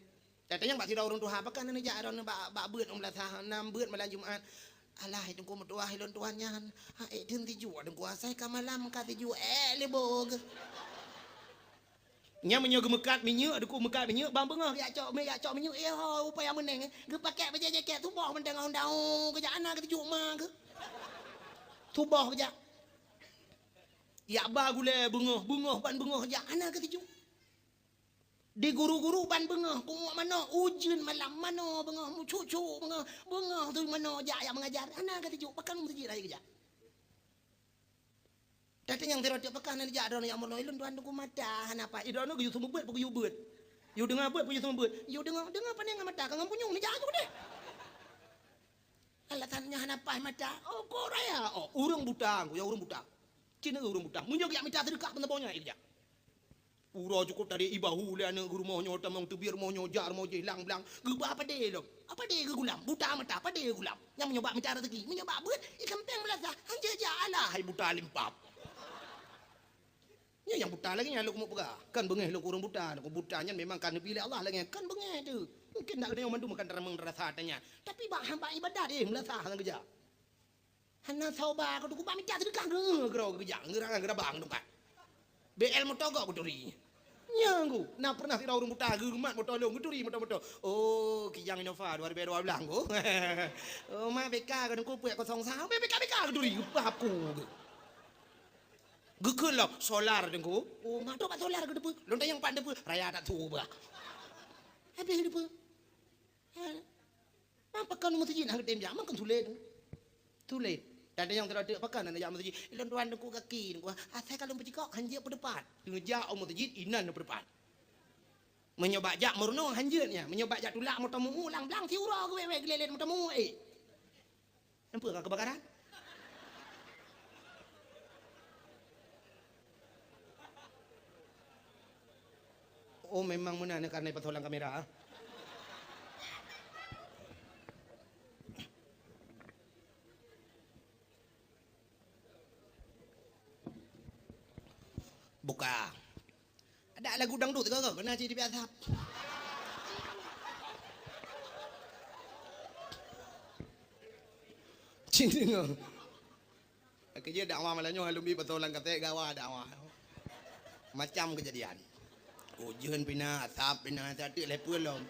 That nyang bak sidroe ureueng tuha, pakon hana jak droeneuh bak, bak beuet u meulasah, na beuet malam Jumat. Alah, hai Teungku meutuah, ilôn tuan nyan. Ha, ék theun sijuek Teungku, asai ka malam ka sijuek, ék lé boh geuh. Nyan meunyoe geumeukat minyeuk, Teungku meukat minyeuk, ban beungoh geujak cok, mé jak cok minyeuk, eh ho, upaya meuneng, eh. Geupakèk bajèe jakét, suboh mantong daun-daun, geujak hana keu sijuek ma geuh. Suboh geujak. Jak ba gulèe beungoh, beungoh ban beungoh jak, hana keu sijuek. Di guru-guru ban beungoh, punguek manok, ujeuen malam manoe beungoh, meucuk-cuk beungoh, beungoh tu manoe jak, jak meungajar, hana keu sijuek, pakon meuseujid hai geujak. That nyang sidroe teuk, pakon hana jak droeneuh jak meurunoe, ilôn tuan Teungku mata hana paih. Eh, droeneuh geuyue seumeubeuet, peu geuyue beuet. Yue deungoe beuet, peu yue seumeubeuet. Yue deungoe, deungoe pane ngon mata, ka ngon punyueng neujak ju deh. Alasan nyan hana paih mata. Oh, kok raya. Oh, ureueng buta, Teungku, ya ureueng buta. Cit na ureueng buta. Meunyoe geujak mita seudeukah peunaboh nyan, eh, geujak. Uroe cukôp tadi ibahu lé aneuk geuh rumoh nyoe, tamong teubiet rumoh nyoe, jak rumoh jih, lang-blang. Geuba padé lom. Apa dé geugulam? Buta mata, padé geugulam. Nyang meunyoe bak mita raseuki, meunyoe bak beuet, ikan péng meulasah, hanjeuet jak, alah, hai buta limpab. Nyoe nyang buta lagèe nyan lôn keumeung peugah. Kan beungèh lôn keu ureueng buta, lôn keu buta nyan memang ka neupiléh Allah lagèe nyan. Kan beungèh teuh. Mungkin dak geutanyoe mandum kan tareumeng rasa ata nyan. Tapi bak, bak ibadat, eh, meulasah nyang geujak. Hana soe ba keu Teungku, bak mita seudeukah geuh keudroe geujak, geurang geurabang tungkat. B L moto gob geuturi. Nyan Teungku, na pernah sidroe ureueng buta geumat moto lôn, geuturi moto-moto. Oh, Kijang Innova dua ribu dua belas Teungku. Oh, ma B K keu Teungku peuet kosong sa, B K, B K geuturi, geupah aku geuh. Geukheun lom, solar Teungku. Oh, ma trok bak solar keu teupeue? Lôn tanyong pat teupeue? Raya that su bah. Habéh teupeue? Ha. Pakon meuseujid hana geutem jak, makon sulet. Sulet. Dak tanyong sidroe teuk, pakon hana jak meuseujid? Ilôn tuan Teungku gaki, Teungku. Asai ka lôn peucikok, hanjeuet peudeupat. Teungoh jak u meuseujid, inan peudeupat. Meunyoe bak jak meurunoe, hanjeuet nyan. Meunyoe bak jak tulak moto mumu, lang-blang siuroe geuwèt-wèt geulélét moto mumu, eh. Nampak ka keubakaran? Oh, memang meunan karena pasoe lam kamera. Buka. Ada lagu dangdut ke, ke? Kena cit biasa. Cit deungoe. Keujeuet dakwah malam nyoe, lôn bi pasoe lam kaset gawa dakwah. Macam keujadian. Ujeuen pih na, asap pih na, sateuk lhèe peue lom.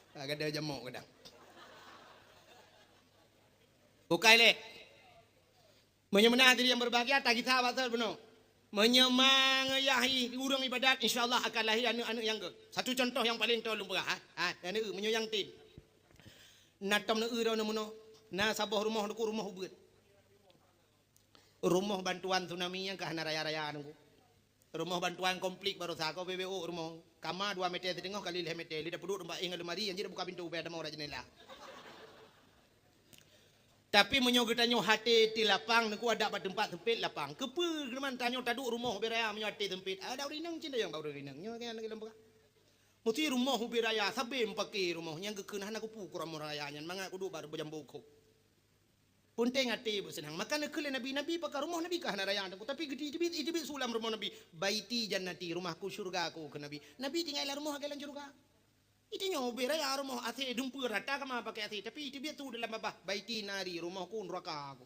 Ka gadôh jamok kadang. Bukai lé. Meunyoe meunan hadirin yang berbahagia, tagisa bak sot bunoe. Meunyoe mangeuyah ureueng ibadat, insya Allah akan lahé aneuk-aneuk nyang gét. Satu contoh nyang paleng toe lôn peugah, ha. Ha, aneuk, meunyoe nyang tem. Na tom neueu droeneuh meunoe, na saboh rumoh Teungku, rumoh ubeuet. Rumoh bantuan tsunami nyang ka hana raya-raya Teungku. Rumoh bantuan konflik baroesa ko B B O rumoh. Kama dua meter siteungoh kali lhèe meter, lé tapeuduek teumpat éh ngon lemari, nyang jeuet buka pintoe, ubé tamong rot jeundela. Tapi meunyoe geutanyoe até ti lapang, Teungku, adak bak teumpat sempit lapang. Keupeue keunan tanyoe taduek rumoh ubé raya meunyoe até sempit? Adak ureueng inong cit nyang bak ureueng inong. Nyoe kan lagèe lôn peugah. Meusti rumoh ubé raya, sabé meupaké rumoh nyang geukheun hana kupeue keu rumoh raya nyan, mangat kuduek bak beujambo kok. Peunteng até beuseunang. Maka neukheun lé Nabi, Nabi pakat rumoh Nabi ka hana raya Teungku, tapi geuteubiet, iteubiet su lam rumoh Nabi, "Baiti jannati, rumahku syurgaku," kheun Nabi. Nabi tinggai lam rumoh lagèe lam syurga. Itanyoe ubé raya rumoh, asèe dumpeue rata kama pakai asèe, tapi iteubiet su dalam babah, "Baiti nari, rumohku neuraka ku."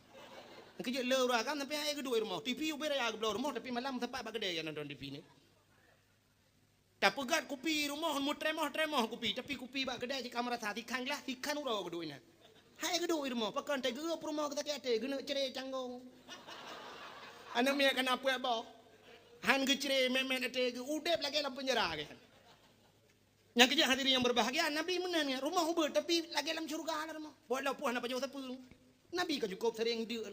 Keujeuet le ureueng agam sampai hai geuduek rumoh, T V ubé raya geubloe rumoh, tapi malam sapat bak keudè nyang nonton T V nyan. Tapeugöt kupi rumoh, meutremoh-tremoh kupi, tapi kupi bak keudè cit ka meurasa, sikhan glah, sikhan uroe geuduek inan. Hai geuduek i rumoh, pakon teuh geurup rumoh geusakét até, geuneuk cre canggong. Aneuk miet ka na peuet boh. Han geucre mèt-mèt até geu, udép lagèe lam peunjara geuh. Nyang keujeuet hadirin yang berbahagia, Nabi meunan nyan, rumoh ubeuet, tapi lagèe lam syeuruga lah rumoh. Walaupun hana pajoh sapeue. Nabi ka cukôp sering deuk.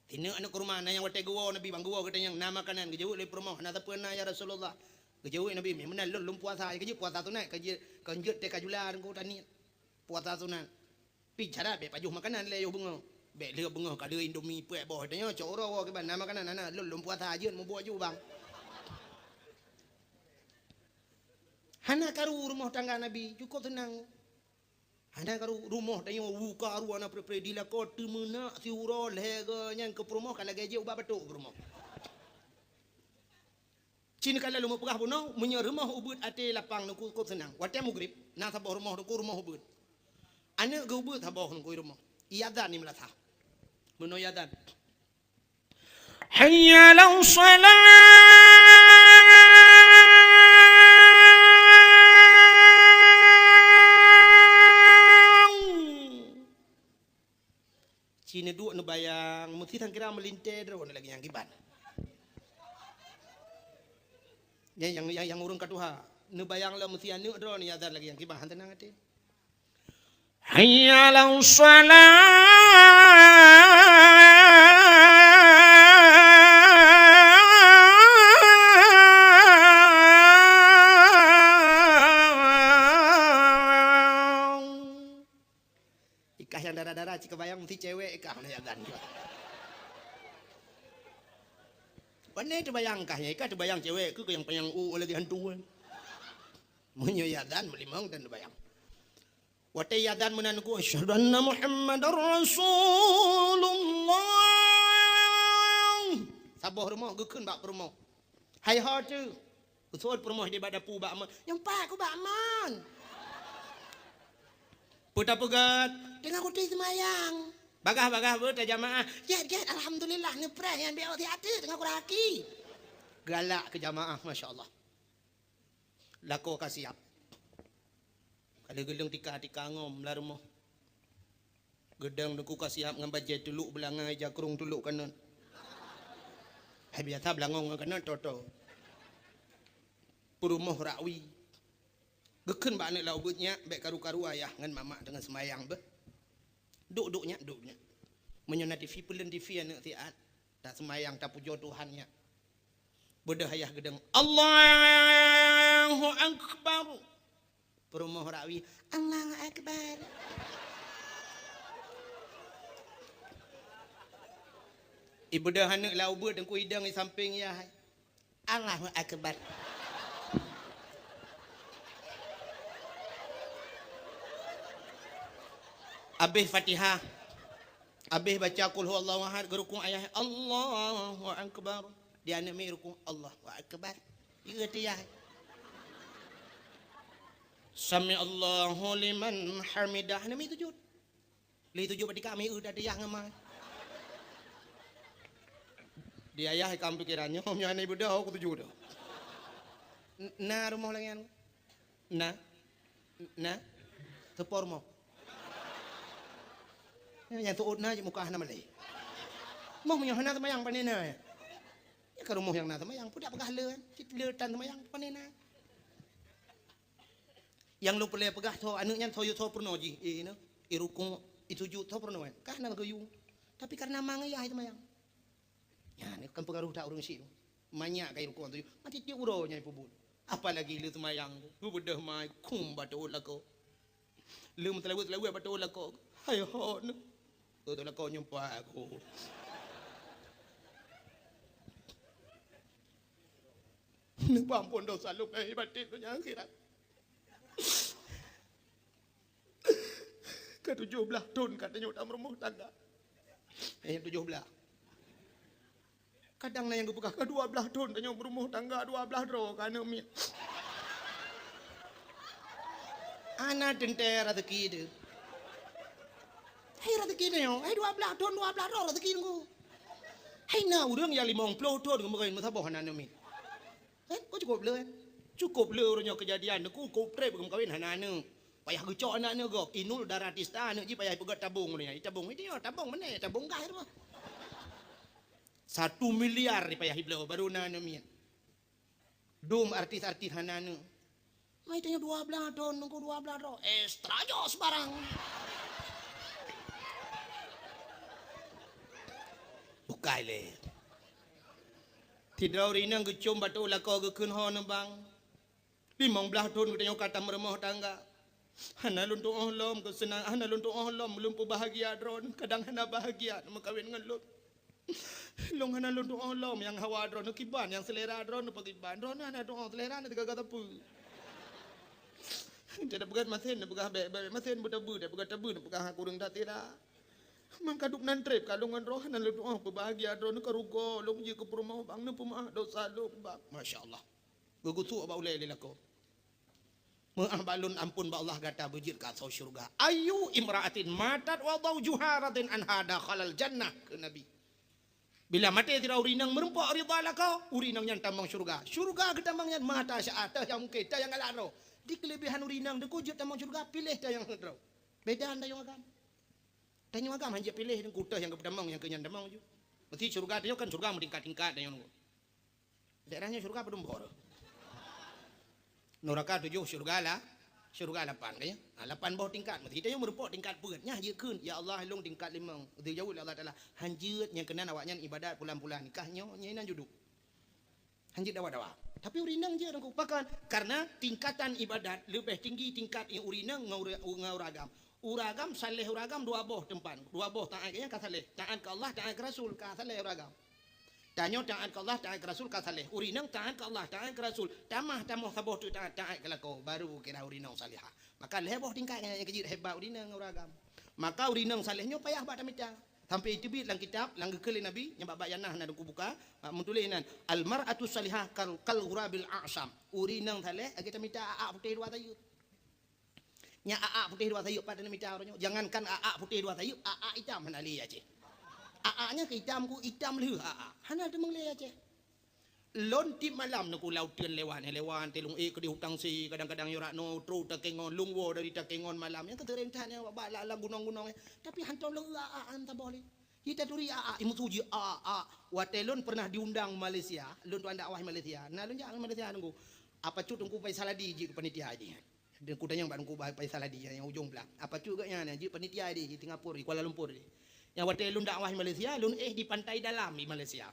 Sineuk aneuk kurma na nyang watèe geuwoe Nabi, bang geuwoe geutanyong, "Na makanan?" Geujaweueb lé peurumoh, "Hana sapeue na, ya Rasulullah." Geujaweueb Nabi, "Meunan lôn, lôn puasa." Geujeueb puasa sunat, ka jeuet, ka jeuet teuka jula Teungku taniet. Puasa sunat. Pi cara bèk pajoh makanan lé yoh beungoh. Bèk lheueh beungoh ka lheueh Indomie peuet boh, tanyoe cok uroe woe kiban, "Na makanan?" "Hana, lôn, lôn puasa." Jeuet mubuet ju bang. Hana karu rumoh tangga Nabi, cukôp seunang. Hana karu rumoh tanyoe, u karu hana pre-pre, dilakoe teumeunak siuroe lhèe goe nyan keu peurumoh ka lagèe jeuet ubat batuk peurumoh. Cit ka lôn peugah bunoe, meunyoe rumoh ubeuet até lapang Teungku cukôp seunang. Watèe mugrib, na saboh rumoh Teungku rumoh ubeuet. Aneuk geuh ubeuet saboh Teungku i rumoh. Iazan di meulasah. Bunoe iazan. Hayya 'alas shalah. Ci neuduek neubayang, meusti sangkira meulintèe droeneuh lagèe nyang kiban. Nyang, nyang, nyang, nyang ureueng ka tuha, neubayang lom meusti aneuk droeneuh nyang azan lagèe nyang kiban, han teunang até. Hayya 'alas shalah. Ikah nyang dara-dara cit kabayang meusti cewek ikah na azan. Pane teubayang kah nyan, ikah teubayang cewek keu nyang panyang u lagèe hantu kan. Meunyoe azan meulimong dan teubayang. Watèe azan meunan ku, "Asyhadu anna Muhammadar Rasulullah." Saboh rumoh geukheun bak peurumoh. Hai ho teuh. Geuseuôt peurumoh di bak dapu bak mon. "Nyoe pat ku bak mon." Peue tapeugöt? "Teungoh kutem seumayang." "Bagah-bagah beuet tajamaah." "Gèt, gèt, alhamdulillah, neupreh nyan bèk ôk siat teuk, teungoh kureueng aki." Galak keu jamaah, masya Allah. Lakoe ka siap. Ka lheueh geuleueng tika-tika ngom lam rumoh. Geudong Teungku ka siap ngon bajèe tulok beulangöng, ija krông tulok kanöt. Hai biasa beulangöng ngon kanöt, toto. Peurumoh rak wie. Geukheun bak aneuk lam ubeuet, "Nyak, bèk karu-karu ayah ngon mamak teungoh seumayang beuh. Duek-duek nyak, duek nyak." Meunyoe na T V, peuleuen T V aneuk siat. Taseumayang, tapujoe Tuhan nyak. Beudôh ayah geudong, "Allahu Akbar." Peurumoh rak wie, "Allahu Akbar." Ibeudôh aneuk lam ubeuet, Teungku, idong i sampéng yah. "Allahu Akbar." Abéh Fatihah. Abéh baca Qul Huwallahu Ahad, geurukuk ayah, "Allahu Akbar." Di aneuk miet rukuk, "Allahu Akbar." Ieu tiyah. "Sami'allahu liman hamidah." Aneuk miet sujud. Lé tujoh batika mi eu dah diyah ngon ma. Di ayah ikam pikiran nyoe, nyoe aneuk beudôh aku tujoh dah. N-, na rumoh lagèe nyan? Na? Na? Seupôt rumoh. Nyang seuôt na cit muka hana malèe. Moh meunyoe hana seumayang pane na, ya? Nyan ka rumoh nyang na seumayang, peue dak peugah le kan? Cit le tan seumayang pane na. Nyang lôn peureulèe peugah tho aneuk nyan tho yue tho peurunoe jih, eh, na, i rukuk, i sujud tho peurunoe kan? Ka hana lagèe yue. Tapi kareuna ma ngon yah seumayang. Nyan kan peungaroh that ureueng syik tu. Manyak ka i rukuk tu. Mati tiep uroe nyan peubuet. Apalagi le seumayang tu. Beudôh mai kum bak teuôt lakoe. Le meuteulaweuet-teulaweuet bak teuôt lakoe. Hai hot. Teuôt lakoe nyoe pat aku. Neupeuampôn desya lôn lahé batén donya akhirat. Ka tujoh blaih thon ka tanyoe tameurumoh tangga. Eh, tujoh blaih. Kadang na nyang geupeugah, "Ka dua blaih thon tanyoe meurumoh tangga, dua blaih droe ka aneuk miet." Hana teuntèe raseuki teuh. Hai raseuki tanyoe, hai dua blaih thon, dua blaih droe raseuki teungku. Hai na ureueng nyang limong ploh thon geumeukawen meusaboh hana aneuk miet. Eh, kok cukôp le, eh? Cukôp le uroe nyoe keujadian, teungku, cukôp trép geumeukawen hana aneuk. Payah geucok aneuk-aneuk gob, Inul Daratista aneuk jih payah ipeugöt tabong uroe nyan. Itabong, itanyoe tabong meunan, tabong gas tu. Satu miliar payah ibloe baru na aneuk miet. Dum artis-artis hana aneuk. Mai tanyoe dua blaih thon, teungku, dua blaih thon. Extra jos barang. Bukai lé. Sidroe ureueng inong geucôm bak teuôt lakoe geukheun ho neubang. Limong blaih thon geutanyoe ka tameurumoh tangga. Hana lôn tu'oh lom keuseunang, hana lôn tu'oh lom lôn peubahgia droeneuh, kadang hana bahgia neumeukawen ngon lôn. Lôn hana lôn tu'oh lom nyang hawa droeneuh kiban, nyang seulera droeneuh pakriban. Droeneuh hana tu'oh seulera na teuga-ga sapeue. Teupeugah masen, teupeugah bèk, bèk masen, beuteubeu, teupeugah teubeu, teupeugah kureueng that sira. Mangka duek nan trép ka lôn ngon droeneuh hana lôn tu'oh peubahgia droeneuh ka rugoe lôn jeuet keu peurumoh bang, neupeumeu'ah dosa lôn bang. Masya Allah. Geugusuk bak ulèe lé lakoe. Meu'ah bak lôn, ampôn bak Allah, gata beujeuet keu asoe syeuruga. Ayyu imra'atin matat wa zawjuha radin anha dakhalal jannah, kheun Nabi. Bila maté sidroe ureueng inong meurumpok ridha lakoe, ureueng inong nyan tamong syeuruga. Syeuruga geutamong nyan mata syaat, teuh nyang mungken, teuh nyang galak droe. Di keuleubehan ureueng inong teungku jeuet tamong syeuruga, piléh teuh nyang heuet droe. Beda tanyoe agam. Tanyoe agam han jeuet piléh teungku, teuh nyang geupeutamong nyang keu nyan tamong ju. Meusti syeuruga tanyoe kan syeuruga meutingkat-tingkat tanyoe teungku. Daerah nyoe syeuruga padum boh? Nuraka tujoh, syeuruga la-, syeuruga lapan, kan, ya? Ha, lapan boh tingkat. Meusti tanyoe meurumpok tingkat peuet. Nyan jeuet kheun, "Ya Allah, lôn tingkat limong." Geujaweueb lé Allah Taala, "Han jeuet, nyang keunan awaknyan ibadat pulan-pulan." Kah nyoe, nyan inan juduk. Han jeuet dawa-dawa. Tapi ureueng inong jeuet teungku. Pakon? Karena tingkatan ibadat leubeh tinggi tingkat ureueng inong ngon ureueng, ngon ureueng agam. Ureueng agam, saleh ureueng agam dua boh teumpat. Dua boh taat, ya, ka saleh. Taat keu Allah, taat keu Rasul, ka saleh ureueng agam. Tanyoe taat keu Allah, taat keu Rasul, ka saleh. Ureueng inong taat keu Allah, taat keu Rasul. Tamah, tamah saboh teuk taat, taat keu lakoe, baru kira ureueng inong salihah. Maka lhèe boh tingkat nyang keujeuet hebat ureueng inong ngon ureueng agam. Maka ureueng inong saleh nyoe payah bak tamita. Sampai teubiet lam kitab, lam geukheun lé Nabi, nyang bak, bak Yanah na teungku buka, bak meutuléh nan, "Al mar'atu salihah kal, kal ghurabil a'sam." Ureueng inong saleh lagèe tamita a'ak putéh dua sayeuep. Nyan a'ak putéh dua sayeuep pat na mita uroe nyoe. Jangankan a'ak putéh dua sayeuep, a'ak itam hana lé Aceh. A'ak nyan keu itam ku itam lheueh a'ak. Hana teumeung lé Aceh. Lôn tiep malam neuk u laôt teun lewat, lewat teuh lôn ék keudéh u Tangse, kadang-kadang yue rot noe trok Takengon, lôn woe dari Takengon malam. Nyan keuteureng that nyan bak, bak lam, lam gunong-gunong nyan. Tapi hantom lôn eu a'ak nyan saboh lé. Ji taturi a'ak, imeusu ji a'ak. Watèe lôn pernah diundang Malaysia, lôn tuan dakwah Malaysia. Na lôn jak Malaysia teungku. Apa cut teungku Faisal Hadi jeuet keu panitia jih. Dan kutanyong bak Teungku Bah Faisal Hadi nyang ujong blang. Apa cut geuh nyan, jeuet panitia di, di Singapura, di Kuala Lumpur di. Nyang watèe lôn dakwah di Malaysia, lôn éh di Pantai Dalam di Malaysia.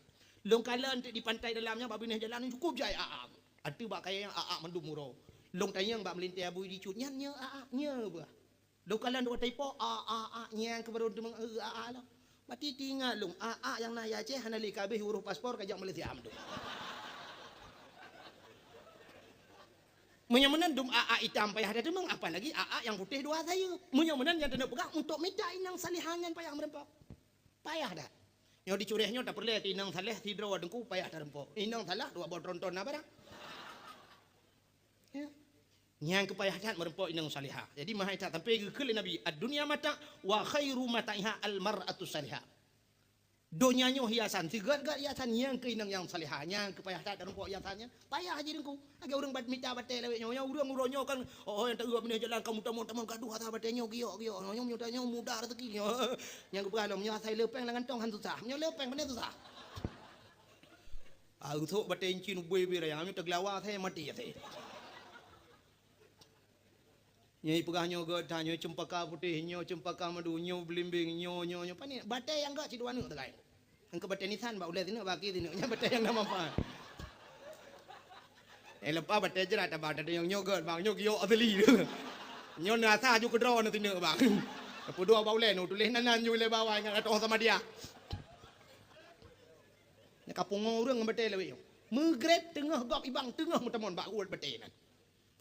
Lôn kalon teuk di Pantai Dalam nyan bak binéh jalan cukôp jai a'ak. Ateueh bak kayèe nyan a'ak mandum uroe. Lôn tanyong bak meulintèe Abu Idi Cut, "Nyan nyoe a'ak, nyoe beuh?" Lôn kalon watèe ipo, "A'ak, a'ak, nyan keuh barô teumeung, eh, a'ak lom." Mati teuingat lôn, a'ak nyang na di Aceh hana lé ka abéh urôh paspor ka jak Malaysia mandum. Meunyoe meunan dum a'ak itam payah tateumeung, apalagi a'ak nyang putéh dua sayeuep. Meunyoe meunan nyang taneuk peugah, untuk mita inong salihah nyan payah meurumpok. Payah that. Nyoe di Curéh nyoe tapeureulèe keu inong saleh sidroe teungku payah tarumpok. Inong saleh dua boh tronton na barang. Ya. Nyang keupayah that meurumpok inong salihah. Jadi, meuhai that sampai geukheun lé Nabi, "Ad-dunya mata' wa khairu mata'iha al-mar'atu salihah." Donya nyoe hiasan, sigat-gat hiasan nyang keu inong nyang salihah, nyang keupayah that tarumpok hiasan nyan. Payah jih Teungku. Lagèe ureueng bat-, mita batèe lawét nyoe, nyoe ureueng uroe nyoe kan, oh, oh, nyang taeu binéh jalan ka mutamong-tamong gadoh asa batèe nyoe giok-giok. Nyoe, nyoe, nyoe muda rezeki nyoe. Nyang geupeugah lom, nyoe asai le péng lam kantong han susah. Nyoe le péng pane susah. Ah, usok batèe incin ubé-ubé raya, nyoe teugeulawa asai maté asai. Nyoe peugah nyoe gèt that, nyoe cempaka putéh, nyoe cempaka madu, nyoe beulimbeng, nyoe, nyoe, nyoe. Pane batèe nyang gèt sidua neuk teukai. Engkeu batèe nisan bak ulèe sineuk, bak kaki sineuk. Nyan batèe nyang na manfaat. Eh, leupah batèe jrat, abang, teudeungoe nyoe gèt, bang, nyoe giok asli. Nyoe na asa aju keudroe na sineuk, bang. Peuduek bak ulèe nyoe tuléh nan, nan nyoe lé bawah nyan ateueh sama dia. Nyan ka pungo ureueng ngon batèe lawét nyoe. Meugreb teungoh gob ibang, teungoh meutamong bak uet batèe nyan.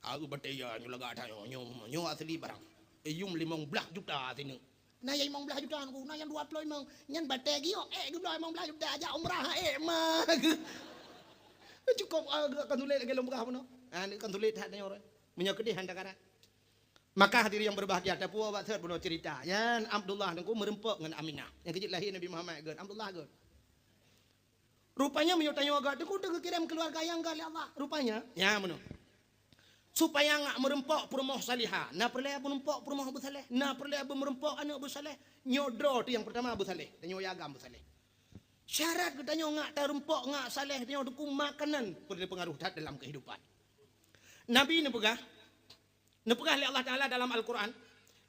Aeu batèe ya nyoe lagak that nyoe, nyoe, nyoe asli barang. Iyum limong blaih juta sineuk. Na nyang limong blaih juta Teungku, na nyang dua ploh limong. Nyan batèe giok, eh, geubloe limong blaih juta, jak umrah, eh, ma. Cukôp, ah, kan sulet lagèe lôn peugah bunoe. Ah, kan sulet that nyoe. Meunyoe keudeh hana karat. Maka hadirin yang berbahagia, tapuwoe bak sot bunoe cerita. Nyan Abdullah Teungku meurumpok ngon Aminah. Nyang keu jeuet lahé Nabi Muhammad gèt, Abdullah gèt. Rupanya meunyoe tanyoe agak teuku teugeukirém keuluwarga nyang gèt lé Allah. Rupanya, nya meunoe. Supaya ngak meurumpok peurumoh salihah, na peureulèe meurumpok peurumoh beusaleh, na peureulèe meurumpok aneuk beusaleh. Nyoe droe teuh nyang peurtama beusaleh, tanyoe agam beusaleh. Syarat geutanyoe ngak tarumpok ngak saleh, tanyoe teuku makanan peureulèe peungaruh that dalam keuhidupan. Nabi neupeugah, Neupeugah lé Allah Taala dalam Al-Quran,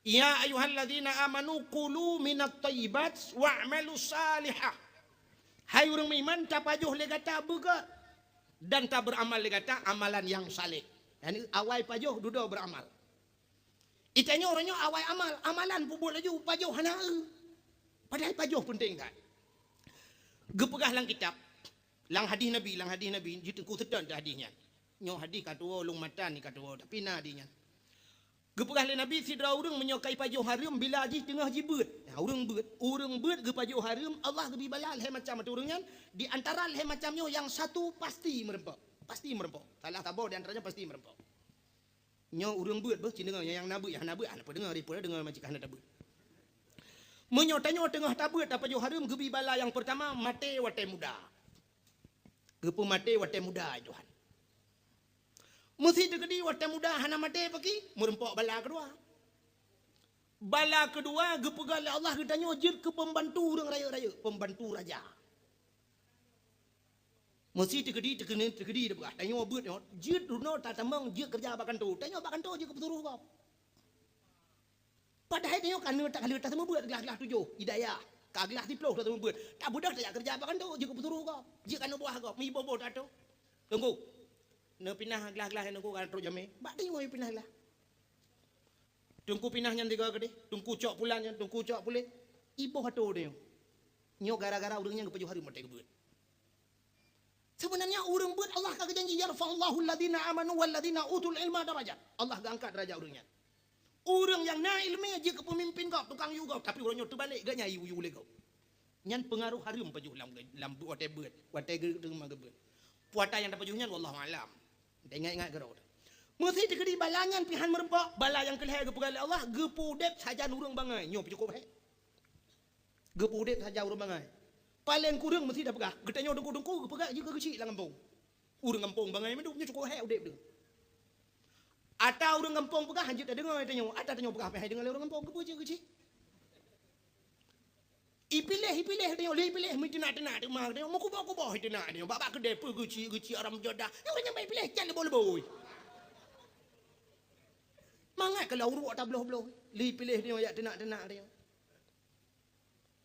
"Ya ayyuhalladzina amanu kulu minat thayyibat wa'malu salihah." Hai ureueng meuiman, tapajoh lé gata beugèt dan taberamal lé gata amalan nyang saleh. Yani awai pajoh dudoe beramal. Itanyoe uroe nyoe awai amal, amalan peubuet laju, pajoh hana eu. Padahai pajoh peunteng that. Geupeugah lam kitab, lam hadih Nabi, lam hadih Nabi, jiteungku seutôt hadih nyan. Nyoe hadih ka tuwoe, lôn matan ni ka tuwoe, tapi na hadih nyan. Geupeugah lé Nabi, sidroe ureueng meunyoe ka ipajoh hareuem bila jih teungoh jibeuet. Nah, ureueng beuet, ureueng beuet geupajoh hareuem, Allah geubri bala lhèe macam ateueh ureueng nyan, di antara lhèe macam nyoe nyang satu pasti meurumpok. Pasti meurumpok. Salah saboh di antara nyan pasti meurumpok. Nyoe ureueng beuet beuh, ci deungoe nyang na beuet, nyang hana beuet, hana peudeungoe, ripeue deungoe majikan hana tabeuet. Meunyoe tanyoe teungoh tabeuet tapajoh hareuem geubri bala nyang peurtama maté watèe muda. Geupeumaté watèe muda, Tuhan. Meusi teukeudi watèe muda hana maté paki, meurumpok bala keudua. Bala keudua geupeugah lé Allah geutanyoe jeuet keu peumbantu ureueng rayeuk-rayeuk, peumbantu raja. Meusi teukeudi, teukeudi, teukeudi teupeugah, tanyoe beuet nyoe, jeuet runoe tatamong jeuet keureuja bak kantô. Tanyoe bak kantô jeuet keu peusuroh gob. Padahai tanyoe ka neuk takaleuet taseumeubeuet glah-glah tujoh, hidayah. Ka glah siplôh taseumeubeuet. Tabeudôh tajak keureuja bak kantô jeuet keu peusuroh gob. Jeuet keu aneuk buah gob, meuiboh-boh tato. Teungku, neupinah glah-glah nyan Teungku ka trok jamé. Bak tanyoe pinah glah. Teungku pinah nyan tiga keudeh, Teungku cok pulan nyan, Teungku cok puléh. Iboh atô tanyoe. Nyoe gara-gara ureueng nyan geupajoh hareuem watèe geubeuet. Sebenarnya ureueng beuet Allah ka geujanji, "Yarfa'ullahu alladhina amanu walladhina utul ilma darajat." Allah geuangkat darajat ureueng nyan. Ureueng nyang na ileumèe jeuet keu peumimpin gob, tukang yue gob, tapi uroe nyoe teubalek, geuh nyan yue-yue lé gob. Nyan peungaroh hareuem pajoh lam, lam watèe beuet, watèe geu-, teuma geubeuet. Puata nyang tapajoh nyan wallahu a'lam. Taingat-ingat keudroe. Meusi teukeudi bala nyan pih han meurumpok, bala nyang keulhèe geupeugah lé Allah, geupeu udép sajan ureueng bangai. Nyoe pih cukôp hék. Geupeu udép sajan ureueng bangai. Paleng kureueng meusi tapeugah, geutanyoe teungku-teungku geupeugah jeuet keu geuchik lam gampông. Ureueng gampông bangai mandum nyoe cukôp hék udép deuh. Ata ureueng gampông peugah han jeuet tadeungoe tanyoe, ata tanyoe peugah pih han deungoe lé ureueng gampông, keupeue jeuet keuchik. Ipiléh, ipiléh tanyoe, lé ipiléh meuteunak-teunak teuma tanyoe, meukuboh-kuboh iteunak tanyoe, bak-bak keudè peue geuchik-geuchik haram jadah. Nyoe ureueng nyang bak ipiléh can leuboh-leuboh. Mangat ka lheueh uruek tabloh-bloh, lé ipiléh tanyoe jak teunak-teunak tanyoe.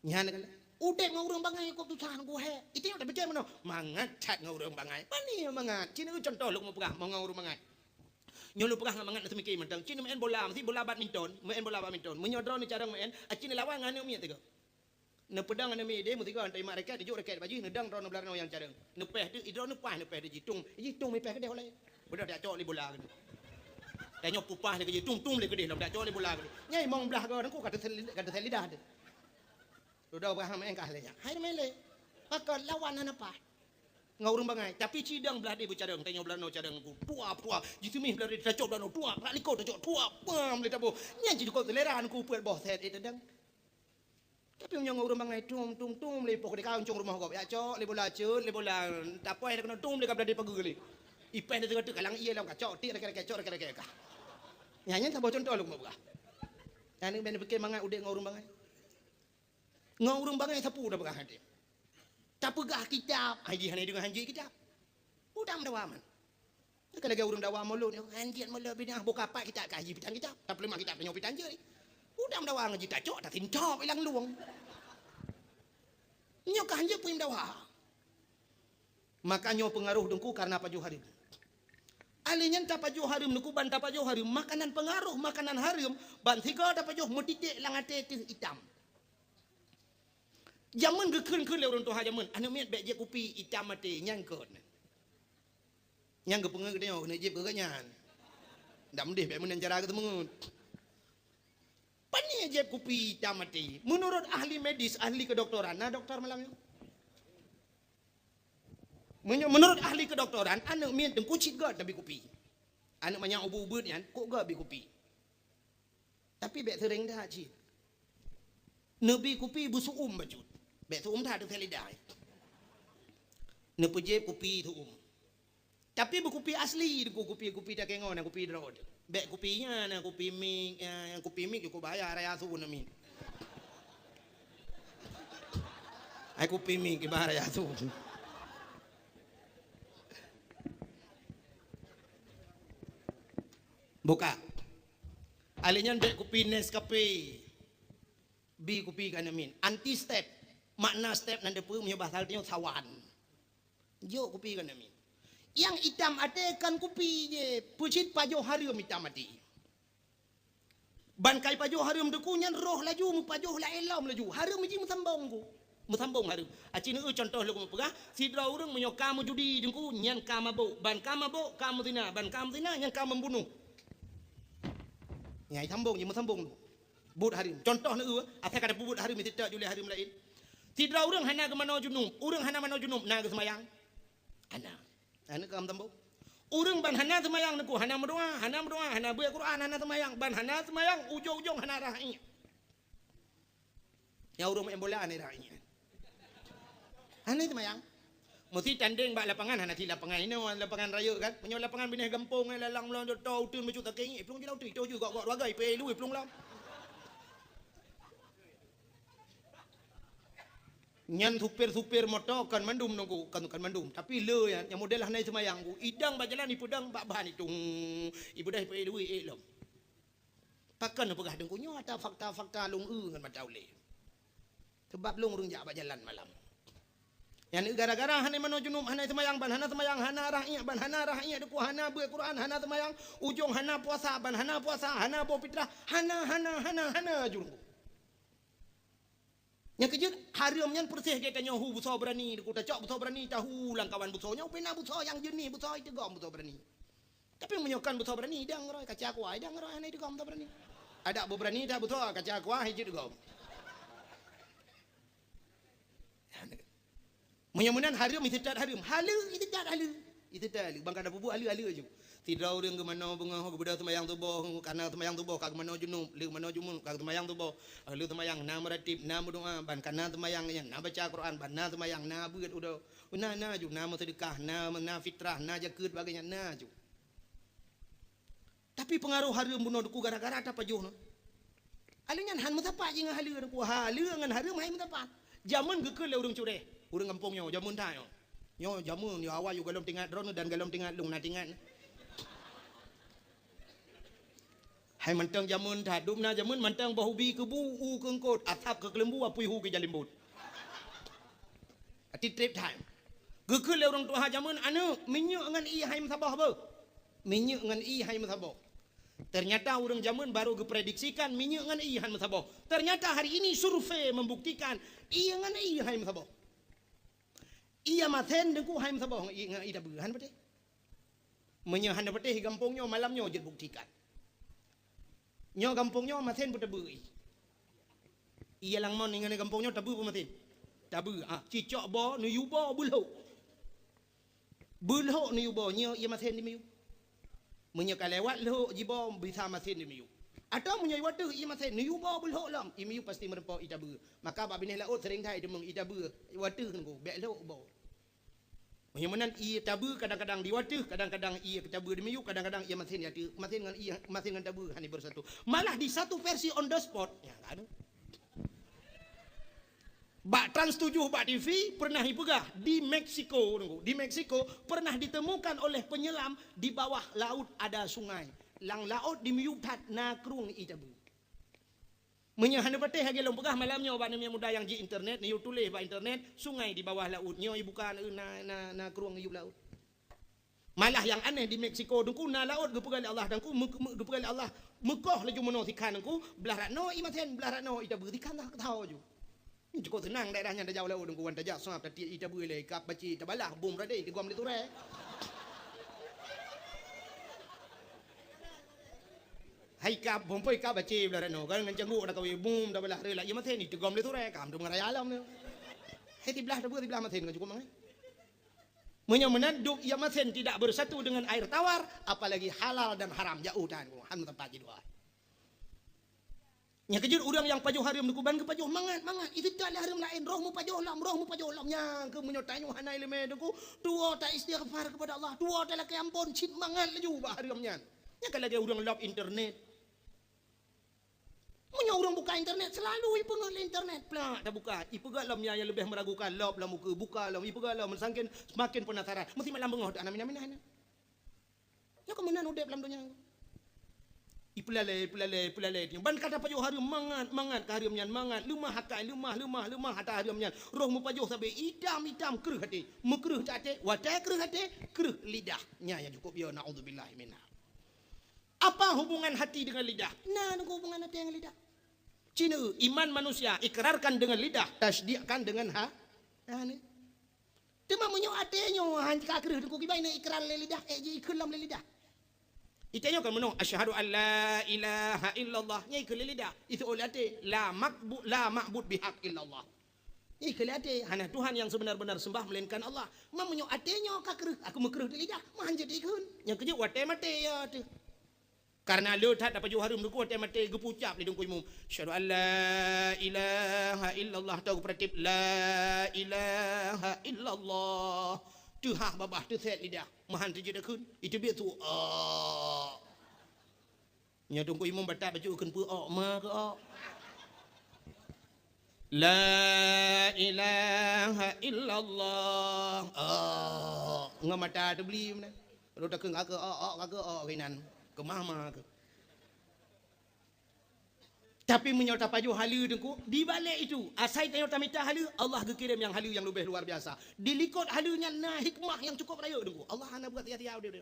Nyan kan. Udép ngon ureueng bangai kok susah ngon hék. Itu nyang tapike meunoe. Mangat that ngon ureueng bangai. Pani mangat. Cina contoh lôn peugah ngon ureueng bangai. Nyoe lôn peugah ngon mangat na seumike mantong. Cina main bola, meusi bola badminton, main bola badminton. Meunyoe droeneuh carông main, acin lawan ngon aneuk miet tiga. Neupeudong aneuk miet deh, meusigoe teuimat raket, tijok raket bak jih, neudong droeneuh blah nyoe nyang carông. Neupèh teuh, droeneuh paih neupèh teuh jih, tung, jih tung mipèh keudeh ulèe. Beudôh dak cok lé bola keudeh. Tanyoe pupah lé keudeh, tung, tung lé keudeh, lom dak cok lé bola keudeh. Nyai mong blah goe, nangku ka teusel-, ka teusel lidah teuh. Dudoe bah main kah lé nyan. Hai main lé. Pakon lawan hana paih. ngon ureuëng bangai. Tapi cidong blah deh beucarong, tanyoe blah noe carong ku. Tua, tua. Jiseumeh blah deh tacok blah noe, tua. Blah likot tacok, tua. Pam lé taboh. Nyan cit dikot selera ku peuet boh set, eh, tadang. Tapi meunyoe ngon ureuëng bangai tum, tum, tum, lé poh dikau uncong rumoh gob. Ya cok, lé bola cut, lé bola tapoi dah keunoe tum, lé ka blah deh pageue lé. Ipeh dah teuka-teuka lang ié lam kacok, tik reke-reke, cok reke-reke ka. Nyan, nyan saboh contoh lôn peugah. Nyan, ben piké mangat udeb ngon ureuëng bangai. Ngon ureuëng bangai sapeue tapeugah até. Tapeugah kitab, hai jih hana deungoe hanjeuet kitab. Udam dawa man. Ka lagée ureuëng dawa mulod nyoe, hanjeuet mulod bidah, buka pat kitab kaji pitang kitab. Tapeuleumah kitab tanyoe pitang jeuet. Udam dawa ngaji tacok, tatintop ilang luwang. Nyoe ka hanjeuet peuim dawa. Maka nyoe peungaroh deungku karena pajoh hareuem. Alé nyan tapajoh hareuem deungku ban tapajoh hareuem, makanan peungaroh makanan hareuem, ban sigoe tapajoh meutiték lam até teuh itam. Jameun geukheun-kheun lé ureuëng tuha jameun, aneuëk miet bék jieb kupi itam até, nyan kon. Nyang geupeungeut geutanyoe keuneuk jieb keu geuhnyan. Dak meudeh bék meunan cara geuteumeungeut. Pane jieb kupi itam até? Meunurot ahli medis, ahli keudoktoran, na doktor malam nyoe? Meunyoe meunurot ahli keudoktoran, aneuëk miet teungku cit göt tabi kupi. Aneuëk manyak ubeut-ubeut nyan kok göt bi kupi. Tapi bék seuréng that cit. Neubi kupi beusu'um bacut. Bék su'um that teuh lidah. Neupeujieb kupi su'um. Tapi beukupi asli, kupi-kupi takengon, kupi droe. Bék kupi nyan, kupi mik, eh, kupi mik jukuk bahaya raya su na mik. Ai kupi mik kiban raya su. Buka. Alé nyan bék kupi Nescafe. Bi kupi keu aneuëk miet. Anti step. Makna step nan teupeue meunyoe bahasa tanyoe sawan. Jok kupi keu aneuëk miet. Nyang itam até kon kupi jih, peucit pajoh hareuem itam até. Ban kai pajoh hareuem teungku nyan roh laju meupajoh laén lom laju. Hareuem jih meusambong ku. Meusambong hareuem. Aci neueu contoh lôn peugah, sidroe ureuëng meunyoe ka meujudi teungku nyan ka mabök, ban ka mabök ka meuzina, ban ka meuzina nyan ka membunuh. Nyang sambong jih meusambong. Buet hareuem. Contoh neueu, asai ka tapeubuet hareuem, meusitak julée hareuem laén. Sidroe ureuëng hana geumanoe junub, ureuëng hana manoe junub na geuseumayang? Hana. Hana ka meusambong. Ureuëng ban hana seumayang neukô, hana meudoa, hana meudoa, hana beuet Quran, hana seumayang, ban hana seumayang ujong-ujong hana rhah iék. Nyang ureuëng main bola hana rhah iék. Hana seumayang. Meusti tandeng bak lapangan, hana cit lapangan inoe, lapangan rayeuk kan. Meunyoe lapangan binéh gampông, eh, lalang meulang jok tau uteuen bacut takeng, iplueng jih lam uteuen, itoh jih gok-gok ruagai, peuék lui plueng lom. Nyan supir-supir moto kan mandum nunggu, kan, kan mandum. Tapi le nyan, nyang model hana seumayang ku, idang bak jalan ipeudang bak ban itung, ibeudôh peuék lui ék lom. Pakon neupeugah deungku nyoe ata fakta-fakta lôn eu ngon mata ulée. Sebab lôn ureuëng jak bak jalan malam. Nyan gara-gara hana manoe junub, hana seumayang, ban hana seumayang, hana rhah iék, ban hana rhah iék deukô, hana beuet Quran, hana seumayang, ujong hana puasa, ban hana puasa, hana boh fitrah, hana, hana, hana, hana junub. Nyang keujeuet, hareuem nyan peureséh geutanyoe hu beusoe beurani, deukô tacok beusoe beurani, tahu lam kawan beusoe nyoe, pih na beusoe nyang jeunih, beusoe iteugom beusoe beurani. Tapi meunyoe kon beusoe beurani, idang roe, kaca kuah, idang roe hana iteugom beusoe beurani. Adak beubeurani that beusoe, kaca kuah, hijeuet gom. Meunyoe meunan hareuem, iseutôt hareuem. Haleue, iseutôt haleue. Iseutôt haleue. Ban ka tapeubuet haleue-haleue aju. Sidroe ureuëng geumanoe beungoh, geubeudôh seumayang suboh, kana seumayang suboh ka geumanoe junub, lheueh manoe junub ka seumayang suboh. Lheueh seumayang na meuratéb, na meudoa, ban kana seumayang nyan na baca Quran, ban na seumayang na beuet udoe. Na, na aju, na meuseudeukah, na, na fitrah, na jakeuet, bagainya na aju. Tapi peungaroh hareuem bunoe deukô gara-gara tapajoh nyoe. Haleue nyan han meusapat jih ngon haleue deukô, haleue ngon hareuem hai meusapat. Jameun geukheun lé ureuëng cureh, ureuëng gampông nyoe, jameun that nyoe. Nyoe jameun, nyoe awai yue gohlom teuingat droeneuh dan gohlom teuingat lôn na teuingat. Hai mantong jameun that, dum na jameun mantong boh ubi keubu u keu eungkôt, asab keu keuleumbu, apui hu keu jalimbot. Ati trép that. Geukheun lé ureuëng tuha jameun, "Aneuëk, minyeuk ngon ié hai meusaboh beuh. Minyeuk ngon ié hai meusaboh." Ternyata ureuëng jameun baru geuprediksikan minyeuk ngon ié han meusaboh. Ternyata hari ini survei membuktikan ié ngon ié hai meusaboh. Ié masen deukô hai meusaboh ngon ié, ngon ié tabeue, han patéh. Meunyoe hana patéh gampông nyoe malam nyoe jeuet buktikan. Nyoe gampông nyoe masen beutabeue ié. Ié lam mon ngon gampông nyoe tabeue peu masen? Tabeue, ah, cicok boh, neuyue boh, beulhok. Beulhok neuyue boh nyoe ié masén dimiyueb. Meunyoe ka lewat lhok jiboh bisa masén dimiyueb. Atawa meunyoe ié wateuh ié masén neuyue boh beulhok lom, ié miyueb pasti meureumpok ié tabeue. Maka bak binéh laôt seuréng that teumeung ié tabeue, ié wateuh ngon bèk lhok boh. Meunyoe meunan ié tabeue kadang-kadang di wateuh, kadang-kadang ié tabeue dimiyueb, kadang-kadang ié masén di ateueh, masén ngon ié, masén ngon tabeue hana beusatu. Malah di satu versi on the spot, ya, kan? Bak Trans tujuh bak T V pernah ipeugah di Meksiko, di Meksiko pernah ditemukan oleh penyelam di bawah laut ada sungai. Lam laôt dimiyueb that na krueng ié tabeue. Meunyoe hana patéh lagèe lôn peugah malam nyoe bak aneuk muda nyang ji internet, neuyue tuléh bak internet, sungai di bawah laut. Nyoe ibuka na, na, na krueng iyueb laôt. Malah nyang aneh di Meksiko, Teungku, na laôt geupeugah lé Allah, Teungku, meu-, meu-, geupeugah lé Allah, meukoh laju meunoe sikhan, Teungku, blah rot noe ié masén, blah rot noe ié tabeue, sikhan dah keutao ju. Cukôp seunang daerah nyan tajak u laôt, Teungku, wan tajak sab, tatiek ié tabeue ilèe, kab bacé, tabalah, bom radeh, tigom lé turée. Hai kab, bom poi kab bacé blah rot noe, kan ngon cangguek dah kawé, bom, tabalah, reulah, ié masén, tigom lé turée, kam tu meuraya alam tu. Hai siblah tabeue, siblah masén, kan cukôp mangat. Meunyoe meunan dum ié masén tidak bersatu dengan air tawar, apalagi halal dan haram, jauh tan, han meuteumpat jidua. Nyan keuh jeuet ureueng nyang pajoh hareuem Teungku ban geupajoh mangat-mangat, ié teuka lé hareuem laén, roh meupajoh lom, roh meupajoh lom. Nyan keuh meunyoe tanyoe hana ileumèe Teungku, tuwoe ta istighfar keupada Allah, tuwoe ta lakèe ampôn, cit mangat laju bak hareuem nyan. Nyan ka lagèe ureueng lop internet. Meunyoe ureueng buka internet, seulalu ipeungeut lé internet. Plak, tabuka. Ipeugah lom nyang leubeh meuragukan, lop lam muka, buka lom, ipeugah lom, sangken, semakin penasaran. Meusimat lam beungoh, hana minah-minah nyan. Nyoe keuh meunan udép lam donya. Ipeulalè, ipeulalè, ipeulalè. Ban ka tapajoh hareuem mangat, mangat ka hareuem nyan, mangat. Leumah akai, leumah, leumah, leumah ata hareuem nyan. Roh meupajoh sabé itam, itam, kreueh até. Meukreueh até, watèe kreueh até, kreueh lidah. Nyan nyang cukôp yo, naudzubillah minha. Apa hubungan hati dengan lidah? Na, na hubungan hati dengan lidah. Cina, iman manusia ikrarkan dengan lidah, tasdikkan dengan ha-, hana. Teuma meunyoe até nyoe han ka kreueh Teungku, kiban na ikrar lé lidah, ék ji ikheun lom lé lidah. Ita nyoe kan meunoe, "Asyhadu an la ilaha illallah." Nyan ikheun lé lidah, iseuôt lé até, "La makbu-, la ma'bud bihaq illallah." Nyan ikheun lé até, "Hana Tuhan yang sebenar-benar sembah melainkan Allah." Meunyoe até nyoe ka kreueh, aku meukreueh di lidah, meuhan jeuet ikheun. Nyang keujeuet watèe maté ya teuh. Karena le that tapajoh hareuem Teungku watèe maté geupeucap lé Teungku Imum, "Asyhadu an la ilaha illallah," tahu peuratéb, "La ilaha illallah." Teuhah babah, teusét lidah, meuhan teujeuet takheun, iteubiet su, "Aa." Nyoe Teungku Imum batat bacut kheun peu-ok ma keu-ok. "La ilaha illallah." Aa, ngon mata teubli meunan. Lôn takheun ka keu-ok, ok ka keu-ok keunan. Keumah ma keu. Tapi meunyoe tapajoh haleue Teungku, di balek itu, asai tanyoe tamita haleue, Allah geukirém nyang haleue nyang leubeh luar biasa. Di likot haleue nyan na hikmah nyang cukôp rayeuk Teungku. Allah hana buat sia-sia udép.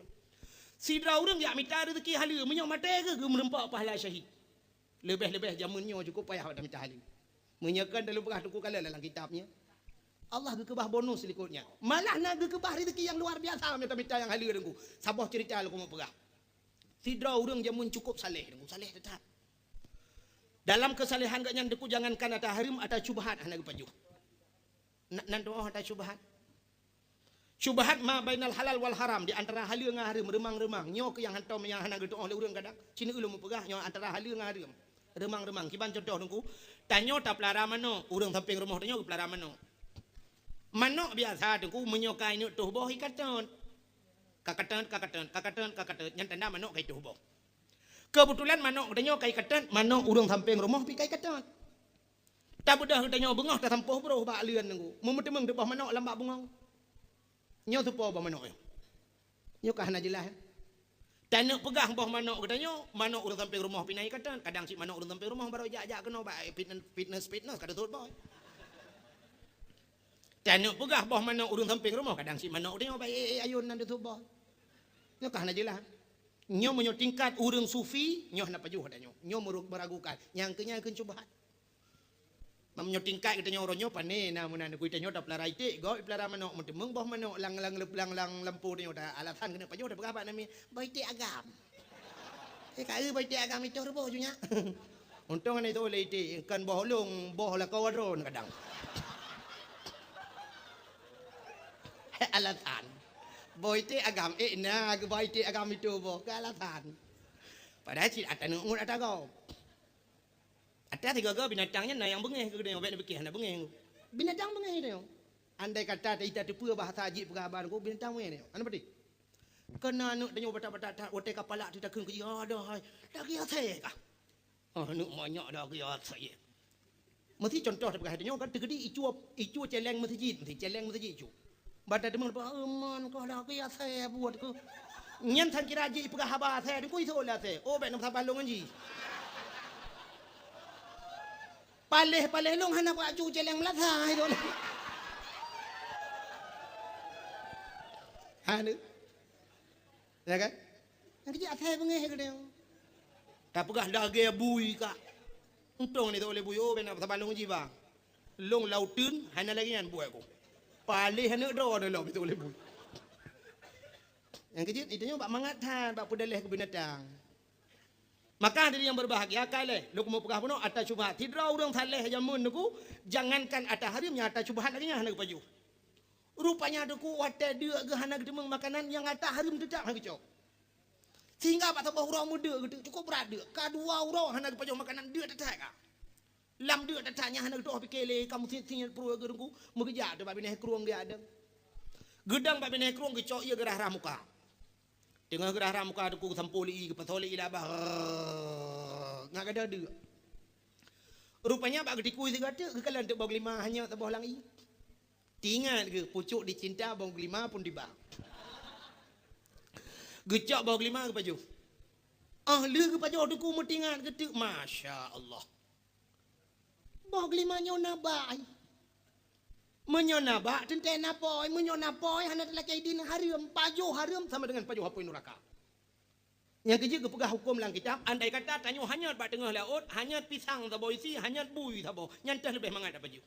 Sidroe ureueng jak mita reuzeki haleue, meunyoe maté geuh geumeureumpok pahala syahid. Leubeh-leubeh jameun nyoe cukôp payah bak tamita haleue. Meunyoe kon tapeugah Teungku kalon lam kitab nyan. Allah geukeubah bonus likot nyan. Malah na geukeubah reuzeki nyang luar biasa meunyoe tamita nyang haleue Teungku. Saboh ceurita lôn keuneuk peugah. Sidroe ureueng jameun cukôp saleh Teungku, saleh teutap. Dalam keusalehan gobnyan Teungku jangankan ata hareuem, ata syubhat hana geupajoh. Na-, nan tu'oh ata syubhat. Syubhat ma bainal halal wal haram, di antara haleue ngon hareuem, reumang-reumang. Nyoe keuh nyang hantom nyang hana geutu'oh lé ureueng kadang. Sineuk ulôn meupeugah nyoe antara haleue ngon hareuem. Reumang-reumang. Kiban cuntoh Teungku, tanyoe tapeulara manok, ureueng sampéng rumoh tanyoe geupeulara manok. Manok biasa Teungku meunyoe ka ineuk toh boh ikatot. Kakatot, kakatot, kakatot, kakatot, nyan tanda manok ka itoh boh. Keubeutulan manok geutanyoe ka ikatot, manok ureueng sampéng rumoh pih ka ikatot. Tabeudôh geutanyoe beungoh tasampôh broh bak leuen Teungku. Meumeuteumèe teuboh manok lam bak bungong. Nyoe soe po boh manok nyoe? Nyoe ka hana jeulaih. Taneuk peugah boh manok geutanyoe, manok ureueng sampéng rumoh pih na ikatot, kadang cit manok ureueng sampéng rumoh barô jak-jak keunoe bak fitnes-, fitnes-fitnes ka teutot boh. Taneuk peugah boh manok ureueng sampéng rumoh, kadang cit manok geutanyoe bak ék-ék ayôn nan teutot boh. Nyoe ka hana jeulaih. Nyoe meunyoe tingkat ureueng sufi, nyoe hana pajoh geutanyoe. Nyoe meuru-, meuragukan. Nyang keu nyan kheun syubhat. Meunyoe tingkat geutanyoe uroe nyoe pané na meunan, geutanyoe tapeulara iték, gob ipeulara manok, meuteumeung boh manok lam, lam, lam, lam lampôh tanyoe, ta alasan keuneuk pajoh tapeugah bak namiet, boh iték agam. Eh, ka eu boh iték agam itoh ruboh ju nyak. Untông hana itoh lé iték, kon boh ulông, boh lakoe droen kadang. Alasan. Boh iték agam, eh, na geuboh iték agam itu boh, keu alasan. Padahai cit ata neuk ngut ata gob. Ata sigoe-goe binatang nyan na nyang beungéh keu geutanyoe, bèk neupiké hana beungéh. Binatang beungéh tanyoe. Andai kata ta-, ita teupeue bahasa jih peugah haba nyoe, binatang beungéh tanyoe. Hana peudeh. Keu na aneuk tanyoe batat-batat that, watèe ka palak teuh takheun keu jih, "Aduh hai, lagèe asèe kah?" Oh, aneuk manyak lagèe asèe. Meusi contoh tapeugah tanyoe kan teukeudi icue, icue cèlèng meuseujid, meusi cèlèng meuseujid icue. Ban tateumeung, "Bah, euman kah lagèe asèe buet keuh." Nyan sang kira jih ipeugah haba asèe, deungon isoe lé asèe. Oh, bèk na meusaban lôn ngon jih. Paléh-paléh lôn hana bak cu cèlèng meulasa itu lé. Hana. Ya kan? Nyang keuh jih asèe beungéh geutanyoe. Tapeugah lagèe bui kah. Untông ni teuh lé bui, oh, bèk na saban lôn jih, bah. Lôn lauteun, hana lagèe nyan buet ku. Paléh aneuk droeneuh lom teuh lé bui. Nyang keuh jih, itu nyoe bak mangat that, bak peudaleh keu binatang. Maka hadirin yang berbahagia, ka lheuh lôn keumeung peugah bunoe ata syubhat. Sidroe ureueng saleh jameun nyoe ku, jangankan ata hareuem, nyang ata syubhat lagèe nyan hana geupajoh. Rupanya teungku watèe deuk geuh hana geuteumeung makanan nyang ata hareuem teutap hana geucok. Sehingga bak saboh uroe meudeuk geuteuk cukôp brat deuk. Ka dua uroe hana geupajoh makanan deuk that-that ka. Lam deuk that-that nyan hana geutoh pike lé ka meusit-sit pruet geuh teungku meugeujak teuk bak binéh krueng geujak dong. Geudong bak binéh krueng geucok ié geurah-rah muka. Teungoh geurah-rah muka teungku geusampoe lé ié geupasoe lé ié labah. Ngat gada deuk. Rupanya bak geutikui sigoe teuk geukalon teuk boh geulima hanyot saboh lam ié. Teuingat geuh, pucuk dicinta boh geulima pun tiba. Geucok boh geulima geupajoh. Ah, lheueh geupajoh teungku meuteuingat geuteuk, masya Allah. Boh geulima nyoe na bak ai. Meunyoe na bak teuntèe na pôi, meunyoe na pôi hana talakèe idin hareuem, pajoh hareuem sama dengan pajoh apui nuraka. Nyang keuh jeuet geupeugah huköm lam kitab, andai kata tanyoe hanyot bak teungoh laôt, hanyot pisang saboh isi, hanyot bui saboh, nyan teuh leubeh mangat tapajoh.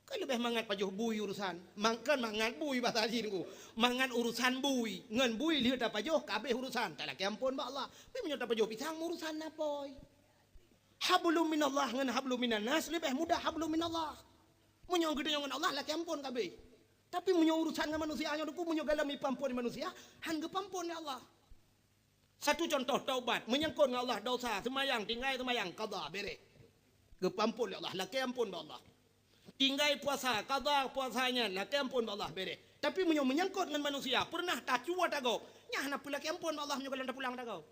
Kan leubeh mangat pajoh bui urusan. Mang-, kan mangat bui basa jih teungku. Mangat urusan bui. Ngon bui lheueh tapajoh, ka abéh urusan. Talakèe amphon bak Allah. Tapi meunyoe tapajoh pisang, urusan na pôi. Hablum minallah ngon hablum minannas leubeh mudah hablum minallah. Meunyoe geutanyoe ngon Allah, lakèe amphon ka abéh. Tapi meunyoe urusan ngon manusia nyoe teungku, meunyoe galom ipeuamphon manusia, han geupeuamphon lé Allah. Satu contoh taubat, menyangkut ngon Allah dosa, seumayang, tinggai seumayang, qadha, bèrèh. Geupeuamphon lé Allah, lakèe amphon bak Allah. Tinggai puasa, qadha puasa nyan, lakèe amphon bak Allah, bèrèh. Tapi meunyoe menyangkut ngon manusia, peureunah tacu ata gob, nyan hana peue lakèe amphon bak Allah meunyoe galom tapulang ata gob.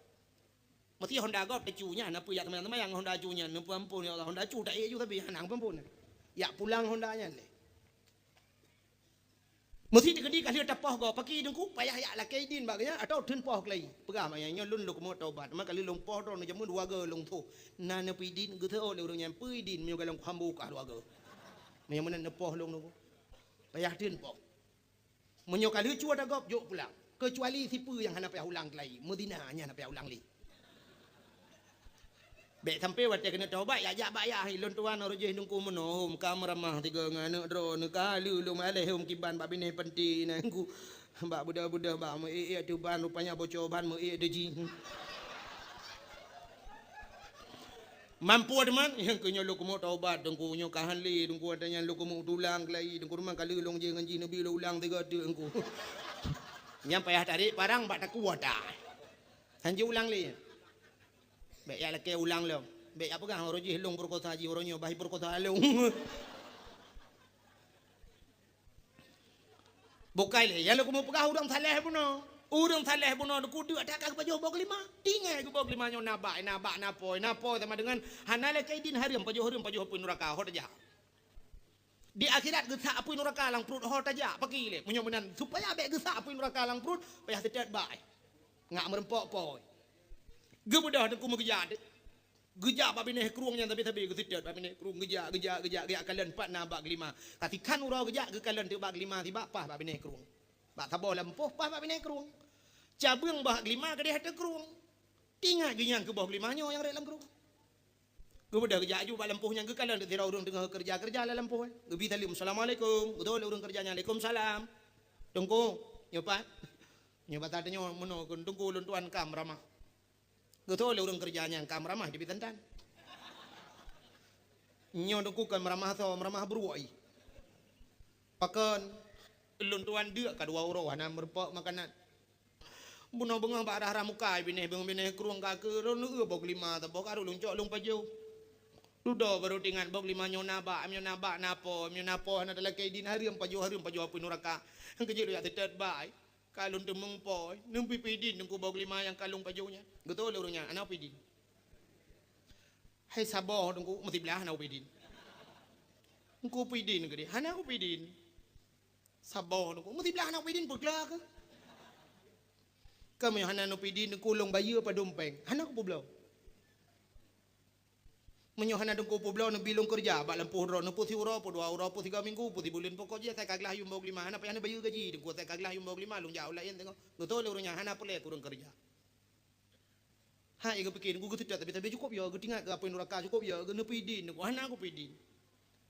Meusti honda gob tacu nyan, hana peue jak seumayang-seumayang honda cu nyan, neupeuamphon, ya Allah, honda cu taék ju tapi hana geupeuamphon. Jak pulang honda nyan lé. Meusti teukeudi ka lheueh tapoh gob, pakri teungku, payah jak lakèe idin bak geuhnyan atawa theun poh keulayi. Peugah bak nyan, "Nyoe lôn lôn keumeung taubat, teuma ka lheueh lôn poh droeneuh jameun dua goe lôn tho." Na neupeu idin, geuteuôt lé ureueng nyan, "Peu idin meunyoe galom kuhamba bukah dua goe." Meunyoe meunan neupoh lôn teungku. Payah theun poh. Meunyoe ka lheueh cu ata gob, jok pulang. Keucuali sipeue nyang hana payah ulang keulayi, meuzina nyan hana payah ulang lé. Bèk sampoe watèe keuneuk taubat, jak-jak bak yah, "Lôn tuan, uroe jih teungku meunoe hom ka meuramah tiga ngon aneuk droeneuh, ka lheueh lôn alèh hom kiban bak binéh panti nyan ku. Bak beudôh-beudôh bak meu-ék-ék ateueh ban, rupanya bocor ban meu-ék teuh jih." Mampu teuma, nyang keu nyoe lôn keumeung taubat, teungku nyoe ka han lé, teungku ata nyan lôn keumeung tulang keulayi, teungku rumoh ka lheueh lôn jih ngon jih neubi lôn ulang tiga teuk teungku. Nyan payah tarek parang bak takue ata. Han jiulang lé. Bèk jak lakèe ulang lom. Bèk jak peugah uroe jih lôn peurekosa jih, uroe nyoe bah peurekosa lôn. Bukai lé, nyang lôn keumeung peugah ureueng saleh bunoe. Ureueng saleh bunoe teungku deuk that ka geupajoh boh geulima. Tinggai geuboh geulima nyoe na bak, na bak, na pôi, na pôi sama dengan hana lakèe idin hareuem, pajoh hareuem, pajoh apui nuraka, ho tajak. Di akhirat geusak apui nuraka lam pruet ho tajak, pakri lé. Meunyoe meunan, supaya bèk geusak apui nuraka lam pruet, payah seutôt bak. Ngat meurumpok pôi. Geubeudôh teungku meugeujak. Geujak bak binéh krueng nyan sabe-sabe geuseutôt bak binéh krueng, geujak, geujak, geujak, geujak kalon pat na bak geulima. Ka sikhan uroe geujak geukalon teuk bak geulima sibak paih bak binéh krueng. Bak saboh lampôh paih bak binéh krueng. Cabeueng bak geulima keudeh ateueh krueng. Teuingat geuh nyang keu boh geulima nyoe nyang rhot lam krueng. Geubeudôh geujak aju bak lampôh nyan geukalon teuk sidroe ureueng teungoh keureuja-keureuja lam lampôh. Geubi saleuem, "Assalamualaikum." Geutô lé ureueng keureuja nyan, "Waalaikumsalam." "Teungku, nyoe pat?" "Nyoe bak tanyoe meunoe kheun, Teungku, lôn tuan ka meuramah." Geutô lé ureueng keureuja nyan, "Ka meuramah tapi tan-tan. Nyoe Teungku kon meuramah soe, meuramah bruek." "Pakon?" Lôn tuan deuk ka dua uroe hana meurumpok makanan. Bunoe beungoh bak rhah-rhah muka binéh, beungoh binéh krueng ka keu lôn eu boh glima saboh ka lôn cok lôn pajoh. Dudoe barô teuingat boh glima nyoe na bak, nyoe na bak na po, nyoe na po hana talakée idin, hareuem pajoh, hareuem pajoh apui nuraka. Keujeuet lôn jak teutet bak. Ka lôn teumeung po, neupui-pui idin teungku boh glima nyang ka lôn pajoh nyan. Geutôi lé ureueng nyan, hana pui idin. Hai saboh teungku, meusiblah hana pui idin. Teungku pui idin keudeh, hana pui idin. Saboh teungku, meusiblah hana pui idin peugla keuh. Ka meunyoe hana neupui idin teungku lôn bayeue padum péng, hana kupeubloe. Meunyoe hana teungku peubloe neubi lôn keureuja bak lampôh droe, neupeu siuroe, peu dua uroe, peu sigoe minggu, peu sibuleuen, pokok jih asai ka glah yuem boh glima, hana payah neubayeue gaji teungku asai ka glah yuem boh glima lôn jak u laén teungoh. Geutôi lé ureueng nyan hana peureulée keu ureueng keureuja. Hai geupike teungku geuseutôt sabe-sabe cukôp yo, geutingat keu apui nuraka cukôp yo, geuneupui idin teungku hana kupeue idin.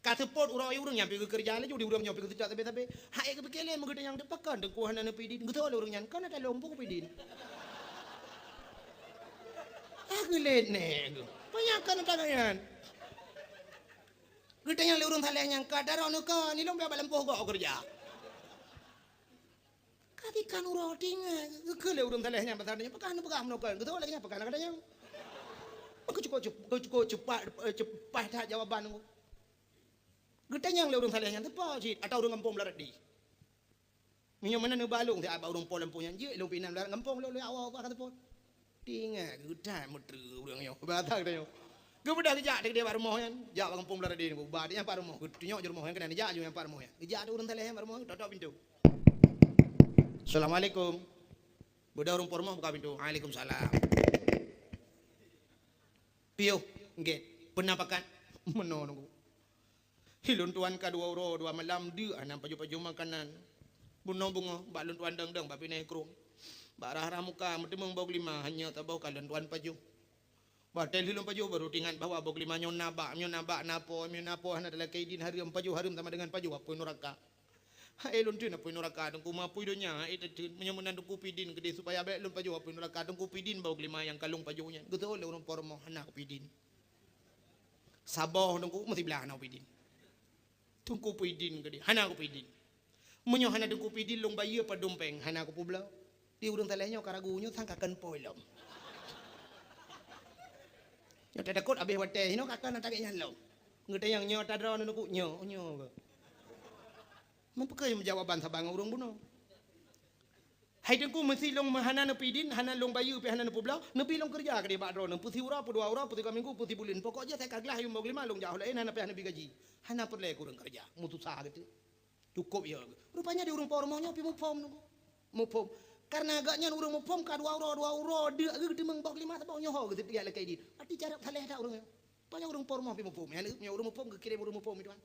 Ka seupôt uroe ureueng nyan pi geukeureuja laju di ureueng nyoe pi geuseutôt sabe-sabe. Hai geupike lé meugeutanyong teupakon teungku hana neupui idin, geutôi lé ureueng nyan kon ata lôn peue kupeue idin. Ah geulét nèe geuh. Panyang kon ata nyan. Geutanyong lé ureueng saleh nyan ka daroe neuka nilong bak lampôh gob keureuja. Ka tikan uroe tingai geukheun lé ureueng saleh nyan pasal nyan, pakon neupeugah meunoe kon, geutôi lagée nyan pakon na gata nyang. Meukeue cukôp, cukôp, cukôp cepat, eh, cepat that jawaban. Geutanyong lé ureueng saleh nyan, "Teupeue cit ata ureueng gampông Blaradi?" Meunyoe meunan neuba lôn siat bak ureueng po lampôh nyan, jeuet lôn pih inan lam gampông lôn, lôn awak-awak ka teupeue. Tingai geutanyoe meutreue ureueng nyoe, basa geutanyoe. Geubeudôh geujak teuk bak rumoh nyan, jak bak gampông Blaradi nyan, geuba nyan pat rumoh, geutunyok jih rumoh nyan keunan, jak jih nyan pat rumoh nyan. Geujak teuk ureueng saleh nyan bak rumoh, totok pintoe. "Assalamualaikum." Beudôh ureueng po rumoh buka pintoe, "Waalaikumsalam." "Piôh, nggét, peue na pakat?" "Meunoe teungku. Hi lôn tuan ka dua uroe dua malam deuk hana pajoh-pajoh makanan. Bunoe beungoh bak lôn tuan dong-dong bak binéh krueng. Bak rhah-rhah muka meuteumeung boh glima hanya saboh ka lôn tuan pajoh. Watée lheueh lôn pajoh barô teuingat bahwa boh glima nyoe na bak, nyoe na bak na po, nyoe na po hana talakée idin, hareuem pajoh hareuem sama deungon pajoh apui nuraka. Hai lôn teun apui nuraka teungku, meupui donya hai tateun. Meunyoe meunan teungku pui idin keudeh supaya bék lôn pajoh apui nuraka teungku pui idin boh glima nyang ka lôn pajoh nyan." Geutôi lé ureueng po rumoh, "Hana kupeue idin." Saboh teungku meusiblah hana kupeue idin. Teungku pui idin keudeh, "Hana kupeue idin." "Meunyoe hana teungku pui idin lôn bayeue padum péng, hana kupeubloe." Di ureueng saleh nyoe ka ragu, nyoe sang ka kon po lom. Nyoe tatakot abéh watée, nyoe ka kon ata gét nyan lom. Geutanyong, "Nyoe ata droeneuh teungku?" "Nyoe, nyoe." Meupeukeue jawaban saban ngon ureueng bunoe. "Hai teungku, meusi lôn hana neupui idin, hana lôn bayeue pih hana neupeubloe, neubi lôn keureuja keudeh bak droeneuh, peusiuroe, peudua uroe, peusigoe minggu, peusibuleuen. Pokok jih asai ka glah yuem boh glima lôn jak u laén hana payah neubi gaji. Hana peureulée keu ureueng keureuja, meususah geutanyoe." Cukôp yo. Rupanya di ureueng po rumoh nyoe pi muphom teungku. Muphom. Kareuna gobnyan ureueng muphom ka dua uroe, dua uroe deuk geuteumong boh glima saboh nyoe ho geuteupeuget lakée idin. Até carab saleh that ureueng nyoe. Rupanya ureueng po rumoh pi muphom. Nyan ureueng muphom geukirém ureueng muphom itu kan.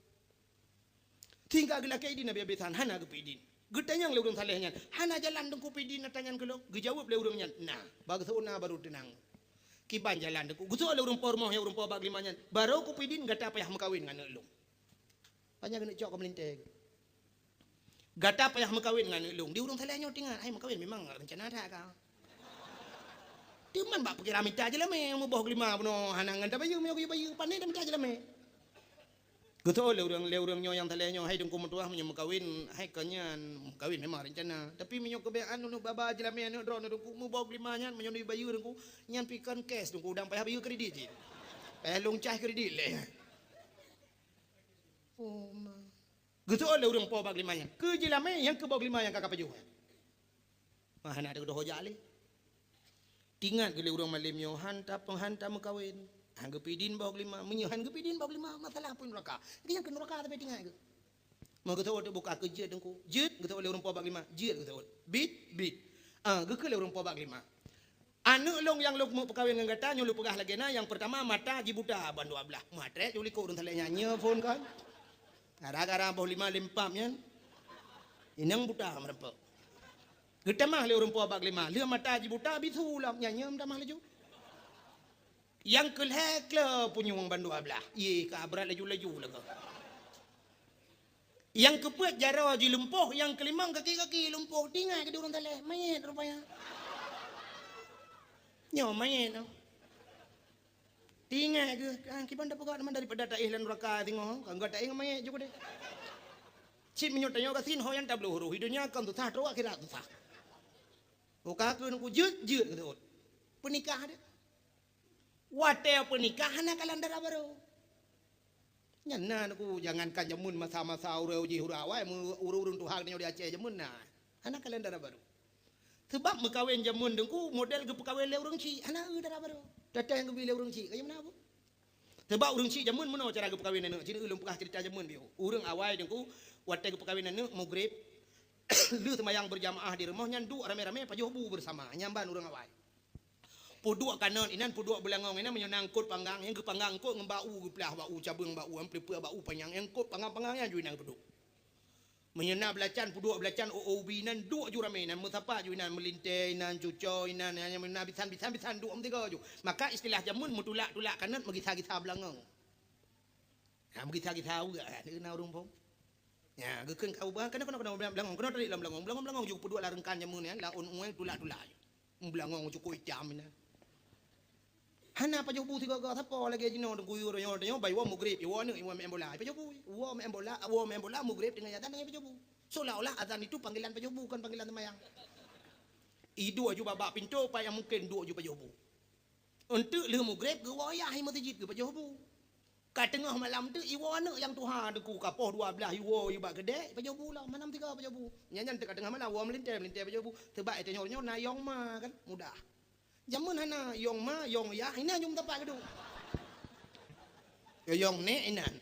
Sehingga geulakée idin habéh-habésan, hana geupui idin. Geutanyong lé ureueng saleh nyan, "Hana jalan teungku pui idin ata nyan keu lôn?" Geujaweueb lé ureueng nyan, "Na." Bak geuseuôt na barô teunang. "Kiban jalan teungku?" Geuseuôt lé ureueng po rumoh nyang ureueng po bak glima nyan, "Barô kupui idin gata payah meukawen ngon aneuk lôn." Panyang keuneuk cok keu meulintée. "Gata payah meukawen ngon aneuk lôn." Di ureueng saleh nyoe teuingat, hai meukawen memang rencana that ka. Teuma bak pikiran mita jeulamé, muboh glima bunoe hana ngon tabayeue, meunyoe geuyue bayeue, pane tamita jeulamé. Geutôi lé ureueng, lé ureueng nyoe nyang saleh nyoe, "Hai teungku meutuah, meunyoe meukawen, hai kon nyan meukawen memang rencana. Tapi meunyoe keubiasaan uneuk baba jeulamé aneuk droeneuh teungku muboh glima nyan, meunyoe neubayeue teungku, nyan pi kon cash teungku, dang payah bayeue kredit cit. Payah lôn cah kredit lé." Oh ma. Geuseuôt lé ureueng po bak glima nyan, "Keu jeulamé nyang keu boh glima nyang ka kapajoh nyan." Mah hana teudoh jak lé. Teuingat keu lé ureueng malém nyoe, han ta-, han tameukawen. Han geupui idin boh glima, meunyoe han geupui idin boh glima, masalah apui nuraka. Nyang keu nuraka tapi teuingat keu. Mah geuseuôt buka keu jeuet teungku. Jeuet geuseuôt lé ureueng po bak glima. Jeuet geuseuôt. Bit, bit. Ah, geukheun lé ureueng po bak glima. Aneuk lôn nyang lôn meupeukawen ngon gata nyoe lôn peugah lagée na, nyang peurtama mata jibuta ban dua blaih. Meutrek ju likot ureueng saleh nyan nyoe phon kan. Gara-gara boh glima lempam nyan. Inong buta meureumpok. Geutamah lé ureueng po bak glima, lheueh mata jibuta bisu lom nyan nyoe meutamah laju. Nyang keu lhée klo punyueng ban dua blaih. Ié ka brat laju-laju lagoe. Nyang keupeuet jaroe jih lumpoh, nyang keulimong kaki-kaki lumpoh. Teuingat keu di ureueng saleh, manyét rupanya. Nyoe manyét nyoe. Teuingat keu, ah, kiban tapeugah teuma daripada taéh lam nuraka singoh, ka gata éh ngon manyét ju keudeh. Cit meunyoe tanyoe gasien ho nyang tabloe uroe, di donya kon susah, troh akhirat susah. Buka keu neuk jeuet-jeuet keu seuôt. Peunikah deh. Watée peunikah hana kalon dara barô. Nyan na neuk, jangankan jameun masa-masa ureuëng jih ureuëng awai, ureuëng-ureuëng tuha tanyoe di Aceh jameun na. Hana kalon dara barô. Sabab meukawen jameun teungku model geupeukawen lé ureuëng chik, hana eu dara barô. Tatang geubi lé ureuëng chik, kayém na bu. Sabab ureuëng chik jameun meunoe cara geupeukawen aneuëk, cit ulôn peugah ceurita jameun biôh. Ureuëng awai teungku, watée geupeukawen aneuëk, mugreb, lheueh seumayang beurjamaah di rumoh nyan duek ramé-ramé pajoh bu beusama, nyan ban ureuëng awai. Peuduek kanot inan, peuduek beulangong inan, meunyoe na eungkot panggang, nyang geupanggang eungkot ngon bak u, geuplah bak u, cabeueng bak u, amplipeu bak u panyang, nyang eungkot panggang-panggang nyan ju inan peuduek. Meunyoe na beulacan, peuduek beulacan, o-o ubi inan, duek ju ramé inan, meusapat ju inan, meulintée inan, cucoe inan, nyan, nyan, na bisan, bisan, bisan, duek meusigoe ju. Maka istilah jameun meutulak-tulak kanot, meugisa-gisa beulangong. Ha, meugisa-gisa uga, ha, na ureuëng phon. Ya, geukheun ka ubah, keunoe, keunoe, keunoe beulangong, keunoe tarik lam beulangong, beulangong, beulangong ju peuduek lam reungkan jameun nyan, laôt ueng tulak-tulak ju. Beulangong cukôp itam inan. Hana pajoh bu sigoe-goe, sapo lagée jinoe teungku yue tanyoe, tanyoe bai woe mugreb, iwoe aneuëk, iwoe meu'en bola, pajoh bu. Woe meu'en bola, woe meu'en bola, mugreb teungoh azan, pajoh bu. Seolah-olah azan itu panggilan pajoh bu, kon panggilan seumayang. Iduek ju bak-bak pintoe, pat nyang mungken duek ju pajoh bu. Eunteuk lheueh mugreb geuwoe yah i meuseujid geupajoh bu. Ka teungoh malam teuk iwoe aneuëk nyang tuha teungku, ka poh dua blaih iwoe, iwoe bak keudè, pajoh bu lom, manam tiga pajoh bu. Nyan, nyan teuk ka teungoh malam, woe meulintée, meulintée pajoh bu. Sabab tanyoe nyoe na yong ma kan, mudah. Jameun hana yong ma, yong yah, inan jeuem tapak geuduek. Yong nek inan.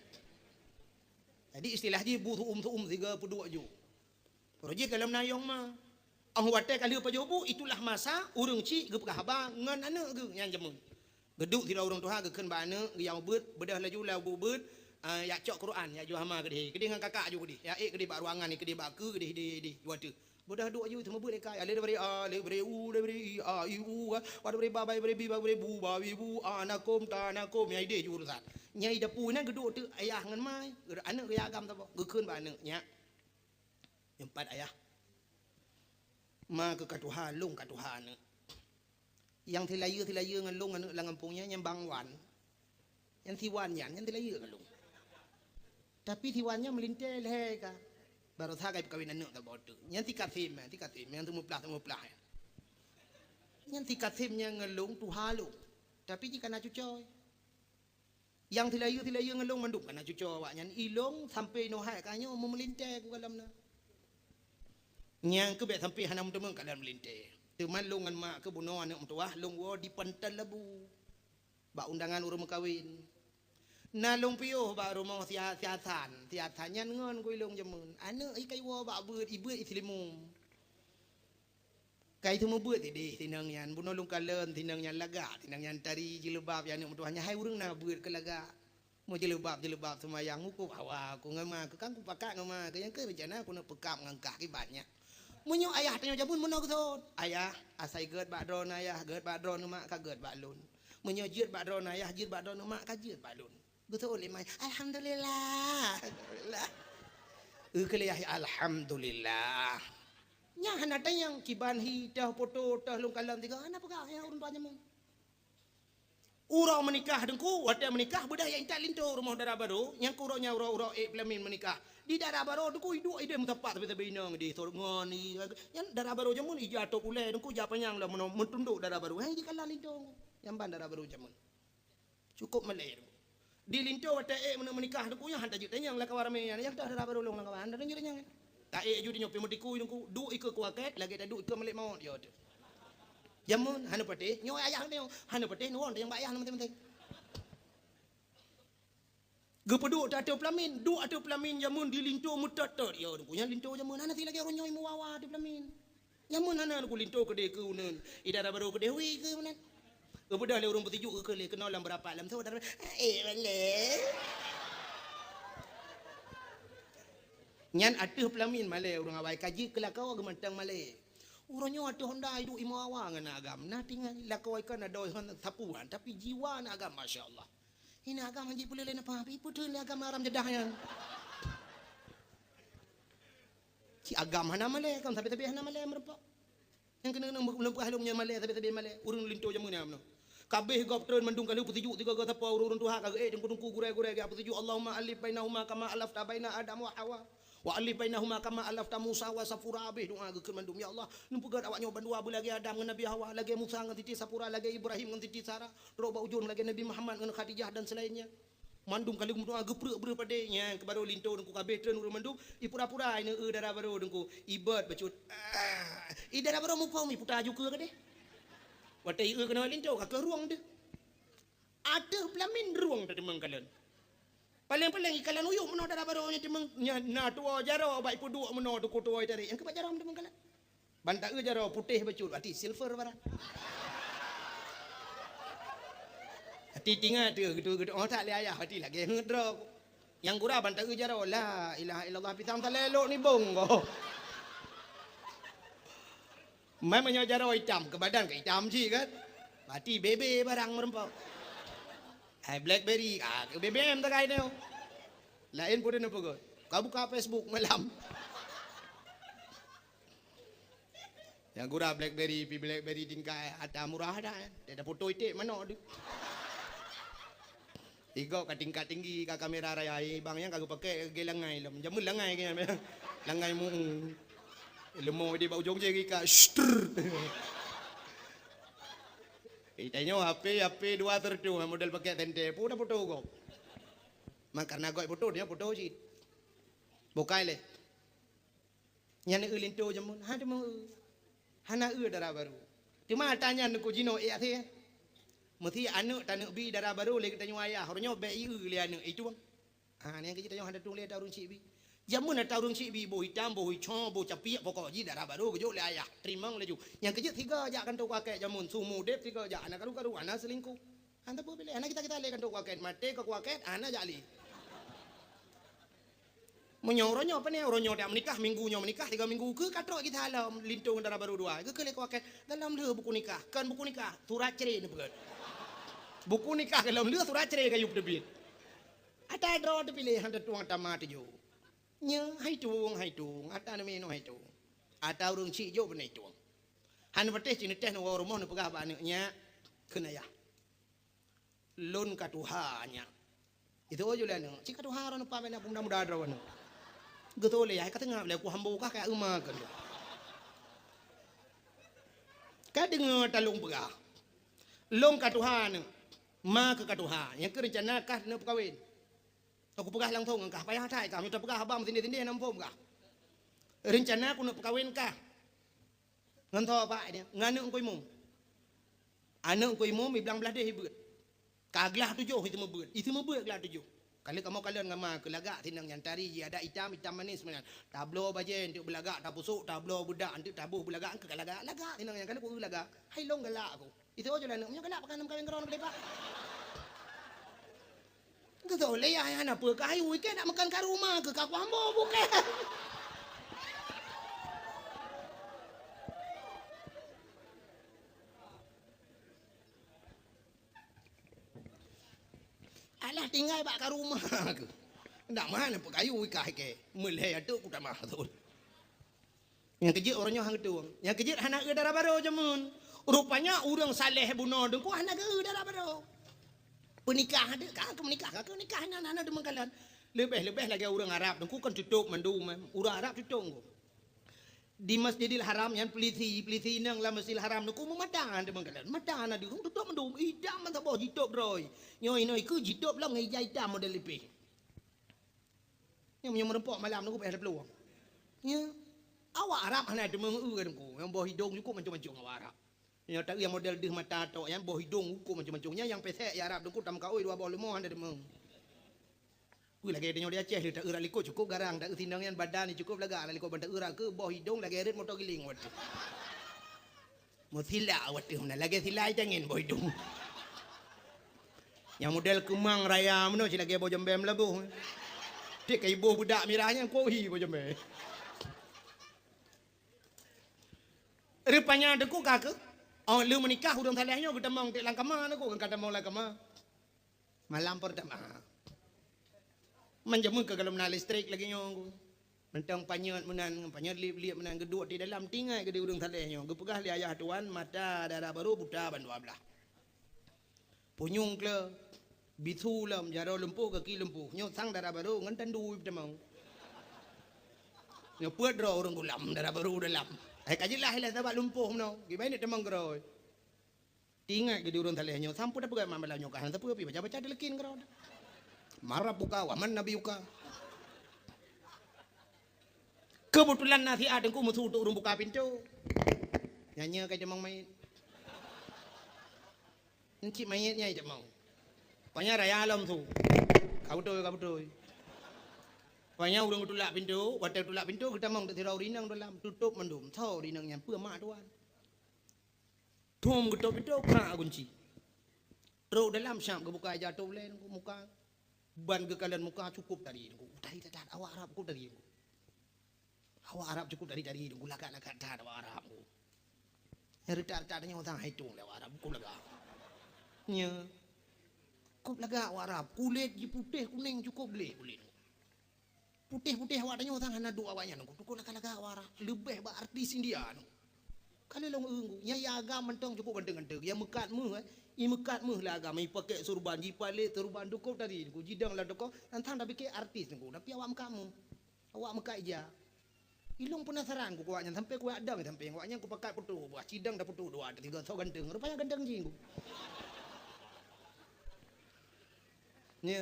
Jadi istilah jih bu su'um-su'um sigoe peuduek ju. Roh jih ka lom na yong ma. Óh watée ka lheueh pajoh bu, itulah masa ureuëng chik geupeugah haba ngon aneuëk geuh nyang jameun. Geuduek sidroe ureuëng tuha geukheun bak aneuëk, geuyang ubeuet, beudôh laju lam ubeuet, ah, yak cok Quran, yak ju hama keudeh. Keudeh ngon kakak ju keudeh, yak ék keudeh bak ruangan, keudeh bak keue, keudeh, keudeh, keudeh, ju ateueh. Beudôh duek ju, seumeubeuet lé kai, alif daripada a, alif daripada u, daripada i, a, i, u, ka. Wa daripada ba, ba, daripada bi, ba, daripada bu, ba, bi, bu, a, na, kum, ta, na, kum, nyang ideh ju urusan. Nyang i dapu nyan geuduek teuk ayah ngon ma, aneuëk geuyak agam saboh, geukheun bak aneuëk, nyak. Nyang pat ayah. Ma keuh ka tuha, lôn ka tuha aneuëk. Nyang silayeue-silayeue ngon lôn aneuëk lam gampông nyan, nyan Bang Wan. Nyan si Wan nyan, nyan silayeue ngon lôn. Tapi si Wan nyan meulintée lhée ka. Baroesa ka jipeukawen aneuëk saboh teuk. Nyan si Kasem, si Kasem, nyang seumeuplah-seumeuplah nyan. Nyan si Kasem nyan ngon lôn tuha lôn. Tapi jih ka na cucoe. Nyang silayeue-silayeue ngon lôn mandum ka na cucoe awaknyan, i lôn sampoe nyoe hai ka nyoe meumeulintée ku kalon na. Nyang keuh bék sampoe hana meuteumé kalon meulintée. Teuma lôn ngon mak keuh bunoe aneuëk meutuwah lôn woe di Pantai Labu. Bak undangan ureuëng meukawen. Na lôn piôh bak rumoh si A-, si Hasan, si Hasan nyan ngon ku i lôn jameun. Aneuëk i ka iwoe bak beuet, i beuet i Seulimeum. Ka i seumeubeuet ideh sinong nyan, bunoe lôn kalon sinong nyan lagak, sinong nyan tari jilbab, ya aneuëk meutuwah nyan hai ureuëng na beuet keu lagak. Meujilbab-jilbab seumayang, mukub hawa ku ngon ma keuh, kan kupakat ngon ma keuh, nyang keuh rencana kuneuk peukab ngon kah kiban nyan. Meunyoe ayah tanyoe jameun meunoe geuseuôt, "Ayah, asai gét bak droeneuh ayah, gét bak droeneuh mak, ka gét bak lôn. Meunyoe jeuet bak droeneuh ayah, jeuet bak droeneuh mak, ka jeuet bak lôn." Geuseuôt lé ma, "Alhamdulillah." Alhamdulillah. Eukeuleuyah, "Alhamdulillah." Nyan hana tanyong, kiban hi, toh poto, toh lôn kalon tiga, hana peugah nyang ureuëng tuha jameun. Uroe meunikah teungku, watée meunikah beudôh jak intat linto rumoh dara barô, nyang keu uroe nyan uroe-uroe ék peulamin meunikah. Di dara barô teungku iduek ideh meusapat sabe-sabe inong ideh sot ngon i, nyan dara barô jameun ija top ulée teungku ija panyang lom meuno-, meutundok dara barô. Hai jikalon linto, nyang ban dara barô jameun. Cukôp malée teungku. Di linto watée ék meuneuk meunikah teungku nyan han tajeuet tanyong lam kawan ramé nyan, nyang toh dara barô lôn lam kawan, han tajeuet tanyong. Ta ék ju di nyoe pih meutikui teungku, duek ikeue kuakét lagée taduek ikeue malaikat maut yo teuh. Jameun hana patéh, nyoe ayah nyoe hana patéh nuwon tanyong bak ayah na maséng-maséng. Geupeuduek ateueh peulamin, duek ateueh peulamin jameun di linto meutot-tot yo teungku. Nyan linto jameun hana si lagée uroe nyoe meuwawa ateueh peulamin. Jameun hana teungku linto keudeh keu uneun, i dara barô keudeh wi keu meunan. Geubeudôh lé ureuëng peusijuek geukheun lé keunoe lam beurapat lam soe dara, eh, malée. Nyan ateueh peulamin malée ureuëng awai ka jeuet keu lakoe geumantong malée. Uroe nyoe ateueh honda iduek i meuwawa ngon agam, na tinggai lakoe ka na doi hon sapuan, tapi jiwa na agam masya Allah. Hina agam hanjeuet peuleueh lé napa, ipeuteun lé agam haram jadah nyan. Cit agam hana malée, kon sabe-sabe hana malée meurumpok. Nyang keuneuk lôn peugah lôn nyoe malée, sabe-sabe malée. Ureuëng linto jameun nyan meunoe. Kabeh gob treun mandum ka lheueh peusijuek tiga-tiga sapo ureuëng-ureuëng tuha ka geuék teungku-teungku gurée-gurée ka peusijuek, Allahumma alif bainahuma kama alafta baina Adam wa Hawa. Wa alif bainahuma kama alafta Musa wa Safura, abéh doa geukheun mandum, "Ya Allah, neupeugét awak nyoe bandua beulagée Adam ngon Nabi Hawa, lagée Musa ngon Siti Safura, lagée Ibrahim ngon Siti Sarah, trok bak ujong lagée Nabi Muhammad ngon Khadijah dan selainnya." Mandum ka lheueh meudoa geuprek breuh padé, nyan keuh barô linto Teungku ka abéh treun ureuëng mandum, ipura-pura ineuk eu dara barô Teungku, ibeuet bacut. Ah, i dara barô muphom iputa aju keue keudeh. Watée ieu keunoe linto ka keuh rueng deuh. Ateueh peulamin rueng tateumeung kalon. Paleng-paleng ikalon uyuek meunoe dara barô nyan teumeung, nyan na tuwoe jaroe bak ipeuduek meunoe Teungku tuwoe itarek, nyang keuh bak jaroe teumeung kalon. Ban taeu jaroe putéh bacut, até silver barang. Até tingat teuh gitu-gitu, oh tak lé ayah, até lagée ngeut droe. Nyang gura ban taeu jaroe, la ilaha illallah, pisang salelok nibong ko. Mai meunyoe jaroe itam, keu badan ka itam cit kan. Até bebe barang meureumpok. Hai Blackberry, ah, keu B B M takai nyoe. Laén pun neupeugah. Ka buka Facebook malam. Nyang gura Blackberry, pi Blackberry tingkai ata murah dah. Dia dah foto iték manok tu. Igok ka tingkat tinggi, ka kamera raya, eh, bang nyang ka geupakai lagée langai lom. Jameun langai ke nyan, langai mu. Leumo di bak ujong je ka, shtr. Eh, tanyoe H P, H P dua tertu, model pakai tente, pun dah foto gok. Mak karena gok foto, dia foto cit. Bukai lé. Nyan eu linto jameun, ha teuma eu. Hana eu dara barô. Teuma ata nyan Teungku jinoe ék até. Meusi aneuk taneuk bi dara barô lé geutanyoe ayah, uroe nyoe bék ieu lé aneuk, itueng. Ha, nyang keuh jih tanyoe hana tueng lé ata ureuëng syiek bi. Jameun ata ureuëng syiek bi, boh itam, boh ico, boh capiek, pokok jih dara barô geujok lé ayah. Teurimong laju. Nyang keuh jeuet sigoe jak kantô kuakét jameun, su mudeb sigoe jak, hana karu-karu, hana seulingkoh. Hana peue piléh, hana kita-kita lé kantô kuakét, maté ka kuakét, hana jak lé. Meunyoe uroe nyoe pane, uroe nyoe dak meunikah, minggu nyoe meunikah, tiga minggu keu ka trok kita lom linto ngon dara barô dua. Geukheun lé kuakét, dalam lheueh buku nikah, kon buku nikah, surat cerai neupeugét. Buku nikah dalam lheueh surat cerai ka yue peuteubiet. Ata droe teupiléh hana tueng ata ma teujoh. Nyoe hai tueng, hai tueng, ata neuminoe hai tueng. Ata ureuëng syiek jok beunai tueng. Hana patéh cit neutéh neuwoe rumoh neupeugah bak aneuk nyak, kheun ayah. Lôn ka tuha nyak. Itu ujue lé aneuk, cit ka tuha droe neupa bak na peumuda-muda droe aneuk. Geutôi lé yah ka teungab lé ku hambo kah ka euma keu lôn. Ka deungoe talôn peugah. Lôn ka tuha aneuk, ma keuh ka tuha, nyang keuh reuncana kah neupeukawen. Aku peugah langsong ngon kah, payah that kah, meunyoe tapeugah haba meusindeh-sindeh na muphom kah. Reuncana ku neupeukawen kah. Ngon soe pak dia? Ngon aneuk Teungku Imum. Aneuk Teungku Imum iblang blaih deh ibeuet. Ka glah tujoh itu meubeuet. Itu meubeuet glah tujoh. Kali kamoe kalon ngon ma keuh lagak sinong nyan tari ji adat itam, itam manis meunan. Tabloe bajée untuk beulagak, tapusok, tabloe beudak untuk taboh beulagak, keu lagak, lagak sinong nyan kali ku lagak. Hai long galak aku. Itu aja lah aneuk, meunyoe galak pakai nam kawin keron keu lepak. Geutôi lé yah hana peue keu ayu, ikei nak makan ka rumah keu ka kuambo bukée. Alah tinggai bak ka rumah keu. Ndak mana peukayu ikah ikei. Meulhée atuk ku tamah thon. Nyang keujeuet uroe nyoe han geutueng. Nyang keujeuet hana eu dara barô jameun. Rupanya ureuëng saleh bunoe Teungku hana geu dara barô. Peunikah deuh ka keu meunikah, ka keu nikah hana hana deungon kalon. Leubeh-leubeh lagée ureuëng Arab Teungku kan tutôp mandum, ureuëng Arab tutôp Teungku. Di Masjidil Haram nyan peulisi, peulisi inong lam Masjidil Haram Teungku meumata deungon kalon. Mata hana deuh tutôp mandum, idam mantong boh jitôp droe. Nyoe inoe keu jitôp lom ngon ija itam model lipeh. Nyoe meunyoe meureumpok malam Teungku payah taplueng. Nyoe awak Arab hana deungon eu Teungku. Nyang boh idong cukôp mancong-mancong awak Arab. Nyoe taeu nyang model deuh mata tok nyan boh idong cukôp mancong-mancong. Nyan nyang pesek ya Arab Teungku tameukaôi dua boh leumo hana deungon. Ui lagée tanyoe di Aceh lé taeu rak likot cukôp garang, taeu sinong nyan badan cukôp lagak rak likot ban taeu rak keu boh idong lagée rot moto giling watée. Meusilak watée meunan lagée silai tangen boh idong. Nyang model keumang raya meunoe cit lagée boh jembem laboh. Tiek ka iboh beudak mirah nyan kohi boh jembem. Rupanya Teungku ka keuh, oh lheueh meunikah ureuëng saleh nyoe geutamong tiek lam kama Teungku, ka tamong lam kama. Malam pertama. Man jameun ka galom na listrik lagée nyoe Teungku. Mantong panyöt meunan, panyöt liep-liep meunan geuduek di dalam tinggai geude ureuëng saleh nyoe. Geupeugah lé ayah tuan mata dara barô buta ban dua blaih. Punyueng kle, bisu lom, jaroe lumpuh, gaki lumpuh. Nyoe sang dara barô ngon tandu peutamong. Nyoe peuet droe ureuëng gulam, dara barô dalam. Hai ka jeulaih lah sabab lumpoh meunoe. Kiban nyoe tamong keudroe. Teuingat geuh di ureuëng saleh nyoe, sampoe tapeugah mak malam nyoe ka hana sapeue pih baca-baca dileukin keudroe. Man rabbuka wa man nabiyuka. Keubeutulan na siat teungku meusu untuk ureuëng buka pintoe. Nyan nyoe ka jamong mait. Encik mait nyai jamong. Panya raya lom su. Ka beutôi, ka beutôi. Panya ureuëng geutulak pintoe, watée geutulak pintoe geutamong teuk sidroe ureuëng inong dalam, tutôp mandum. Soe ureuëng inong nyan, peue mak tuan. Thom geutôp pintoe, krak gunci. Trok dalam siap geubuka ija tôp lé muka. Ban geukalon muka cukôp tari teungku. Tari that-that awak Arab cukôp tari teungku. Awak Arab cukôp tari-tari teungku, lagak-lagak that awak Arab teungku. Nyang reutak-reutak tanyoe sang hai tueng lé awak Arab, cukôp lagak. Nya. Cukôp lagak awak Arab, kulét jih putéh kunéng cukôp gleh kulét. Putéh-putéh awak tanyoe sang hana duek awaknyan teungku, cukôp lagak-lagak awak Arab. Leubeh bak artis India teungku. Ka lheueh lôn eu teungku, nyang agam mantong cukôp ganteng-ganteng. Nyang meukat méuh, eh. I meukat méuh lé agam, i pakai surban, jipalét surban, cukôp tari teungku, jidong lam toko, nyan sang tapike artis teungku, tapi awak meukat méuh. Awak meukat ija. Ilôn peunasaran ku awaknyan, sampai kuyak dang sampai awaknyan kupakat putôh, bah sidang taputôh dua, tiga, soe ganteng. Rupanya ganteng jih teungku. Nya.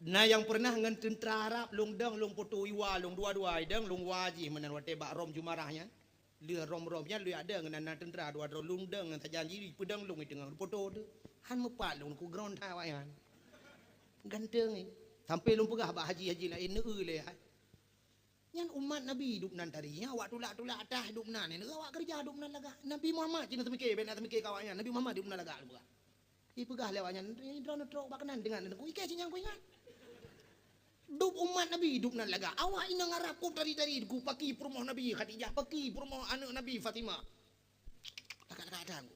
Na nyang pernah ngon teuntra Arab, lôn dang, lôn putôh iwa, lôn dua-dua idang, lôn wa jih meunan watée bak Rom Jumarah nyan. Lheueh Rom-Rom nyan lheueh ada ngon na teuntra dua droe, lôn dang ngon sajan jih, peudang lôn i teungoh putôh tu. Han meupat lôn ku ground that awaknyan. Ganteng ni. Sampai lôn peugah bak haji-haji laén, neu lé hai. Nyan umat Nabi dubnan tari, nyan awak tulak-tulak atah dubnan, nyan awak keureuja dubnan lagak. Nabi Muhammad cit na seumiké, bèk na seumiké keu awaknyan, Nabi Muhammad dubnan lagak lôn peugah. Ipeugah lé awaknyan, "Droeneuh trok bak keunan deungon, ku iké cit nyang kuingat." Dub umat Nabi dubnan lagak. Awak inong Arab ku tari-tari, ku paki peurumoh Nabi Khadijah, paki peurumoh aneuëk Nabi Fatimah. Lagak-lagak that ku.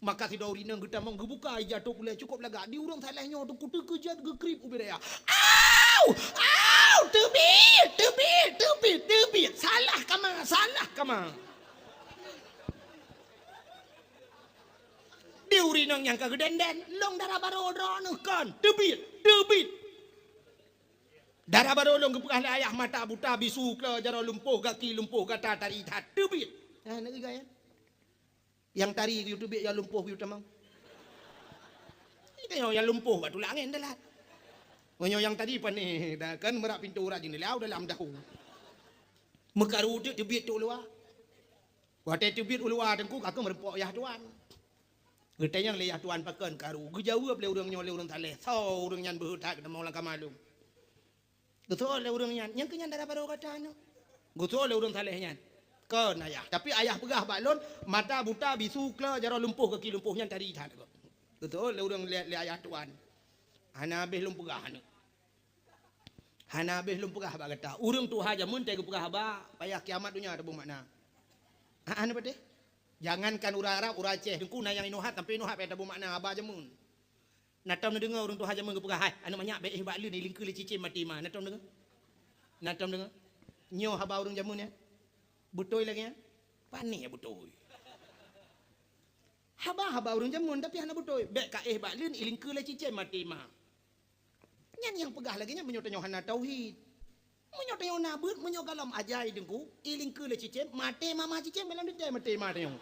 Maka sidroe ureuëng inong geutamong geubuka ija tôp ulée cukôp lagak, di ureuëng saleh nyoe teungku teukeujot geukrieb ubit raya. "Au! Au! Teubiet! Teubiet! Teubiet! Teubiet! Salah kama! Salah kama!" Di ureuëng inong nyang ka geudenden, lôn dara barô droeneuh kon, teubiet! Teubiet! Dara barô lôn geupeugah lé ayah mata buta bisu klo jaroe lumpoh gaki lumpoh gata tari that, teubiet! Nah, nak gaya. Nyang tari geuyue teubiet, nyang lumpoh geuyue tamong. Tanyoe nyang lumpoh bak tulak angén dalat. Meunyoe nyang tari panéh, dah kan meurak pintoe urat jeuneulah dalam dahu. Meukaru teuk teubiet teuk u luwa. Watée teubiet u luwa teungku ka keuh meurumpok yah tuan. Geutanyong lé yah tuan pakon karu. Geujaweueb lé ureuëng nyoe lé ureuëng saleh. Soe ureuëng nyan beuhe that geutamong lam kama lôn. Geuseuôt lé ureuëng nyan, nyang keu nyan dara barô gata nyoe. Geuseuôt lé ureuëng saleh nyan. Kon ayah, tapi ayah peugah bak lôn, mata buta bisu klo jaroe lumpoh gaki lumpoh nyan tari that. Geuseuôt lé ureuëng lé, lé ayah tuan. Hana habéh lôn peugah aneuk. Hana habéh lôn peugah bak gata. Ureuëng tuha jameun teuh geupeugah haba, payah kiamat donya taboh makna. Ha, hana patéh? Jangankan ureuëng Arab, ureuëng Aceh teungku na nyang inoe hat sampai inoe hat payah taboh makna haba jameun. Na tom neudeungoe ureuëng tuha jameun geupeugah, "Hai, aneuk manyak bèk éh bak leuen, ilingkeue lé cicém maté ma." Na tom deungoe? Na tom deungoe? Nyoe haba ureuëng jameun nyan? Beutôi lagée nyan? Panéh beutôi. Haba-haba ureuëng jameun tapi hana beutôi. "Bèk ka éh bak leuen, ilingkeue lé cicém maté ma." Nyan nyang peugah lagée nyan meunyoe tanyoe hana tauhid. Meunyoe tanyoe na beuet, meunyoe gohlom ajai teungku, ilingkeue lé cicém, maté ma ma cicém, gohlom teuntèe maté ma tanyoe.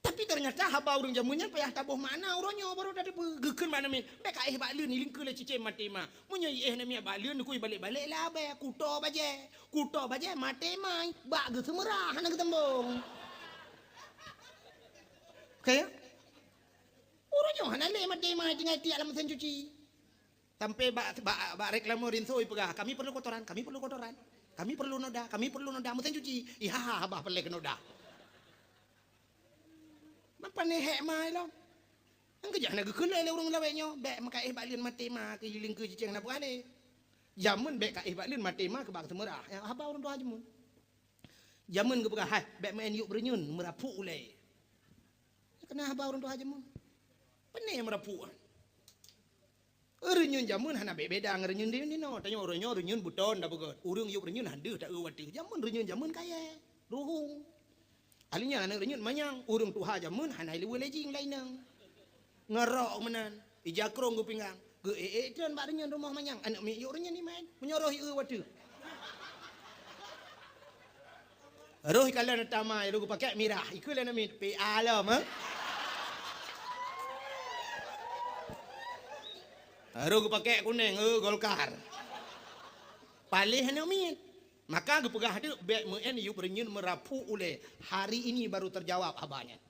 Tapi teunyata haba ureuëng jameun nyan payah taboh makna uroe nyoe baru tateupeue. Geukheun bak aneuk miet, "Bèk ka éh bak leuen, ilingkeue lé cicém maté ma." Meunyoe iéh aneuk miet bak leuen, neukui balek-balek labée, kuto bajée. Kuto bajée maté ma, bak geuseumeurah hana geusambong. Ka ya? Uroe nyoe hana lé maté ma tinggai tiek lam mesin cuci. Sampai bak, bak, bak reklame rinso ipeugah, "Kami perlu kotoran, kami perlu kotoran. Kami perlu noda, kami perlu noda mesin cuci." Iha, haba peureulée keu noda. Mapa neuhek ma ilong? Nyang keujah na geukheun lé ureuëng lawét nyoe, "Bèk meukaéh bak leuen maté ma keu ilingkeue cicém na buah lé." Jameun bèk kaéh bak leuen maté ma keu bak seumeurah. Ya, haba ureuëng tuha jameun. Jameun geupeugah, "Hai, bèk meu'en yup reunyeun, meurapuk ulée." Keunan haba ureuëng tuha jameun. Pane meurapuk. Reunyeun jameun hana beda ngon reunyeun di, di noe. Tanyoe uroe nyoe reunyeun beuton da beugöt. Ureuëng yup reunyeun han deuh ta-eu watèe. Jameun reunyeun jameun kayèe. Ruhueng. Ahli nyan aneuk reunyeun manyang. Ureuëng tuha jameun hana ileuweue lejing lainang. Ngon rok meunan. Ija krong geupinggang. Geu-ék-ék treun bak reunyeun rumoh manyang, aneuk miet yôk reunyeun iman. Meunyoe roh i eu watèe. Roh ikalon tamai, roh geupakèk mirah, ikheun lé aneuk miet, "P A lom, eh?" Roh geupakèk kunèng, "Eh, Golkar." Paléh aneuk miet. Maka geupeugah teuk, "Bèk meu'en yup reunyeun meuraphu ulèe." Hari ini baru terjawab haba nyan.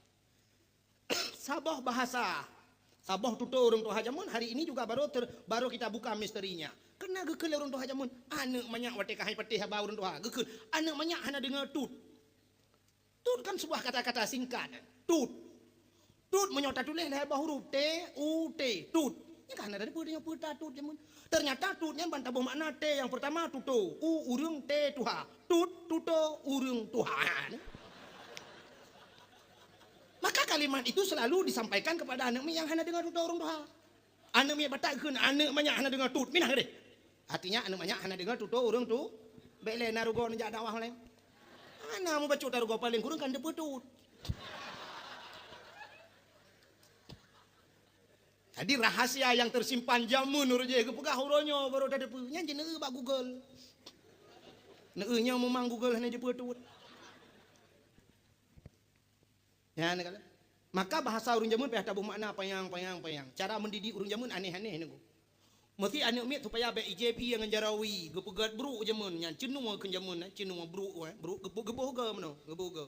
Saboh bahasa, saboh tutoe ureueng tuha jameun hari ini juga baru ter-, baru kita buka misterinya. Karena geukheun lé ureueng tuha jameun, aneuk manyak watèe ka hai patéh haba ureueng tuha, geukheun, aneuk manyak hana deungoe tut. Tut kan sebuah kata-kata singkat. Tut. Tut meunyoe tatuléh lhèe boh huruf, T, U, T, tut. Nyan ka hana teupeue tanyoe peue ta tut jameun. Ternyata tut nyan ban taboh makna T nyang peurtama tutoe, U ureueng, T tuha. Tut, tutoe, ureueng tuha. Maka kalimat itu selalu disampaikan kepada aneuk miet nyang hana deungoe tutoe ureueng tuha. Aneuk miet Batak kheun, aneuk manyak hana deungoe tut, minah keudéh. Artinya aneuk manyak hana deungoe tutoe ureueng tu, bèk lé na rugoe neujak dakwah laén. Hana mubacut ta rugoe, paléng kureueng kan teupeue tut. Jadi rahasia nyang tersimpan jameun ureueng jih geupeugah uroe nyoe baru tateupeue. Nyan jih neueu bak Google. Neueu nyoe meumang Google hana jeupeue tut. Nyan kan. Maka bahasa ureueng jameun payah taboh makna panyang, panyang, panyang. Cara mendidik ureueng jameun aneh-aneh nunggu. Meusti aneuk miet supaya bèk ijép ié ngon jaroe wie, geupeugöt brôk jameun nyan, ceunoe kheun jameun, eh, ceunoe brôk, eh, brôk geuboh, geuboh goe meunoe, geuboh goe.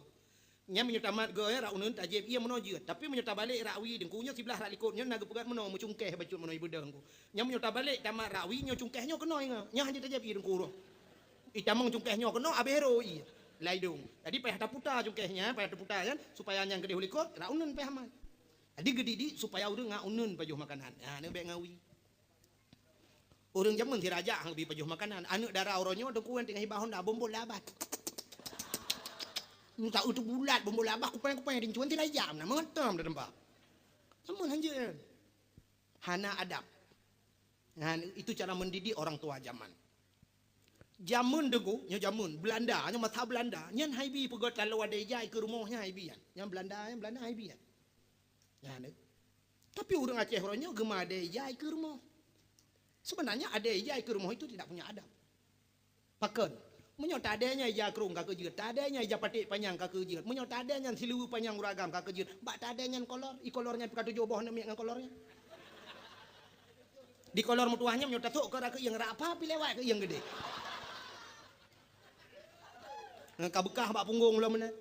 Nyan meunyoe tamat goe, eh, rak uneun tajép ié meunoe jeuet. Tapi meunyoe tabalek rak wie teungku, nyoe siblah rak likot, nyoe na geupeugöt meunoe, meucungkèh bacut meunoe ibeudôh teungku. Nyan meunyoe tabalek tamat rak wie, nyoe cungkèh nyoe keunoe ingat. Nyoe hana tajép ié teungku uroe. Itamong cungkèh nyoe keunoe abéh rô ié. Lai dong. Jadi payah taputa cungkèh nyan, payah taputa nyan supaya nyan keudéh u likot, rak uneun payah mat. Jadi geudidik supaya ureueng ngat uneun pajoh makanan. Ha, nyoe bèk ngat wie. Ureueng jameun sira jak han geubi pajoh makanan. Aneuk dara uroe nyoe teungku nyan teungoh iba honda bombol labah. Minta eu teubulat bombol labah kupèng-kupèng rincuan sira jak na meutem da teumpat. Jameun hanjeuet. Hana adab. Nah, itu cara mendidik orang tua zaman. Jameun teungku, nyoe jameun Belanda, nyoe masa Belanda, nyan hai bi peugöt taloe adèe ija ikeue rumoh nyan hai bi nyan. Nyan Belanda, nyan Belanda hai bi nyan. Nyan. Tapi ureueng Aceh uroe nyoe geumeuadèe ija ikeue rumoh. Sebenarnya adèe ija ikeue rumoh itu tidak punya adab. Pakon? Meunyoe tadèe nyan ija krông ka keujeuet, tadèe nyan ija paték panyang ka keujeuet, meunyoe tadèe nyan siluweue panyang ureueng agam ka keujeuet, bak tadèe nyan kolor, i kolor nyan pih ka tujoh boh aneuk miet ngon kolor nyan. Di kolor meutuwah nyan meunyoe tasôk keu rak keuieng, rak apa pih lewat keuieng keudéh. Ngon ka beukah bak punggong lom meunan.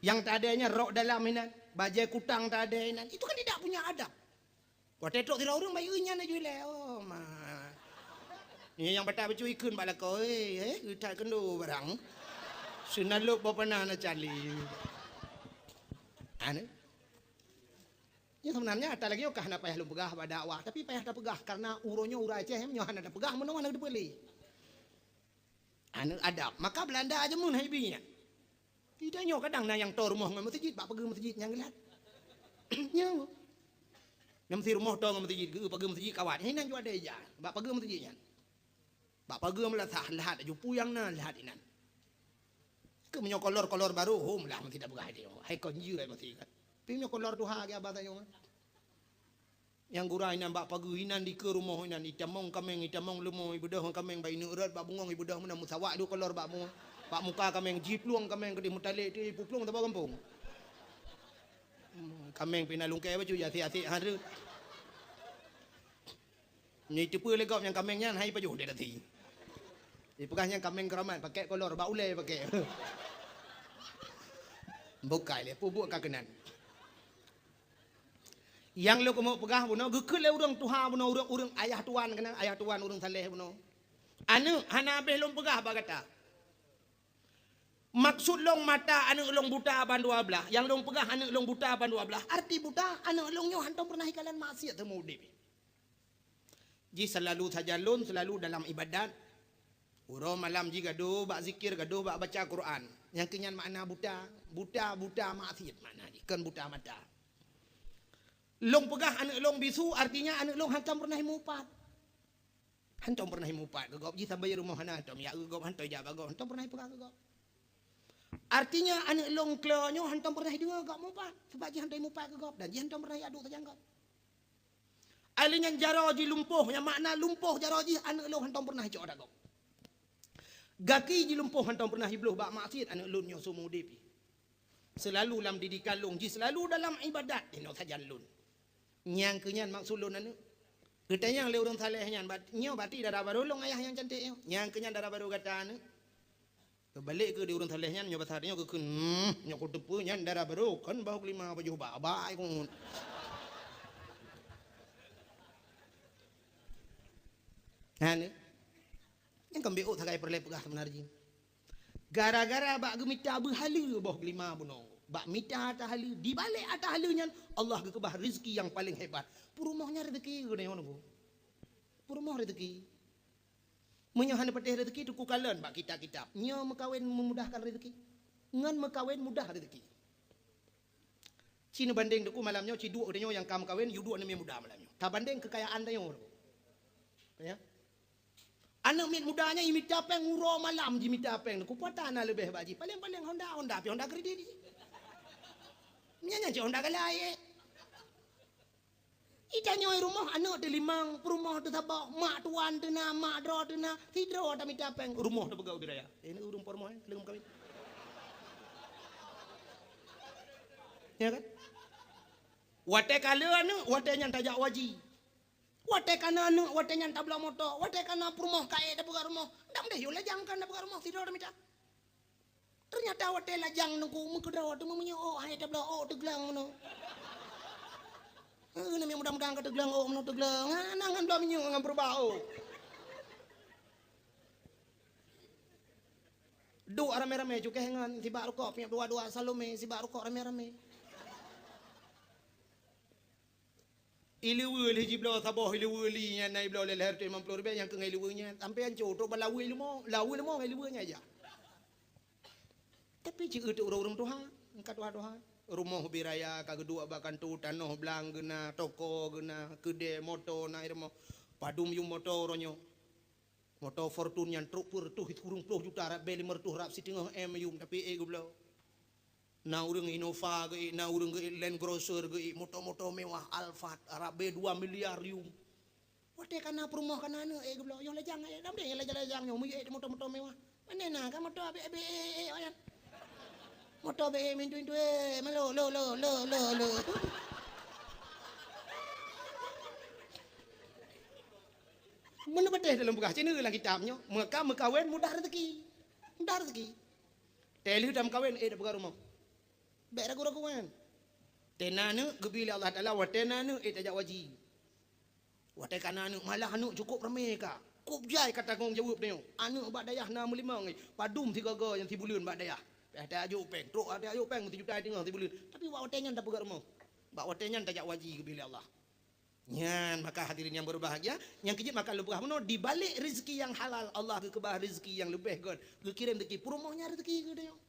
Nyang tadèe nyan rok dalam inan, bajèe kutang tadèe inan. Itu kan tidak punya adab. Watèe trok sidroe ureueng bayeue nyan laju ilèe, oh ma. Nyan nyang batat bacut ikheun bak lakoe, eh, eh, geutat keundo barang. Seunalop boh panah na cali. Anu. Ya sebenarnya ata lagèe nyoe ka hana payah lôn peugah bak dakwah, tapi payah tapeugah karena uroe nyoe ureueng Aceh nyoe hana tapeugah meunoe hana teupeue lé. Aneuk adab. Maka Belanda jameun hai bi nyan. Di tanyoe kadang na nyang toe rumoh ngon meuseujid, bak pageue meuseujid nyang geulat. Nyoe. Nyang meusti rumoh toe ngon meuseujid, geu pageue meuseujid kawat. Nyan inan ju adèe ija, bak pageue meuseujid nyan. Bak pageue meulasah, lahat aju puyang na, lahat inan. Keu meunyoe kolor-kolor barô, hom lah meusti tapeugah idéh. Hai kon jeuet meusti kan. Tapi meunyoe kolor tuha geuh abah tanyoe. Nyang gura inan bak pageue inan dikeue rumoh inan, itamong kaméng, itamong leumo, ibeudôh kaméng bak ineuk rot, bak bungong ibeudôh meunan, meusawak duek kolor bak mu-, bak muka kaméng, jiplueng kaméng keudéh meutalek, ti ipuplueng saboh gampông. Hmm, kaméng pih na lungkée bacut, asek-asek han rot. Nyoe iteupeue lé gob nyang kaméng nyan hai pajoh di dati. Ipeugah nyan kaméng keuramat, pakék kolor, bak ulée pakék. Bukai lé, peue buet ka keunan. Nyang lôn keumeung peugah bunoe, geukheun lé ureuëng tuha bunoe, ureuëng, ureuëng ayah tuan keunan, ayah tuan ureuëng saleh bunoe. Aneuëk, hana habéh lôn peugah bak gata. Maksud lôn mata aneuëk lôn buta ban dua blaih, nyang lôn peugah aneuëk lôn buta ban dua blaih, arti buta, aneuëk lôn nyoe hantom peureunah ikalon maksiat seumeu udeb. Jih seulalu sajan lôn, seulalu dalam iébadat. Uroe malam jih gadôh bak zikir, gadôh bak baca Quran. Nyang keu nyan makna buta, buta, buta maksiat makna jih, kon buta mata. Lôn peugah aneuëk lôn bisu, artinya aneuëk lôn hantom peureunah imupat. Hantom peureunah imupat keu gob, jih sabe rumoh hana hantom, ya gob hantom, jak bak gob, hantom peureunah ipeugah keu gob. Artinya aneuëk lôn klo nyoe hantom peureunah ideungoe gob mupat, sabab jih hantom imupat keu gob dan jih hantom peureunah iadu sajan gob. Ahli nyan jaroe jih lumpoh, nyang makna lumpoh jaroe jih, aneuk lôn hantom peureunah icok ata gob. Gaki jih lumpoh, hantom peureunah jibloh bak maksiet, aneuk lôn nyoe seumeu udeb jih. Seulalu lam didikan lôn, jih seulalu dalam ibadat, inoe sajan lôn. Nyang keu nyan maksud lôn aneuk. Geutanyong lé ureuëng saleh nyan, "Bat-, nyoe bati dara barô lôn ayah nyang cantik nyoe?" Nyang keu nyan dara barô gata aneuk. Keubalek keu di ureuëng saleh nyan, nyoe basa nyoe geukheun, "Hmm, nyoe kuteupeue nyan dara barô, kon bahu keulima pajoh bak-bak ai keumun." Hana. Nyang keumbeuet sagai peureulée peugah seumeunar jih. Gara-gara bak geumita beuhaleue boh keulima bunoe, bak mita ata haleue, dibalek ata haleue nyan Allah geukeubah rezeki nyang paleng hebat. Peurumoh nyan rezeki geuneuk nunggu. Peurumoh rezeki. Meunyoe hana patéh rezeki, teungku kalon bak kitab-kitab. Nyoe meukawen memudahkan rezeki. Ngon meukawen mudah rezeki. Ci neubandeng teungku malam nyoe, ci duek geutanyoe nyang ka meukawen, yue duek aneuk miet muda malam nyoe. Tabandeng keukayaan tanyoe teungku. Ya. Aneuk miet muda nyan imita péng uroe malam jimita péng teungku. Peue ata na leubeh bak jih? Paleng-paleng Honda, Honda pih Honda kredit jih. Nyan, nyan cit Honda galai, eh. Itanyoe rumoh aneuk teulimong, peurumoh teusaboh, mak tuan teuna, mak droe teuna, sidroe tamita péng, rumoh tapeugah ubit raya. Eh, ni ureuëng peurumoh, eh, keuleung meukawen. Ya kan? Watée ka le aneuk, watée nyan tajak waji. Watée ka na aneuk, watée nyan tabloe moto, watée ka na peurumoh ka ék tapeugah rumoh. Dang deh yue lajang kan tapeugah rumoh, sidroe tamita. Teunyata watée lajang teungku meukeudroe teuma meunyoe ôk hai tabloe ôk teugleueng meunoe. Heuh, namiet muda-muda ka teugleueng ôk meunoe teugleueng. Hana ngon bloe minyeuk ngon peureubah ôk. Duek ramé-ramé cukéh ngon sibak rukok, piep dua-dua Salome sibak rukok ramé-ramé. Ileue lheueh jibloe saboh ileue li nyan na ibloe lé lhèe reutôh limong ploh ribèe nyang keu ngon ileue nyan. Sampéan cok trok bak laweue leumo, laweue leumo ngon ileue nyan jak. Tapi ci eu teuk ureuëng-ureuëng tuha, ka tuha-tuha. Rumoh ubit raya ka geuduek bak kantô, tanoh blang geuna, toko geuna, keudè, moto na i rumoh. Padum yum moto uroe nyoe. Moto Fortuner nyan trok peureutôh sikureueng ploh juta, rab bèe limong reutôh rab siteungoh M yum, tapi ék geubloe. Na ureuëng Innova geuék, na ureuëng geuék Land Cruiser geuék, moto-moto mewah Alphard, rab bèe dua miliar yum. Watée ka na peurumoh ka na aneuk ék geubloe, yoh lajang ék, dam deh lajang-lajang nyoe, meuyeuh ék moto-moto mewah. Pane na ka moto abéh-abéh ék, ék, ék, nyan. Moto abéh ék mintu-intu ék, malo, lo, lo, lo, lo, lo. Meuneubeutéh dalam peugah cina lam kitab nyoe, meuka meukawen mudah rezeki. Mudah rezeki. Teuh lheueh tameukawen, ék tapeugah rumoh. Bék ragu-ragu kan. Teuh na aneuk geubri lé Allah Taala, watée na aneuk ék tajak waji. Watée ka na aneuk, malah aneuk cukôp ramé ka. Kôp jai ka tanggong jaweueb tanyoe. Aneuk bak dayah na meulimong, eh, padum sigoe-goe nyang sibuleuen bak dayah. Pih tajok péng, trok tajok péng sijuta teungoh sibuleuen. Tapi bak watée nyan tapeugah rumoh. Bak watée nyan tajak waji geubri lé Allah. Nyan maka hadirin yang berbahagia, nyang keujeuet maka lôn peugah bunoe, di balik rezeki yang halal, Allah geukeubah rezeki yang leubeh göt. Geukirém rezeki peurumoh nyan rezeki geutanyoe.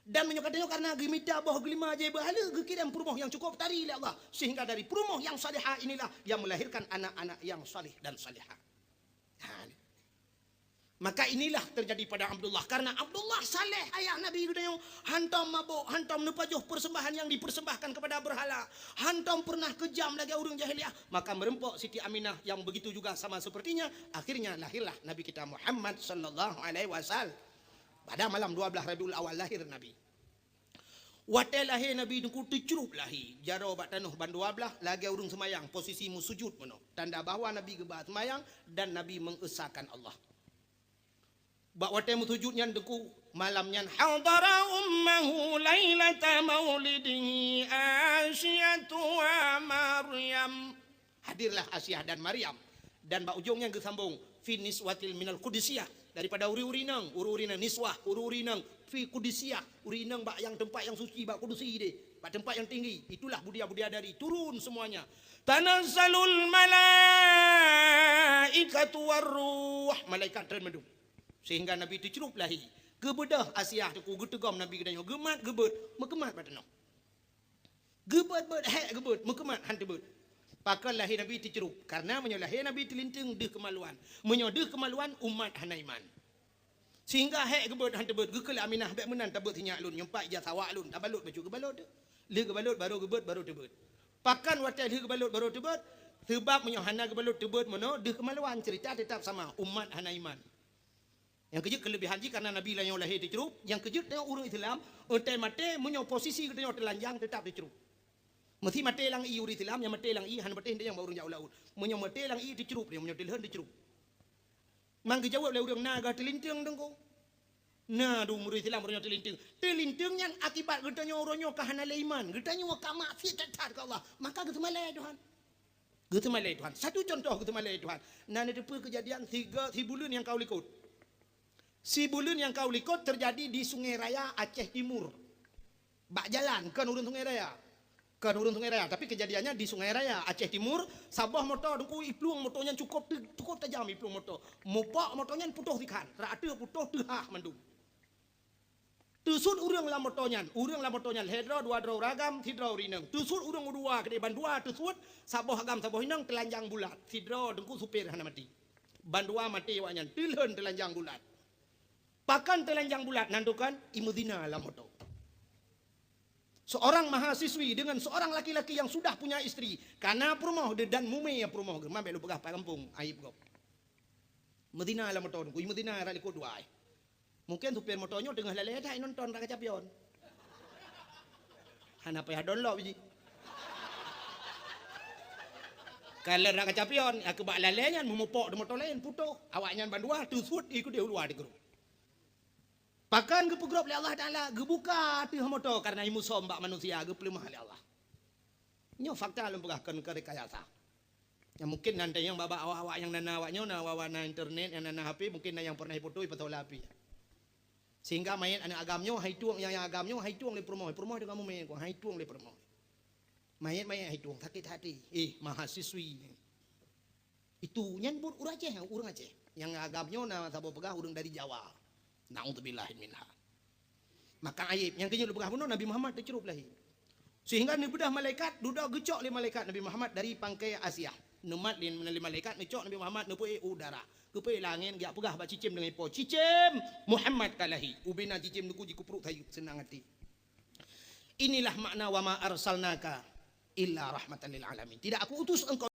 Dan meunyoe ka tanyoe karena geumita boh geulima jai beuhaleue, geukirém peurumoh nyang cukôp tari lé Allah, sehingga dari peurumoh yang salihah inilah yang melahirkan anak-anak yang salih dan salihah. Ha, ni. Maka inilah terjadi pada Abdullah. Karena Abdullah saleh ayah Nabi geutanyoe, hantom mabök, hantom neupajoh persembahan yang dipersembahkan kepada berhala, hantom pernah kejam lagée ureuëng jahiliyah, maka meureumpok Siti Aminah yang begitu juga sama sepertinya, akhirnya lahirlah Nabi kita Muhammad sallallahu alaihi wasallam. Pada malam dua belas Rabiul Awal lahir Nabi. Watée lahé Nabi teungku teucrueb lahé, jaroe bak tanoh bandua blaih lagée ureuëng seumayang, posisi meusujut meunoe, tanda bahwa Nabi geuba seumayang dan Nabi mengesakan Allah. Bak watée meusujut nyan teungku, malam nyan hadara ummahu lailata maulidihi Asyatu wa Maryam. Hadirlah Asiah dan Maryam. Dan bak ujong nyan geusambong, fi niswatil minal qudusiyah, daripada uri-uri inong, uri-uri inong niswah, uri-uri inong fi qudusiyah, uri inong bak nyang teumpat nyang suci, bak kudusi deh, bak teumpat nyang tinggi. Itulah budia-budia dari turun semuanya. Tanazzalul malaikatu warruh, malaikat treun mandum. Sehingga Nabi teucrueb lahé. Geubeudôh Asiah teungku, geuteugom Nabi geutanyoe, geumat geubeuet, meukeumat bak tanoh. Geubeuet-beuet, hék geubeuet, meukeumat han teubeuet. Pakon lahé Nabi teucrueb? Karena meunyoe lahé Nabi teulinteung deuh keumaluan. Meunyoe deuh keumaluan, umat hana iman. Sehingga hék geubeuet han teubeuet, geukheun lé Aminah, "Bék meunan tabeuet sinyak lôn, nyoe pat ija sawak lôn, tabalot bacut geubalot." Lheueh geubalot, barô geubeuet, barô teubeuet. Pakon watée lheueh geubalot barô teubeut? Seubab meunyoe hana geubalot teubeut meunoe, deuh keumalawan ceurita teutap sama, umat hana iman. Nyang keujeuet keuleubihan jih karena Nabi lagée nyoe lahé teucrup, nyang keujeuet tanyoe ureuëng Islam, watée maté meunyoe posisi geutanyoe teulanjang teutap teucrup. Meusi maté lam ié ureuëng Islam, nyang maté lam ié hana patéh tanyoe bak ureuëng jak u laôt. Meunyoe maté lam ié teucrup, meunyoe teulheueh teucrup. Mang geujaweueb lé ureuëng na geuh teulinteung teungku. Na dum ureuëng Islam ureuëng nyoe teulinteung. Teulinteung nyan akibat geutanyoe uroe nyoe ka hana lé iman. Geutanyoe ka maksiat that-that keu Allah. Maka geuseumalée Tuhan. Geuseumalée Tuhan. Satu contoh geuseumalée Tuhan. Na neuteupeue keujadian siga sibuleuen nyang ka u likot. Sibuleuen nyang ka u likot teujadi di Sungai Raya Aceh Timur. Bak jalan, kon ureuëng Sungai Raya. Kon ureuëng Sungai Raya, tapi keujadiannya di Sungai Raya, Aceh Timur, saboh moto teungku iplueng moto nyan cukup te-, cukup tajam iplueng moto. Mupok moto nyan putôh sikhan, rata putôh teuhah mandum. Teusut ureuëng lam moto nyan, ureuëng lam moto nyan lhée droe dua droe ureuëng agam, sidroe ureuëng inong. Teusut ureuëng dua keudeh bandua teusut, saboh agam saboh inong teulanjang bulat, sidroe teungku supir hana maté. Bandua maté awaknyan, teulheueh teulanjang bulat. Pakon teulanjang bulat nan tukon imeuzina lam moto. Seorang mahasiswi dengan seorang laki-laki yang sudah punya istri, kana peurumoh dan mumé peurumoh geuh, mabek lôn peugah pat gampông, aib gob. Meuzina lam moto, kui meuzina rot likot dua. Mungkin supir moto nyoe teungoh lalée that nonton raka capion. Hana payah download biji. Kalau raka capion, aku bak lalée nyan meumupok di moto laén putôh. Awaknyan bandua teusut ikut di luwa di grup. Pakon geupeugrob lé Allah Taala, geubuka ateueh moto karena imusom bak manusia geupeuleumah lé Allah. Nyoe fakta lôn peugah kon keu rekayasa. Nyang mungkin nan teunyang babah awak-awak nyang nana awak nyoe na wawa na internet nyang nana H P mungkin na nyang pernah ipotoe ipasola pih. Sehingga manyét aneuk agam nyoe hai tueng nyang, nyang agam nyoe hai tueng lé peurumoh, peurumoh deungon mumé hai tueng lé peurumoh. Manyét-manyét hai tueng sakét hati. Eh mahasiswi. Itu nyan buet ureuëng Aceh, ureuëng Aceh. Nyang agam nyoe na saboh peugah ureuëng dari Jawa. Naudzubillah minha. Maka aib nyang keunyoe peugah bunoe Nabi Muhammad teucrup lahé. Sehingga neubeudôh malaikat dudoe geucok lé malaikat Nabi Muhammad dari pangkai Asia. Neumat lé, lé malaikat neucok Nabi Muhammad neupeuék udara. Geupeuék langét geujak peugah bak cicém deungon ipo, "Cicém, Muhammad ka lahé." Ubena cicém neuku jikeupruk sayeup seunang até. Inilah makna wa ma arsalnaka illa rahmatan lil alamin. Tidak aku utus engkau